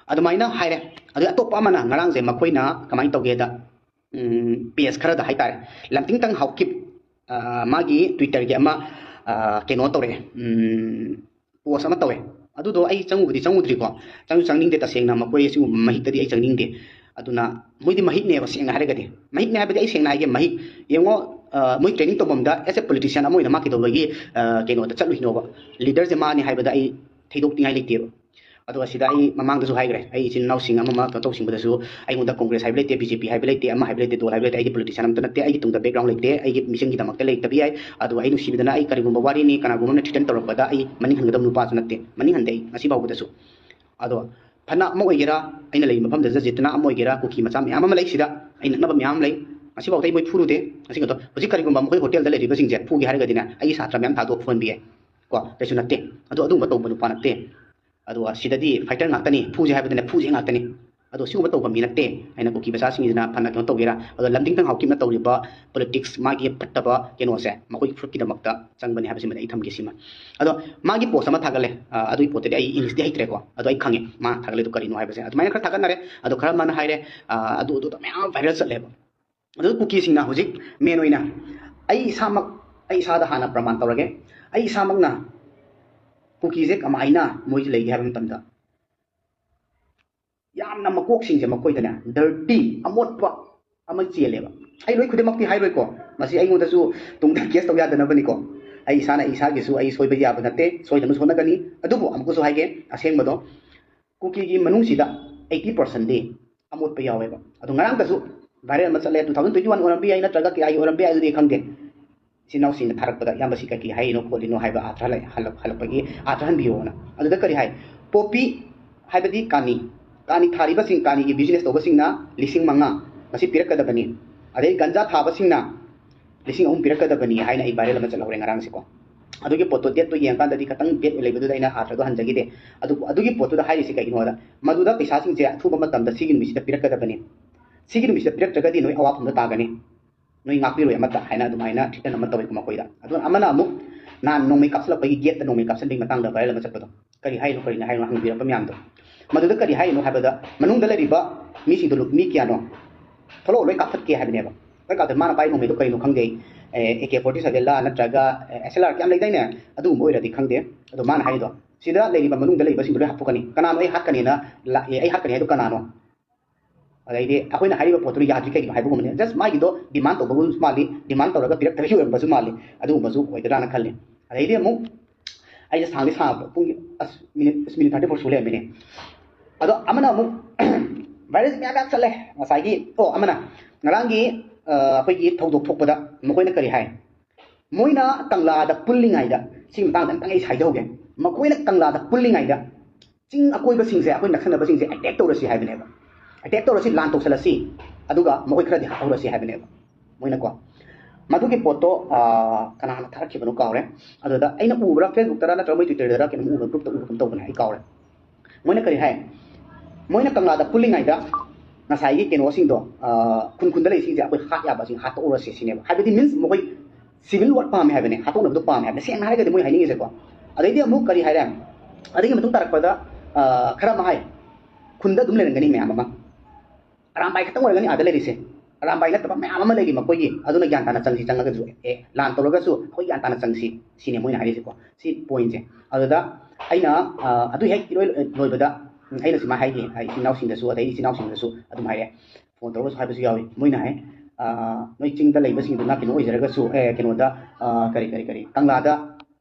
ꯑꯗꯨꯃꯥꯏꯅ ꯍꯥꯏꯔꯦ꯫ ꯑꯗꯨ ꯑꯇꯣꯞꯄ ꯑꯃꯅ ꯉꯔꯥꯡꯁꯦ ꯃꯈꯣꯏꯅ ꯀꯃꯥꯏꯅ ꯇꯧꯒꯦꯗ, ꯎꯝ, page ꯈꯔꯗ ꯍꯥꯏꯇꯥꯔꯦ, ꯂꯝꯇꯤꯡꯇꯪ ꯍꯥꯎꯀꯤꯞ, ꯑ, ꯃꯥꯒꯤ Twitter ꯒꯤ ꯑꯃ, ꯑ, ꯀꯩꯅꯣ ꯇꯧꯔꯛꯑꯦ, ꯎꯝ, post ꯑꯃ ꯇꯧꯋꯦ꯫ ꯑꯗꯨꯗꯣ ꯑꯩ ꯆꯪꯉꯨꯕꯗꯤ ꯆꯪꯉꯨꯗ꯭ꯔꯤꯀꯣ, ꯆꯪꯁꯨ ꯆꯪꯅꯤꯡꯗꯦ ꯇꯁꯦꯡꯅ, ꯃꯈꯣꯏ ꯑꯁꯤꯒꯨꯝꯕ ꯃꯍꯤꯛꯇꯗꯤ ꯑꯩ ꯆꯪꯅꯤꯡꯗꯦ꯫ ꯑꯗꯨꯅ ꯃꯣꯏꯗꯤ ꯃꯍꯤꯛꯅꯦꯕ, ꯁꯦꯡꯅ ꯍꯥꯏꯔꯒꯗꯤ꯫ ꯃꯍꯤꯛꯅꯦ ꯍꯥꯏꯕꯗꯤ ꯑꯩ ꯁꯦꯡꯅ ꯍꯥꯏꯒꯦ, ꯃꯍꯤꯛ ꯌꯦꯡꯉꯣ, ꯑ, ꯃꯣꯏ training ꯇꯧꯐꯝꯗ as a politician ꯑꯃ ꯑꯣꯏꯅ ꯃꯥ ꯀꯩꯗꯧꯕꯒꯤ, ꯑ, ꯀꯩꯅꯣꯗ ꯆꯠꯂꯨꯏꯅꯣꯕ? Leader ꯁꯦ ꯃꯥꯅꯤ ꯍꯥꯏꯕꯗ ꯑꯩ ꯊꯩꯗꯣꯛꯅꯤꯡꯉꯥꯏ ꯂꯩꯇꯦꯕ꯫ ꯑꯗꯣ ꯑꯁꯤꯗ ꯑꯩ ꯃꯃꯥꯡꯗꯁꯨ ꯍꯥꯏꯈ꯭ꯔꯦ, ꯑꯩ ꯏꯆꯤꯟ ꯏꯅꯥꯎꯁꯤꯡ ꯑꯃ ꯑꯃ ꯀꯩꯅꯣ ꯇꯧꯁꯤꯡꯕꯗꯁꯨ ꯑꯩꯉꯣꯟꯗ Congress ꯍꯥꯏꯕ ꯂꯩꯇꯦ, BJP ꯍꯥꯏꯕ ꯂꯩꯇꯦ, ꯑꯃ ꯍꯥꯏꯕ ꯂꯩꯇꯦ, ꯗꯣꯜ ꯍꯥꯏꯕ ꯂꯩꯇꯦ, ꯑꯩꯗꯤ politician ꯑꯝꯇ ꯅꯠꯇꯦ, ꯑꯩꯒꯤ ꯇꯨꯡꯗ background ꯂꯩꯇꯦ, ꯑꯩꯒꯤ ꯃꯤꯆꯪꯒꯤꯗꯃꯛꯇ ꯂꯩꯇꯕ ꯌꯥꯏ꯫ ꯑꯗꯣ ꯑꯩ ꯅꯨꯡꯁꯤꯕꯗꯅ ꯑꯩ ꯀꯔꯤꯒꯨꯝꯕ ꯋꯥꯔꯤꯅꯤ, ꯀꯅꯥꯒꯨꯝꯕ ꯑꯃꯅ threaten ꯇꯧꯔꯛꯄꯗ ꯑꯩ ꯃꯅꯤꯡ ꯍꯟꯒꯗꯕ ꯅꯨꯄꯥꯁꯨ ꯅꯠꯇꯦ, ꯃꯅꯤꯡ ꯍꯟꯗꯦ ꯑꯩ ꯉꯁꯤ ꯐꯥꯎꯕꯗꯁꯨ꯫ ꯑꯗꯣ ꯐꯅ ꯑꯃ ꯑꯣꯏꯒꯦꯔꯥ, ꯑꯩꯅ ꯂꯩꯔꯤꯕ ꯃꯐꯝꯗ ꯖꯖꯤꯠꯇꯅ ꯑꯃ ꯑꯣꯏꯒꯦꯔꯥ, ꯀꯨꯀꯤ ꯃꯆꯥ ꯃꯌꯥꯝ ꯑꯃ ꯂꯩ ꯁꯤꯗ, ꯑꯩ ꯅꯛꯅꯕ ꯃꯌꯥꯝ ꯑꯃ ꯂꯩ, ꯉꯁꯤꯐꯥꯎꯗ ꯑꯩ ꯃꯣꯏ ꯐꯨꯔꯨꯗꯦ꯫ ꯉꯁꯤ ꯈꯛꯇ ꯍꯧꯖꯤꯛ ꯀꯔꯤꯒꯨꯝꯕ ꯃꯈꯣꯏ hotel ꯗ ꯂꯩꯔꯤꯕꯁꯤꯡꯁꯦ ꯐꯨꯒꯦ ꯍꯥꯏꯔꯒꯗꯤꯅꯦ, ꯑꯩꯒꯤ ꯁꯥꯇ꯭ꯔ ꯃꯌꯥꯝ ꯊꯥꯗꯣꯛ ꯐꯨꯍꯟꯕ ꯌꯥꯏ ꯀꯣ, ꯀꯩꯁꯨ ꯅꯠꯇꯦ꯫ ꯑꯗꯣ ꯑꯗꯨꯒꯨꯝꯕ ꯇꯧꯕ ꯅꯨꯄꯥ ꯅꯠꯇꯦ꯫ ꯑꯗꯨꯒ ꯁꯤꯗꯗꯤ fighter ꯉꯥꯛꯇꯅꯤ, ꯐꯨꯁꯦ ꯍꯥꯏꯕꯗꯅꯦ ꯐꯨꯁꯦ ꯉꯥꯛꯇꯅꯤ꯫ ꯑꯗꯣ ꯁꯤꯒꯨꯝꯕ ꯇꯧꯕ ꯃꯤ ꯅꯠꯇꯦ ꯍꯥꯏꯅ ꯀꯨꯀꯤ ꯃꯆꯥꯁꯤꯡꯁꯤꯅ ꯐꯅ ꯀꯩꯅꯣ ꯇꯧꯒꯦꯔꯥ꯫ ꯑꯗꯣ ꯂꯝꯗꯤꯡ ꯇꯝꯍꯥꯎ ꯀꯤꯞꯅ ꯇꯧꯔꯤꯕ ꯄꯣꯂꯤꯇꯤꯛꯁ, ꯃꯥꯒꯤ ꯐꯠꯇꯕ ꯀꯩꯅꯣꯁꯦ ꯃꯈꯣꯏꯒꯤ ꯐꯨꯔꯨꯞꯀꯤꯗꯃꯛꯇ ꯆꯪꯕꯅꯤ ꯍꯥꯏꯕꯁꯤꯃꯗꯤ ꯑꯩ ꯊꯝꯒꯦ꯫ ꯁꯤꯃ ꯑꯗꯣ ꯃꯥꯒꯤ ꯄꯣꯁ ꯑꯃ ꯊꯥꯒꯠꯂꯦ꯫ ꯑ, ꯑꯗꯨꯒꯤ ꯄꯣꯠꯇꯨꯗꯤ ꯑꯩ ꯏꯪꯂꯤꯁꯇꯤ ꯍꯩꯇ꯭ꯔꯦꯀꯣ, ꯑꯗꯣ ꯑꯩ ꯈꯪꯉꯦ ꯃꯥ ꯊꯥꯒꯠꯂꯤꯗꯣ ꯀꯔꯤꯅꯣ ꯍꯥꯏꯕꯁꯦ꯫ ꯑꯗꯨꯃꯥꯏꯅ ꯈꯔ ꯊꯥꯒꯠꯅꯔꯦ꯫ ꯑꯗꯣ ꯈꯔ ꯑꯃꯅ ꯍꯥꯏꯔꯦ, ꯑ, ꯑꯗꯨ ꯑꯗꯨꯗ ꯃꯌꯥꯝ ꯚꯥꯏꯔꯦꯜ ꯆꯠꯂꯦꯕ꯫ ꯑꯗꯨ ꯀꯨꯀꯤꯁꯤꯡꯅ ꯍꯧꯖꯤꯛ ꯃꯦꯟ ꯑꯣꯏꯅ ꯑꯩ ꯏꯁꯥꯃꯛ, ꯑꯩ ꯏꯁꯥꯗ ꯍꯥꯟꯅ ꯄ꯭ꯔꯃꯥꯟ ꯇꯧꯔꯒꯦ꯫ ꯑꯩ ꯏꯁꯥꯃꯛꯅ ꯀꯨꯀꯤꯁꯦ ꯀꯃꯥꯏꯅ ꯃꯣꯏꯁꯦ ꯂꯩꯒꯦ ꯍꯥꯏꯕ ꯃꯇꯝꯗ ꯌꯥꯝꯅ ꯃꯀꯣꯛꯁꯤꯡꯁꯦ ꯃꯈꯣꯏꯗꯅꯦ ꯗꯔꯇꯤ, ꯑꯃꯣꯠꯄ ꯑꯃ ꯆꯦꯜꯂꯦꯕ꯫ ꯑꯩ ꯂꯣꯏ ꯈꯨꯗꯤꯡꯃꯛꯇꯤ ꯍꯥꯏꯔꯣꯏꯀꯣ, ꯃꯁꯤ ꯑꯩꯉꯣꯟꯗꯁꯨ ꯇꯨꯡꯗ ꯀꯦꯁ ꯇꯧ ꯌꯥꯗꯅꯕꯅꯤꯀꯣ꯫ ꯑꯩ ꯏꯁꯥꯅ ꯑꯩ ꯏꯁꯥꯒꯤꯁꯨ ꯑꯩ ꯁꯣꯏꯕ ꯌꯥꯕ ꯅꯠꯇꯦ, ꯁꯣꯏꯗꯅꯁꯨ ꯍꯣꯠꯅꯒꯅꯤ꯫ ꯑꯗꯨꯕꯨ ꯑꯃꯨꯛꯀꯁꯨ ꯍꯥꯏꯒꯦ ꯑꯁꯦꯡꯕꯗꯣ, ꯀꯨꯀꯤꯒꯤ ꯃꯅꯨꯡꯁꯤꯗ eighty percentꯗꯤ ꯑꯃꯣꯠꯄ ꯌꯥꯎꯋꯦꯕ꯫ ꯑꯗꯣ ꯉꯔꯥꯡꯗꯁꯨ ꯚꯥꯏꯔꯦꯜ ꯑꯃ ꯆꯠꯂꯦ, two thousand twenty one ꯑꯣꯏꯔꯝꯕ ꯌꯥꯏ, ꯅꯠꯇ꯭ꯔꯒ ꯀꯌꯥꯒꯤ ꯑꯣꯏꯔꯝꯕ ꯌꯥꯏ, ꯑꯗꯨꯗꯤ ꯈꯪꯗꯦ꯫ ꯏꯆꯤꯟ ꯏꯅꯥꯎꯁꯤꯡꯅ ꯊꯥꯔꯛꯄꯗ, "ꯏꯌꯥꯝꯕ, ꯁꯤ ꯀꯩꯀꯩ ꯍꯥꯏꯔꯤꯅꯣ ꯈꯣꯠꯂꯤꯅꯣ ꯍꯥꯏꯕ ꯑꯥꯔꯊ ꯍꯜꯂꯛ-, ꯍꯜꯂꯛ-, ꯍꯜꯂꯛꯄꯒꯤ ꯑꯥꯔꯊ ꯍꯟꯕꯤꯌꯣꯅ"꯫ ꯑꯗꯨꯗ ꯀꯔꯤ ꯍꯥꯏ? ꯄꯣꯄꯤ ꯍꯥꯏꯕꯗꯤ ꯀꯥꯅꯤ, ꯀꯥꯅꯤ ꯊꯥꯔꯤꯕꯁꯤꯡ, ꯀꯥꯅꯤꯒꯤ ꯕꯤꯖꯤꯅꯦꯁ ꯇꯧꯕꯁꯤꯡꯅ ꯂꯤꯁꯤꯡ ꯃꯉꯥ ꯃꯁꯤ ꯄꯤꯔꯛꯀꯗꯕꯅꯤ, ꯑꯗꯩ ꯒꯟꯖꯥ ꯊꯥꯕꯁꯤꯡꯅ ꯂꯤꯁꯤꯡ ꯑꯍꯨꯝ ꯄꯤꯔꯛꯀꯗꯕꯅꯤ ꯍꯥꯏꯅ ꯑꯩ ꯚꯥꯏꯔꯦꯜ ꯑꯃ ꯆꯠꯍꯧꯔꯦ ꯉꯔꯥꯡꯁꯦꯀꯣ꯫ ꯑꯗꯨꯒꯤ ꯄꯣꯠꯇꯣ, ꯗꯦꯠꯇꯣ ꯌꯦꯡꯉꯀꯥꯟꯗꯗꯤ ꯈꯇꯪ ꯕꯦꯛ ꯂꯩꯕꯗꯨꯗ ꯑꯩꯅ ꯑꯥꯔꯊꯗꯣ ꯍꯟꯖꯈꯤꯗꯦ꯫ ꯑꯗꯨꯕꯨ ꯑꯗꯨꯒꯤ ꯄꯣꯠꯇꯨꯗ ꯍꯥꯏꯔꯤꯁꯤ ꯀꯩꯒꯤꯅꯣꯗ, ꯃꯗꯨꯗ ꯄꯩꯁꯥꯁꯤꯡꯁꯦ ꯑꯊꯨꯕ ꯃꯇꯝꯗ ꯁꯤꯒꯤ ꯅꯨꯃꯤꯠꯁꯤꯗ ꯄꯤꯔꯛꯀꯗꯕꯅꯤ, ꯁꯤꯒꯤ ꯅꯨꯃꯤꯠꯁꯤꯗ ꯄꯤꯔꯛꯇ꯭ꯔꯒꯗꯤ ꯅꯣꯏ ꯑꯋꯥꯐꯝꯗ ꯇꯥꯒꯅꯤ, ꯅꯣꯏ ꯉꯥꯛꯄꯤꯔꯣꯏ ꯑꯃꯠꯇ ꯍꯥꯏꯅ ꯑꯗꯨꯃꯥꯏꯅ ꯊ꯭ꯔꯦꯇꯟ ꯑꯃ ꯇꯧꯋꯦꯀꯣ ꯃꯈꯣꯏꯗ꯫ ꯑꯗꯨꯅ ꯑꯃꯅ ꯑꯃꯨꯛ ꯅꯍꯥꯟ ꯅꯣꯡꯃꯩ ꯀꯥꯞꯁꯤꯜꯂꯛꯄꯒꯤ, ꯒꯦꯠꯇ ꯅꯣꯡꯃꯩ ꯀꯥꯞꯁꯤꯟꯕꯒꯤ ꯃꯇꯥꯡꯗ ꯚꯥꯏꯔꯦꯜ ꯑꯃ ꯆꯠꯄꯗꯣ, ꯀꯔꯤ ꯍꯥꯏꯅꯣ ꯀꯔꯤꯅꯣ ꯍꯥꯏꯅꯣ ꯍꯪꯕꯤꯔꯛꯄ ꯃꯌꯥꯝꯗꯣ, ꯃꯗꯨꯗ ꯀꯔꯤ ꯍꯥꯏꯅꯣ ꯍꯥꯏꯕꯗ, ꯃꯅꯨꯡꯗ ꯂꯩꯔꯤꯕ ꯃꯤꯁꯤꯡꯗꯣ ꯂꯨꯞ-, ꯃꯤ ꯀꯌꯥꯅꯣ, ꯊꯣꯛꯂꯛꯑꯣ, ꯂꯣꯏ ꯀꯥꯞꯊꯠꯀꯦ ꯍꯥꯏꯕꯅꯦꯕ꯫ ꯂꯣꯏ ꯀꯥꯞꯊꯠ-, ꯃꯥꯅ ꯄꯥꯏ ꯅꯣꯡꯃꯩꯗꯣ ꯀꯔꯤꯅꯣ ꯈꯪꯗꯦ, ꯑꯦ, ꯑꯦ ꯀꯦ ꯐꯣꯔꯇꯤ ꯁꯚꯦꯟꯂ ꯅꯠꯇ꯭ꯔꯒ, ꯑꯦ, ꯑꯦꯁ ꯑꯦꯜ ꯑꯥꯔ ꯌꯥꯝ ꯂꯩꯗꯥꯏꯅꯦ, ꯑꯗꯨꯒꯨꯝꯕ ꯑꯣꯏꯔꯗꯤ ꯈꯪꯗꯦ꯫ ꯑꯗꯣ ꯃꯥꯅ ꯍꯥꯏꯔꯤꯗꯣ, ꯁꯤꯗ ꯂꯩꯔꯤꯕ ꯃꯅꯨꯡꯗ ꯂꯩꯕꯁꯤꯡꯗꯣ ꯂꯣꯏ ꯍꯥꯠꯇꯣꯛꯀꯅꯤ, ꯀꯅꯥꯅꯣ ꯑꯩ ꯍꯥꯠꯀꯅꯤꯅ ꯂꯥꯛꯑꯦ, ꯑꯩ ꯍꯥꯠꯀꯅꯤ ꯍꯥꯏꯗꯣ ꯀꯅꯥꯅꯣ? ꯑꯗꯩꯗꯤ ꯑꯩꯈꯣꯏꯅ ꯍꯥꯏꯔꯤꯕ ꯄꯣꯠꯇꯨꯅ ꯌꯥꯗ꯭ꯔꯤ ꯀꯩꯒꯤꯅꯣ ꯍꯥꯏꯕꯒꯨꯝꯕꯅꯦ꯫ ꯖꯁ ꯃꯥꯒꯤꯗꯣ ꯗꯤꯃꯥꯟ ꯇꯧꯕꯒꯨꯝꯁꯨ ꯃꯥꯜꯂꯤ, ꯗꯤꯃꯥꯟ ꯇꯧꯔꯒ ꯄꯤꯔꯛꯇꯕꯒꯤ ꯑꯣꯏꯔꯝꯕꯁꯨ ꯃꯥꯜꯂꯤ, ꯑꯗꯨꯒꯨꯝꯕꯁꯨ ꯑꯣꯏꯒꯗ꯭ꯔꯥꯅ ꯈꯜꯂꯤ꯫ ꯑꯗꯩꯗꯤ ꯑꯃꯨꯛ ꯑꯩꯁꯦ ꯁꯥꯡꯗꯤ ꯁꯥꯡꯕ, ꯄꯨꯡ, ꯑꯁ, ꯃꯤꯅꯤꯠ, ꯑꯁ, ꯃꯤꯅꯤꯠ ꯊꯥꯔꯇꯤ ꯐꯣꯔ ꯁꯨ ꯂꯩꯔꯝꯃꯤꯅꯦ꯫ ꯑꯗꯣ ꯑꯃꯅ ꯑꯃꯨꯛ ꯚꯥꯏꯔꯦꯜ ꯃꯌꯥꯝ ꯃꯌꯥꯝ ꯆꯠꯂꯦ꯫ ꯉꯁꯥꯏꯒꯤ, ꯑꯣ, ꯑꯃꯅ ꯉꯔꯥꯡꯒꯤ, ꯑ, ꯑꯩꯈꯣꯏꯒꯤ ꯊꯧꯗꯣꯛ ꯊꯣꯛꯄꯗ ꯃꯈꯣꯏꯅ ꯀꯔꯤ ꯍꯥꯏ? ꯃꯣꯏꯅ ꯀꯪꯂꯥꯗ ꯄꯨꯜꯂꯤꯉꯩꯗ, ꯁꯤꯒꯤ ꯃꯇꯥꯡꯗ ꯑꯝꯇꯪ ꯑꯩ ꯁꯥꯏꯖꯍꯧꯒꯦ꯫ ꯃꯈꯣꯏꯅ ꯀꯪꯂꯥꯗ ꯄꯨꯜꯂꯤꯉꯩꯗ ꯆꯤꯡ ꯑꯀꯣꯏꯕꯁꯤꯡꯁꯦ, ꯑꯩꯈꯣꯏ ꯅꯛꯁꯟꯅꯕꯁꯤꯡꯁꯦ ꯑꯦꯇꯦꯛ ꯇꯧꯔꯁꯤ ꯍꯥꯏꯕꯅꯦꯕ꯫ ꯑꯦꯇꯦꯛ ꯇꯧꯔꯁꯤ, ꯂꯥꯟ ꯇꯧꯁꯜꯂꯁꯤ, ꯑꯗꯨꯒ ꯃꯈꯣꯏ ꯈꯔꯗꯤ ꯍꯥꯠꯍꯧꯔꯁꯤ ꯍꯥꯏꯕꯅꯦꯕ ꯃꯣꯏꯅꯀꯣ꯫ ꯃꯗꯨꯒꯤ ꯄꯣꯠꯇꯣ, ꯑꯥ, ꯀꯅꯥꯅ ꯊꯥꯔꯛꯈꯤꯕꯅꯣ ꯀꯥꯎꯔꯦ꯫ ꯑꯗꯨꯗ ꯑꯩꯅ ꯎꯕ꯭ꯔꯥ, ꯐꯦꯁꯕꯨꯛꯇꯔ ꯅꯠꯇ꯭ꯔꯒ ꯃꯣꯏ ꯇ꯭ꯋꯤꯇꯔꯗꯔ ꯀꯩꯅꯣꯝ ꯎꯕ꯭ꯔꯥ, ꯒ꯭ꯔꯨꯞꯇ ꯎꯕ꯭ꯔꯥ ꯀꯩꯅꯣꯝ ꯇꯧꯕꯅꯦ, ꯑꯩ ꯀꯥꯎꯔꯦ꯫ ꯃꯣꯏꯅ ꯀꯔꯤ ꯍꯥꯏ? ꯃꯣꯏꯅ ꯀꯪꯂꯥꯗ ꯄꯨꯜꯂꯤꯉꯩꯗ ꯉꯁꯥꯏꯒꯤ ꯀꯩꯅꯣꯁꯤꯡꯗꯣ, ꯑ, ꯈꯨꯟ ꯈꯨꯟꯗ ꯂꯩꯔꯤꯁꯤꯡꯁꯦ ꯑꯩꯈꯣꯏ ꯍꯥꯠ ꯌꯥꯕꯁꯤꯡ ꯍꯥꯠꯇꯣꯛꯎꯔꯁꯦ ꯁꯤꯅꯦꯕ꯫ ꯍꯥꯏꯕꯗꯤ means ꯃꯈꯣꯏ civil war ꯄꯥꯝꯃꯦ ꯍꯥꯏꯕꯅꯦ, ꯍꯥꯠꯇꯣꯛꯅꯕꯗꯣ ꯄꯥꯝꯃꯦ ꯍꯥꯏꯕꯅꯦ꯫ ꯁꯦꯡꯅ ꯍꯥꯏꯔꯒꯗꯤ ꯃꯣꯏ ꯍꯥꯏꯅꯤꯡꯉꯤꯁꯦꯀꯣ꯫ ꯑꯗꯩꯗꯤ ꯑꯃꯨꯛ ꯀꯔꯤ ꯍꯥꯏꯔꯦ? ꯑꯗꯒꯤ ꯃꯇꯨꯡ ꯇꯥꯔꯛꯄꯗ, ꯑ, ꯈꯔ ꯑꯃ ꯍꯥꯏ, ꯈꯨꯟꯗ ꯑꯗꯨꯝ ꯂꯩꯔꯝꯒꯅꯤ ꯃꯌꯥꯝ ꯑꯃ꯫ ꯑꯔꯥꯝꯕꯥꯏ ꯈꯛꯇꯪ ꯑꯣꯏꯔꯝꯒꯅꯤ ꯑꯥꯗ ꯂꯩꯔꯤꯁꯦ꯫ ꯑꯔꯥꯝꯕꯥꯏ ꯅꯠꯇꯕ ꯃꯌꯥꯝ ꯑꯃ ꯂꯩꯔꯤ ꯃꯈꯣꯏꯒꯤ꯫ ꯑꯗꯨꯅ ꯒ꯭ꯌꯥꯟ ꯇꯥꯅ ꯆꯪꯁꯤ, ꯆꯪꯉꯒꯁꯨ, ꯑꯦ, ꯂꯥꯟ ꯇꯧꯔꯒꯁꯨ ꯑꯩꯈꯣꯏ ꯒ꯭ꯌꯥꯟ ꯇꯥꯅ ꯆꯪꯁꯤ ꯁꯤꯅꯦ ꯃꯣꯏꯅ ꯍꯥꯏꯔꯤꯁꯦꯀꯣ꯫ ꯁꯤ ꯄꯣꯏꯟꯁꯦ꯫ ꯑꯗꯨꯗ, ꯑ, ꯑꯗꯨ ꯍꯦꯛ ꯏꯔꯣꯏ ꯂꯣꯏꯕꯗ, ꯎꯝ, ꯑꯩꯅ ꯁꯨꯃꯥꯏꯅ ꯍꯥꯏꯒꯦ, ꯑꯩ ꯏꯆꯤꯟ ꯏꯅꯥꯎꯁꯤꯡꯗꯁꯨ, ꯑꯗꯩ ꯏꯆꯤꯟ ꯏꯅꯥꯎꯁꯤꯡꯗꯁꯨ ꯑꯗꯨꯝ ꯍꯥꯏꯔꯦ, ꯐꯣꯟ ꯇꯧꯔꯒꯁꯨ ꯍꯥꯏꯕꯁꯨ ꯌꯥꯎꯏ꯫ ꯃꯣꯏꯅ ꯍꯥꯏ, ꯑ, ꯅꯣꯏ ꯆꯤꯡꯗ ꯂꯩꯕꯁꯤꯡꯗꯨꯅ ꯀꯩꯅꯣ ꯑꯣꯏꯖꯔꯒꯁꯨ, ꯑꯦ, ꯀꯩꯅꯣꯗ, ꯑ, ꯀꯔꯤ, ꯀꯔꯤ, ꯀꯔꯤ, ꯀꯪꯂꯥꯗ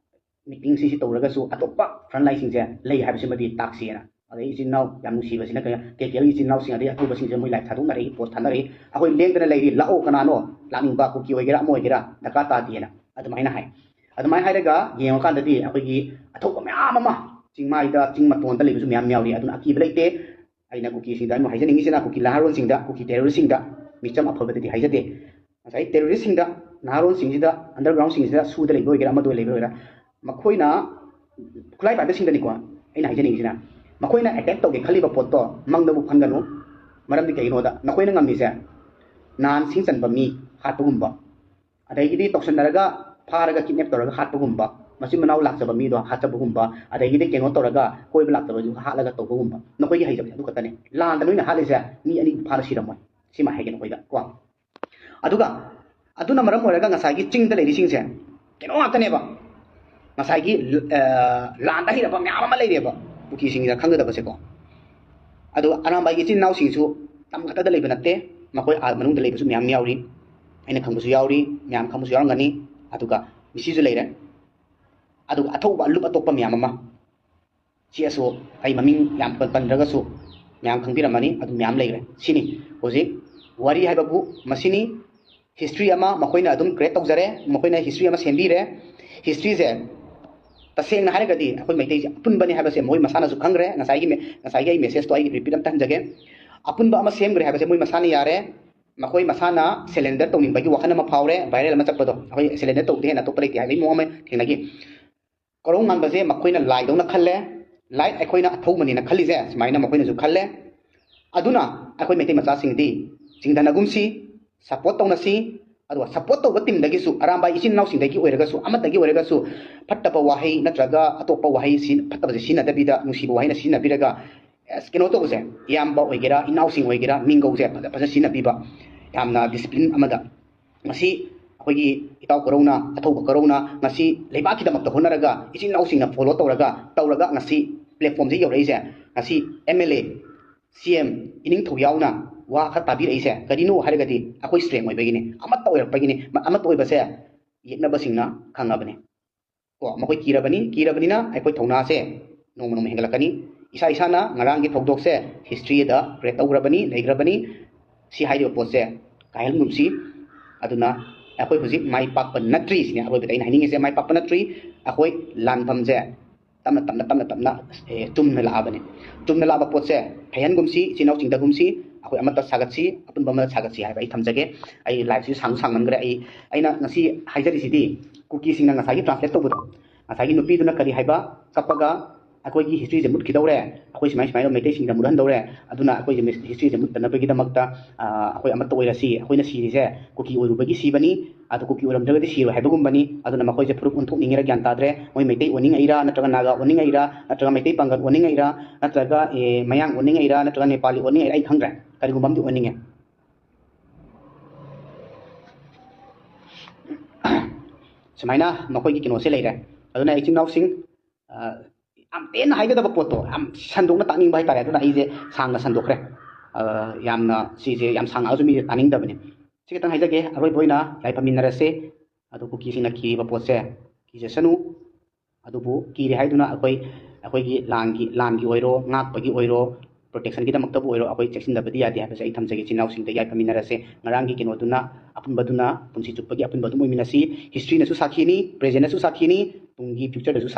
ꯃꯤꯇꯤꯡꯁꯤ ꯇꯧꯔꯒꯁꯨ ꯑꯇꯣꯞꯄ front line ꯁꯤꯡꯁꯦ ꯂꯩ ꯍꯥꯏꯕꯁꯤꯃꯗꯤ ꯇꯥꯛꯁꯤꯅ꯫ ꯑꯗꯩ ꯏꯆꯤꯟ ꯏꯅꯥꯎ ꯌꯥꯝ ꯅꯨꯡꯁꯤꯕꯁꯤꯅ ꯀꯩꯅꯣ, ꯀꯦ ꯀꯦ ꯑꯦꯜꯒꯤ ꯏꯆꯤꯟ ꯏꯅꯥꯎꯁꯤꯡ, ꯑꯗꯩ ꯑꯊꯧꯕꯁꯤꯡꯁꯦ ꯃꯣꯏ ꯂꯥꯏꯞ ꯊꯥꯗꯣꯛꯅꯔꯛꯏ, ꯄꯣꯁ ꯊꯥꯅꯔꯛꯏ, "ꯑꯩꯈꯣꯏ ꯂꯦꯡꯗꯅ ꯂꯩꯔꯤ, ꯂꯥꯛꯑꯣ, ꯀꯅꯥꯅꯣ ꯂꯥꯛꯅꯤꯡꯕ, ꯀꯨꯀꯤ ꯑꯣꯏꯒꯦꯔꯥ ꯑꯃ ꯑꯣꯏꯒꯦꯔꯥ ꯗꯔꯀꯥꯔ ꯇꯥꯗꯦꯅ" ꯑꯗꯨꯃꯥꯏꯅ ꯍꯥꯏ꯫ ꯑꯗꯨꯃꯥꯏꯅ ꯍꯥꯏꯔꯒ ꯌꯦꯡꯉꯀꯥꯟꯗꯗꯤ ꯑꯩꯈꯣꯏꯒꯤ ꯑꯊꯧꯕ ꯃꯌꯥꯝ ꯑꯃ ꯆꯤꯡꯃꯥꯏꯗ, ꯆꯤꯡ ꯃꯇꯣꯟꯗ ꯂꯩꯕꯁꯨ ꯃꯌꯥꯝ ꯌꯥꯎꯔꯤ꯫ ꯑꯗꯨꯅ ꯑꯀꯤꯕ ꯂꯩꯇꯦ꯫ ꯑꯩꯅ ꯀꯨꯀꯤꯁꯤꯡꯗ ꯑꯩꯅ ꯍꯥꯏꯖꯅꯤꯡꯉꯤꯁꯤꯅ, ꯀꯨꯀꯤ ꯅꯍꯥꯔꯣꯜꯁꯤꯡꯗ, ꯀꯨꯀꯤ terrorist ꯁꯤꯡꯗ ꯃꯤꯆꯝ ꯑꯐꯕꯗꯗꯤ ꯍꯥꯏꯖꯗꯦ꯫ ꯉꯁꯥꯏ terrorist ꯁꯤꯡꯗ, ꯅꯍꯥꯔꯣꯜꯁꯤꯡꯁꯤꯗ, underground ꯁꯤꯡꯁꯤꯗ ꯁꯨꯗ ꯂꯩꯕ ꯑꯣꯏꯒꯦꯔꯥ, ꯑꯃꯗ ꯂꯩꯕ ꯑꯣꯏꯒꯦꯔꯥ, ꯃꯈꯣꯏꯅ, ꯈꯨꯠꯂꯥꯏ ꯄꯥꯏꯕꯁꯤꯡꯗꯅꯤꯀꯣ ꯑꯩꯅ ꯍꯥꯏꯖꯅꯤꯡꯉꯤꯁꯤꯅ, ꯃꯈꯣꯏꯅ attack ꯇꯧꯒꯦ ꯈꯜꯂꯤꯕ ꯄꯣꯠꯇꯣ ꯃꯪꯗꯕꯨ ꯈꯟꯒꯅꯨ꯫ ꯃꯔꯝꯗꯤ ꯀꯩꯒꯤꯅꯣꯗ ꯅꯈꯣꯏꯅ ꯉꯝꯃꯤꯁꯦ ꯅꯍꯥꯟ ꯁꯤꯡ ꯆꯟꯕ ꯃꯤ ꯍꯥꯠꯄꯒꯨꯝꯕ, ꯑꯗꯒꯤꯗꯤ ꯇꯧꯁꯟꯅꯔꯒ ꯐꯥꯔꯒ kidnap ꯇꯧꯔꯒ ꯍꯥꯠꯄꯒꯨꯝꯕ, ꯃꯆꯤꯟ ꯃꯅꯥꯎ ꯂꯥꯛꯆꯕ ꯃꯤꯗꯣ ꯍꯥꯠꯆꯕꯒꯨꯝꯕ, ꯑꯗꯒꯤꯗꯤ ꯀꯩꯅꯣ ꯇꯧꯔꯒ ꯀꯣꯏꯕ ꯂꯥꯛꯆꯕꯗꯨ ꯍꯥꯠꯂꯒ ꯇꯧꯕꯒꯨꯝꯕ, ꯅꯈꯣꯏꯒꯤ ꯍꯩꯖꯕꯁꯦ ꯑꯗꯨ ꯈꯛꯇꯅꯦ꯫ ꯂꯥꯟꯗ ꯅꯣꯏꯅ ꯍꯥꯠꯂꯤꯁꯦ ꯃꯤ ꯑꯅꯤ ꯐꯥꯅ ꯁꯤꯔꯝꯃꯣꯏ, ꯁꯤꯃ ꯍꯥꯏꯒꯦ ꯅꯈꯣꯏꯗ ꯀꯣ꯫ ꯑꯗꯨꯒ ꯑꯗꯨꯅ ꯃꯔꯝ ꯑꯣꯏꯔꯒ ꯉꯁꯥꯏꯒꯤ ꯆꯤꯡꯗ ꯂꯩꯔꯤꯁꯤꯡꯁꯦ ꯀꯩꯅꯣ ꯉꯥꯛꯇꯅꯦꯕ, ꯉꯁꯥꯏꯒꯤ, ꯑ, ꯂꯥꯟꯗ ꯍꯩꯔꯕ ꯃꯌꯥꯝ ꯑꯃ ꯂꯩꯔꯦꯕ ꯀꯨꯀꯤꯁꯤꯡꯁꯤꯅ ꯈꯪꯒꯗꯕꯁꯦꯀꯣ꯫ ꯑꯗꯨꯒ ꯑꯔꯥꯝꯕꯥꯏꯒꯤ ꯏꯆꯤꯟ ꯏꯅꯥꯎꯁꯤꯡꯁꯨ ꯇꯝ ꯈꯛꯇꯗ ꯂꯩꯕ ꯅꯠꯇꯦ, ꯃꯈꯣꯏ ꯑꯥ ꯃꯅꯨꯡꯗ ꯂꯩꯕꯁꯨ ꯃꯌꯥꯝ ꯌꯥꯎꯔꯤ꯫ ꯑꯩꯅ ꯈꯪꯕꯁꯨ ꯌꯥꯎꯔꯤ, ꯃꯌꯥꯝ ꯈꯪꯕꯁꯨ ꯌꯥꯎꯔꯝꯒꯅꯤ꯫ ꯑꯗꯨꯒ ꯃꯤꯁꯤꯁꯨ ꯂꯩꯔꯦ꯫ ꯑꯗꯨꯒ ꯑꯊꯧꯕ ꯑꯂꯨꯞ ꯑꯇꯣꯞꯄ ꯃꯌꯥꯝ ꯑꯃ, ꯁꯤ ꯑꯁꯨ ꯑꯩ ꯃꯃꯤꯡ ꯌꯥꯝ ꯄꯟ-, ꯄꯟꯗ꯭ꯔꯒꯁꯨ ꯃꯌꯥꯝ ꯈꯪꯕꯤꯔꯝꯃꯅꯤ, ꯑꯗꯨ ꯃꯌꯥꯝ ꯂꯩꯈ꯭ꯔꯦ꯫ ꯁꯤꯅꯤ ꯍꯧꯖꯤꯛ ꯋꯥꯔꯤ ꯍꯥꯏꯕꯕꯨ ꯃꯁꯤꯅꯤ꯫ History ꯑꯃ ꯃꯈꯣꯏꯅ ꯑꯗꯨꯝ create ꯇꯧꯖꯔꯦ, ꯃꯈꯣꯏꯅ history ꯑꯃ ꯁꯦꯝꯕꯤꯔꯦ꯫ History ꯁꯦ ꯇꯁꯦꯡꯅ ꯍꯥꯏꯔꯒꯗꯤ ꯑꯩꯈꯣꯏ ꯃꯩꯇꯩꯁꯦ ꯑꯄꯨꯟꯕꯅꯤ ꯍꯥꯏꯕꯁꯦ ꯃꯈꯣꯏ ꯃꯁꯥꯅꯁꯨ ꯈꯪꯈ꯭ꯔꯦ꯫ ꯉꯁꯥꯏꯒꯤ ꯃꯦ-, ꯉꯁꯥꯏꯒꯤ ꯑꯩ message ꯇꯣ ꯑꯩ repeat ꯑꯝꯇ ꯍꯟꯖꯒꯦ꯫ ꯑꯄꯨꯟꯕ ꯑꯃ ꯁꯦꯝꯈ꯭ꯔꯦ ꯍꯥꯏꯕꯁꯦ ꯃꯣꯏ ꯃꯁꯥꯅ ꯌꯥꯔꯦ꯫ ꯃꯈꯣꯏ ꯃꯁꯥꯅ surrender ꯇꯧꯅꯤꯡꯕꯒꯤ ꯋꯥꯈꯜ ꯑꯃ ꯐꯥꯎꯔꯦ꯫ Viral ꯑꯃ ꯆꯠꯄꯗꯣ, ꯑꯩꯈꯣꯏ surrender ꯇꯧꯕꯗꯤ ꯍꯦꯟꯅ ꯑꯇꯣꯞꯄ ꯂꯩꯇꯦ ꯍꯥꯏꯕꯒꯤ ꯃꯑꯣꯡ ꯑꯃ ꯊꯦꯡꯅꯈꯤ꯫ ꯀꯣꯔꯧꯉꯥꯟꯕꯁꯦ ꯃꯈꯣꯏꯅ ꯂꯥꯏꯗꯧꯅ ꯈꯜꯂꯦ꯫ ꯂꯥꯏꯠ ꯑꯩꯈꯣꯏꯅ ꯑꯊꯧꯕꯅꯦꯅ ꯈꯜꯂꯤꯁꯦ ꯁꯨꯃꯥꯏꯅ ꯃꯈꯣꯏꯅꯁꯨ ꯈꯜꯂꯦ꯫ ꯑꯗꯨꯅ ꯑꯩꯈꯣꯏ ꯃꯩꯇꯩ ꯃꯆꯥꯁꯤꯡꯗꯤ ꯆꯤꯡꯊꯅꯒꯨꯝꯁꯤ, ꯁꯄꯣꯔꯠ ꯇꯧꯅꯁꯤ꯫ ꯑꯗꯨꯒ ꯁꯄꯣꯔꯠ ꯇꯧꯕ ꯇꯤꯝꯗꯒꯤꯁꯨ ꯑꯔꯥꯝꯕꯥꯏ ꯏꯆꯤꯟ ꯏꯅꯥꯎꯁꯤꯡꯗꯒꯤ ꯑꯣꯏꯔꯒꯁꯨ, ꯑꯃꯗꯒꯤ ꯑꯣꯏꯔꯒꯁꯨ ꯐꯠꯇꯕ ꯋꯥꯍꯩ ꯅꯠꯇ꯭ꯔꯒ ꯑꯇꯣꯞꯄ ꯋꯥꯍꯩ ꯁꯤ-, ꯐꯠꯇꯕꯁꯦ ꯁꯤꯖꯤꯟꯅꯗꯕꯤꯗ ꯅꯨꯡꯁꯤꯕ ꯋꯥꯍꯩꯅ ꯁꯤꯖꯤꯟꯅꯕꯤꯔꯒ ꯑꯁ, ꯀꯩꯅꯣ ꯇꯧꯕꯁꯦ, ꯏꯌꯥꯝꯕ ꯑꯣꯏꯒꯦꯔꯥ, ꯏꯅꯥꯎꯁꯤꯡ ꯑꯣꯏꯒꯦꯔꯥ, ꯃꯤꯡꯒꯧꯁꯦ ꯐꯖ ꯐꯖꯅ ꯁꯤꯖꯤꯟꯅꯕꯤꯕ, ꯌꯥꯝꯅ ꯗꯤꯁꯤꯄ꯭ꯂꯤꯟ ꯑꯃꯗ꯫ ꯉꯁꯤ ꯑꯩꯈꯣꯏꯒꯤ ꯏꯇꯥꯎ ꯀꯔꯧꯅ, ꯑꯊꯧꯕ ꯀꯔꯧꯅ ꯉꯁꯤ ꯂꯩꯕꯥꯛꯀꯤꯗꯃꯛꯇ ꯍꯣꯠꯅꯔꯒ, ꯏꯆꯤꯟ ꯏꯅꯥꯎꯁꯤꯡꯅ ꯐꯣꯂꯣ ꯇꯧꯔꯒ, ꯇꯧꯔꯒ ꯉꯁꯤ ꯄ꯭ꯂꯦꯠꯐꯣꯝꯁꯦ ꯌꯧꯔꯛꯏꯁꯦ꯫ ꯉꯁꯤ ꯑꯦꯝ ꯑꯦꯜ ꯑꯦ, ꯁꯤ ꯑꯦꯝ ꯏꯅꯤꯡꯊꯧ ꯌꯥꯎꯅ ꯋꯥ ꯈꯔ ꯇꯥꯕꯤꯔꯛꯏꯁꯦ ꯀꯔꯤꯅꯣ ꯍꯥꯏꯔꯒꯗꯤ, ꯑꯩꯈꯣꯏ ꯁ꯭ꯇꯔꯦꯡ ꯑꯣꯏꯕꯒꯤꯅꯤ, ꯑꯃꯠꯇ ꯑꯣꯏꯔꯛꯄꯒꯤꯅꯤ꯫ ꯃ-, ꯑꯃꯠꯇ ꯑꯣꯏꯕꯁꯦ ꯌꯦꯛꯅꯕꯁꯤꯡꯅ ꯈꯪꯉꯕꯅꯤ꯫ ꯀꯣ, ꯃꯈꯣꯏ ꯀꯤꯔꯕꯅꯤ, ꯀꯤꯔꯕꯅꯤꯅ ꯑꯩꯈꯣꯏ ꯊꯧꯅꯥꯁꯦ ꯅꯣꯡꯃ ꯅꯣꯡꯃ ꯍꯦꯟꯒꯠꯂꯛꯀꯅꯤ꯫ ꯏꯁꯥ ꯏꯁꯥꯅ ꯉꯔꯥꯡꯒꯤ ꯊꯧꯗꯣꯛꯁꯦ ꯍꯤꯁꯇ꯭ꯔꯤꯗ ꯀ꯭ꯔꯤꯌꯦꯠ ꯇꯧꯈ꯭ꯔꯕꯅꯤ, ꯂꯩꯈ꯭ꯔꯕꯅꯤ꯫ ꯁꯤ ꯍꯥꯏꯔꯤꯕ ꯄꯣꯠꯁꯦ ꯀꯥꯏꯍꯟꯒꯨꯝꯁꯤ꯫ ꯑꯗꯨꯅ ꯑꯩꯈꯣꯏ ꯍꯧꯖꯤꯛ ꯃꯥꯏ ꯄꯥꯛꯄ ꯅꯠꯇ꯭ꯔꯤ ꯁꯤꯅꯦ ꯑꯔꯣꯏꯕꯗ ꯑꯩꯅ ꯍꯥꯏꯅꯤꯡꯉꯤꯁꯦ꯫ ꯃꯥꯏ ꯄꯥꯛꯄ ꯅꯠꯇ꯭ꯔꯤ꯫ ꯑꯩꯈꯣꯏ ꯂꯥꯟꯐꯝꯁꯦ ꯇꯞꯅ ꯇꯞꯅ, ꯇꯞꯅ ꯇꯞꯅ, ꯑꯦ, ꯆꯨꯝꯅ ꯂꯥꯛꯑꯕꯅꯤ꯫ ꯆꯨꯝꯅ ꯂꯥꯛꯑꯕ ꯄꯣꯠꯁꯦ ꯐꯩꯍꯟꯒꯨꯝꯁꯤ, ꯏꯆꯤꯟ ꯏꯅꯥꯎ ꯆꯤꯡꯊꯒꯨꯝꯁꯤ, ꯑꯩꯈꯣꯏ ꯑꯃꯠꯇ ꯁꯥꯒꯠꯁꯤ, ꯑꯄꯨꯟꯕ ꯑꯃ ꯁꯥꯒꯠꯁꯤ ꯍꯥꯏꯕ ꯑꯩ ꯊꯝꯖꯒꯦ꯫ ꯑꯩ ꯂꯥꯏꯐꯁꯤꯁꯨ ꯁꯥꯡꯁꯨ ꯁꯥꯡꯃꯟꯈ꯭ꯔꯦ꯫ ꯑꯩ, ꯑꯩꯅ ꯉꯁꯤ ꯍꯥꯏꯖꯔꯤꯁꯤꯗꯤ ꯀꯨꯀꯤꯁꯤꯡꯅ ꯉꯁꯥꯏꯒꯤ ꯇ꯭ꯔꯥꯟꯁꯂꯦꯠ ꯇꯧꯕꯗꯣ, ꯉꯁꯥꯏꯒꯤ ꯅꯨꯄꯤꯗꯨꯅ ꯀꯔꯤ ꯍꯥꯏꯕ, ꯀꯞꯄꯒ ꯑꯩꯈꯣꯏꯒꯤ ꯍꯤꯁꯇ꯭ꯔꯤꯁꯦ ꯃꯨꯠꯈꯤꯗꯧꯔꯦ, ꯑꯩꯈꯣꯏ ꯁꯨꯃꯥꯏ ꯁꯨꯃꯥꯏꯅ ꯃꯩꯇꯩꯁꯤꯡꯗ ꯃꯨꯠꯍꯟꯗꯧꯔꯦ, ꯑꯗꯨꯅ ꯑꯩꯈꯣꯏꯒꯤ ꯃꯤꯁ-, ꯍꯤꯁꯇ꯭ꯔꯤꯁꯦ ꯃꯨꯠꯇꯅꯕꯒꯤꯗꯃꯛꯇ, ꯑ, ꯑꯩꯈꯣꯏ ꯑꯃꯠꯇ ꯑꯣꯏꯔꯁꯤ, ꯑꯩꯈꯣꯏꯅ ꯁꯤꯔꯤꯁꯦ ꯀꯨꯀꯤ ꯑꯣꯏꯔꯨꯕꯒꯤ ꯁꯤꯕꯅꯤ, ꯑꯗꯣ ꯀꯨꯀꯤ ꯑꯣꯏꯔꯝꯗ꯭ꯔꯒꯗꯤ ꯁꯤꯔꯣꯏ ꯍꯥꯏꯕꯒꯨꯝꯕꯅꯤ꯫ ꯑꯗꯨꯅ ꯃꯈꯣꯏꯁꯦ ꯐꯨꯔꯨꯞ ꯑꯣꯟꯊꯣꯛꯅꯤꯡꯉꯤꯔꯥ ꯒ꯭ꯌꯥꯟ ꯇꯥꯗ꯭ꯔꯦ, ꯃꯣꯏ ꯃꯩꯇꯩ ꯑꯣꯟꯅꯤꯡꯉꯛꯏꯔꯥ, ꯅꯠꯇ꯭ꯔꯒ ꯅꯥꯒꯥ ꯑꯣꯟꯅꯤꯡꯉꯛꯏꯔꯥ, ꯅꯠꯇ꯭ꯔꯒ ꯃꯩꯇꯩ ꯄꯥꯡꯒꯜ ꯑꯣꯟꯅꯤꯡꯉꯛꯏꯔꯥ, ꯅꯠꯇ꯭ꯔꯒ, ꯑꯦ, ꯃꯌꯥꯡ ꯑꯣꯟꯅꯤꯡꯉꯛꯏꯔꯥ, ꯅꯠꯇ꯭ꯔꯒ ꯅꯦꯄꯥꯂꯤ ꯑꯣꯟꯅꯤꯡꯉꯛꯏꯔꯥ, ꯑꯩ ꯈꯪꯗ꯭ꯔꯦ, ꯀꯔꯤꯒꯨꯝꯕ ꯑꯃꯗꯤ ꯑꯣꯟꯅꯤꯡꯉꯦ꯫ ꯁꯨꯃꯥꯏꯅ ꯃꯈꯣꯏꯒꯤ ꯀꯩꯅꯣꯁꯦ ꯂꯩꯔꯦ꯫ ꯑꯗꯨꯅ ꯏꯆꯤꯟ ꯏꯅꯥꯎꯁꯤꯡ, ꯑ, ꯌꯥꯝ ꯇꯦꯟꯅ ꯍꯥꯏꯒꯗꯕ ꯄꯣꯠꯇꯣ ꯌꯥꯝ ꯁꯟꯗꯣꯛꯅ ꯇꯥꯛꯅꯤꯡꯕ ꯍꯥꯏꯇꯥꯔꯦ, ꯑꯗꯨꯅ ꯑꯩꯁꯦ ꯁꯥꯡꯅ ꯁꯟꯗꯣꯛꯈ꯭ꯔꯦ꯫ ꯑ, ꯌꯥꯝꯅ ꯁꯤꯁꯦ ꯌꯥꯝ ꯁꯥꯡꯉꯛꯑꯁꯨ ꯃꯤꯁꯦ ꯇꯥꯅꯤꯡꯗꯕꯅꯤ꯫ ꯁꯤ ꯈꯤꯇꯪ ꯍꯥꯏꯖꯒꯦ, ꯑꯔꯣꯏꯕ ꯑꯣꯏꯅ ꯌꯥꯏꯐꯃꯤꯟꯅꯔꯁꯦ꯫ ꯑꯗꯣ ꯀꯨꯀꯤꯁꯤꯡꯅ ꯀꯤꯔꯤꯕ ꯄꯣꯠꯁꯦ ꯀꯤꯖꯁꯅꯨ꯫ ꯑꯗꯨꯕꯨ ꯀꯤꯔꯦ ꯍꯥꯏꯗꯨꯅ ꯑꯩꯈꯣꯏ, ꯑꯩꯈꯣꯏꯒꯤ ꯂꯥꯟꯒꯤ, ꯂꯥꯟꯒꯤ ꯑꯣꯏꯔꯣ, ꯉꯥꯛꯄꯒꯤ ꯑꯣꯏꯔꯣ, ꯄ꯭ꯔꯣꯇꯦꯛꯁꯟꯒꯤꯗꯃꯛꯇꯕꯨ ꯑꯣꯏꯔꯣ, ꯑꯩꯈꯣꯏ ꯆꯦꯛꯁꯤꯟꯗꯕꯗꯤ ꯌꯥꯗꯦ ꯍꯥꯏꯕꯁꯦ ꯑꯩ ꯊꯝꯖꯒꯦ꯫ ꯏꯆꯤꯟ ꯏꯅꯥꯎꯁꯤꯡꯗ ꯌꯥꯏꯐꯃꯤꯟꯅꯔꯁꯦ꯫ ꯉꯔꯥꯡꯒꯤ ꯀꯩꯅꯣꯗꯨꯅ, ꯑꯄꯨꯟꯕꯗꯨꯅ ꯄꯨꯟꯁꯤ ꯆꯨꯞꯄꯒꯤ ꯑꯄꯨꯟꯕ ꯑꯗꯨꯝ ꯑꯣꯏꯃꯤꯟꯅꯁꯤ꯫ ꯍꯤꯁꯇ꯭ꯔꯤꯅꯁꯨ ꯁꯥꯈꯤꯅꯤ, ꯄ꯭ꯔꯦꯖꯦꯟꯅꯁꯨ ꯁꯥꯈꯤꯅꯤ, ꯇꯨꯡꯒꯤ ꯐ꯭ꯌꯨꯆꯔꯗꯁꯨ ꯁꯥꯈꯤ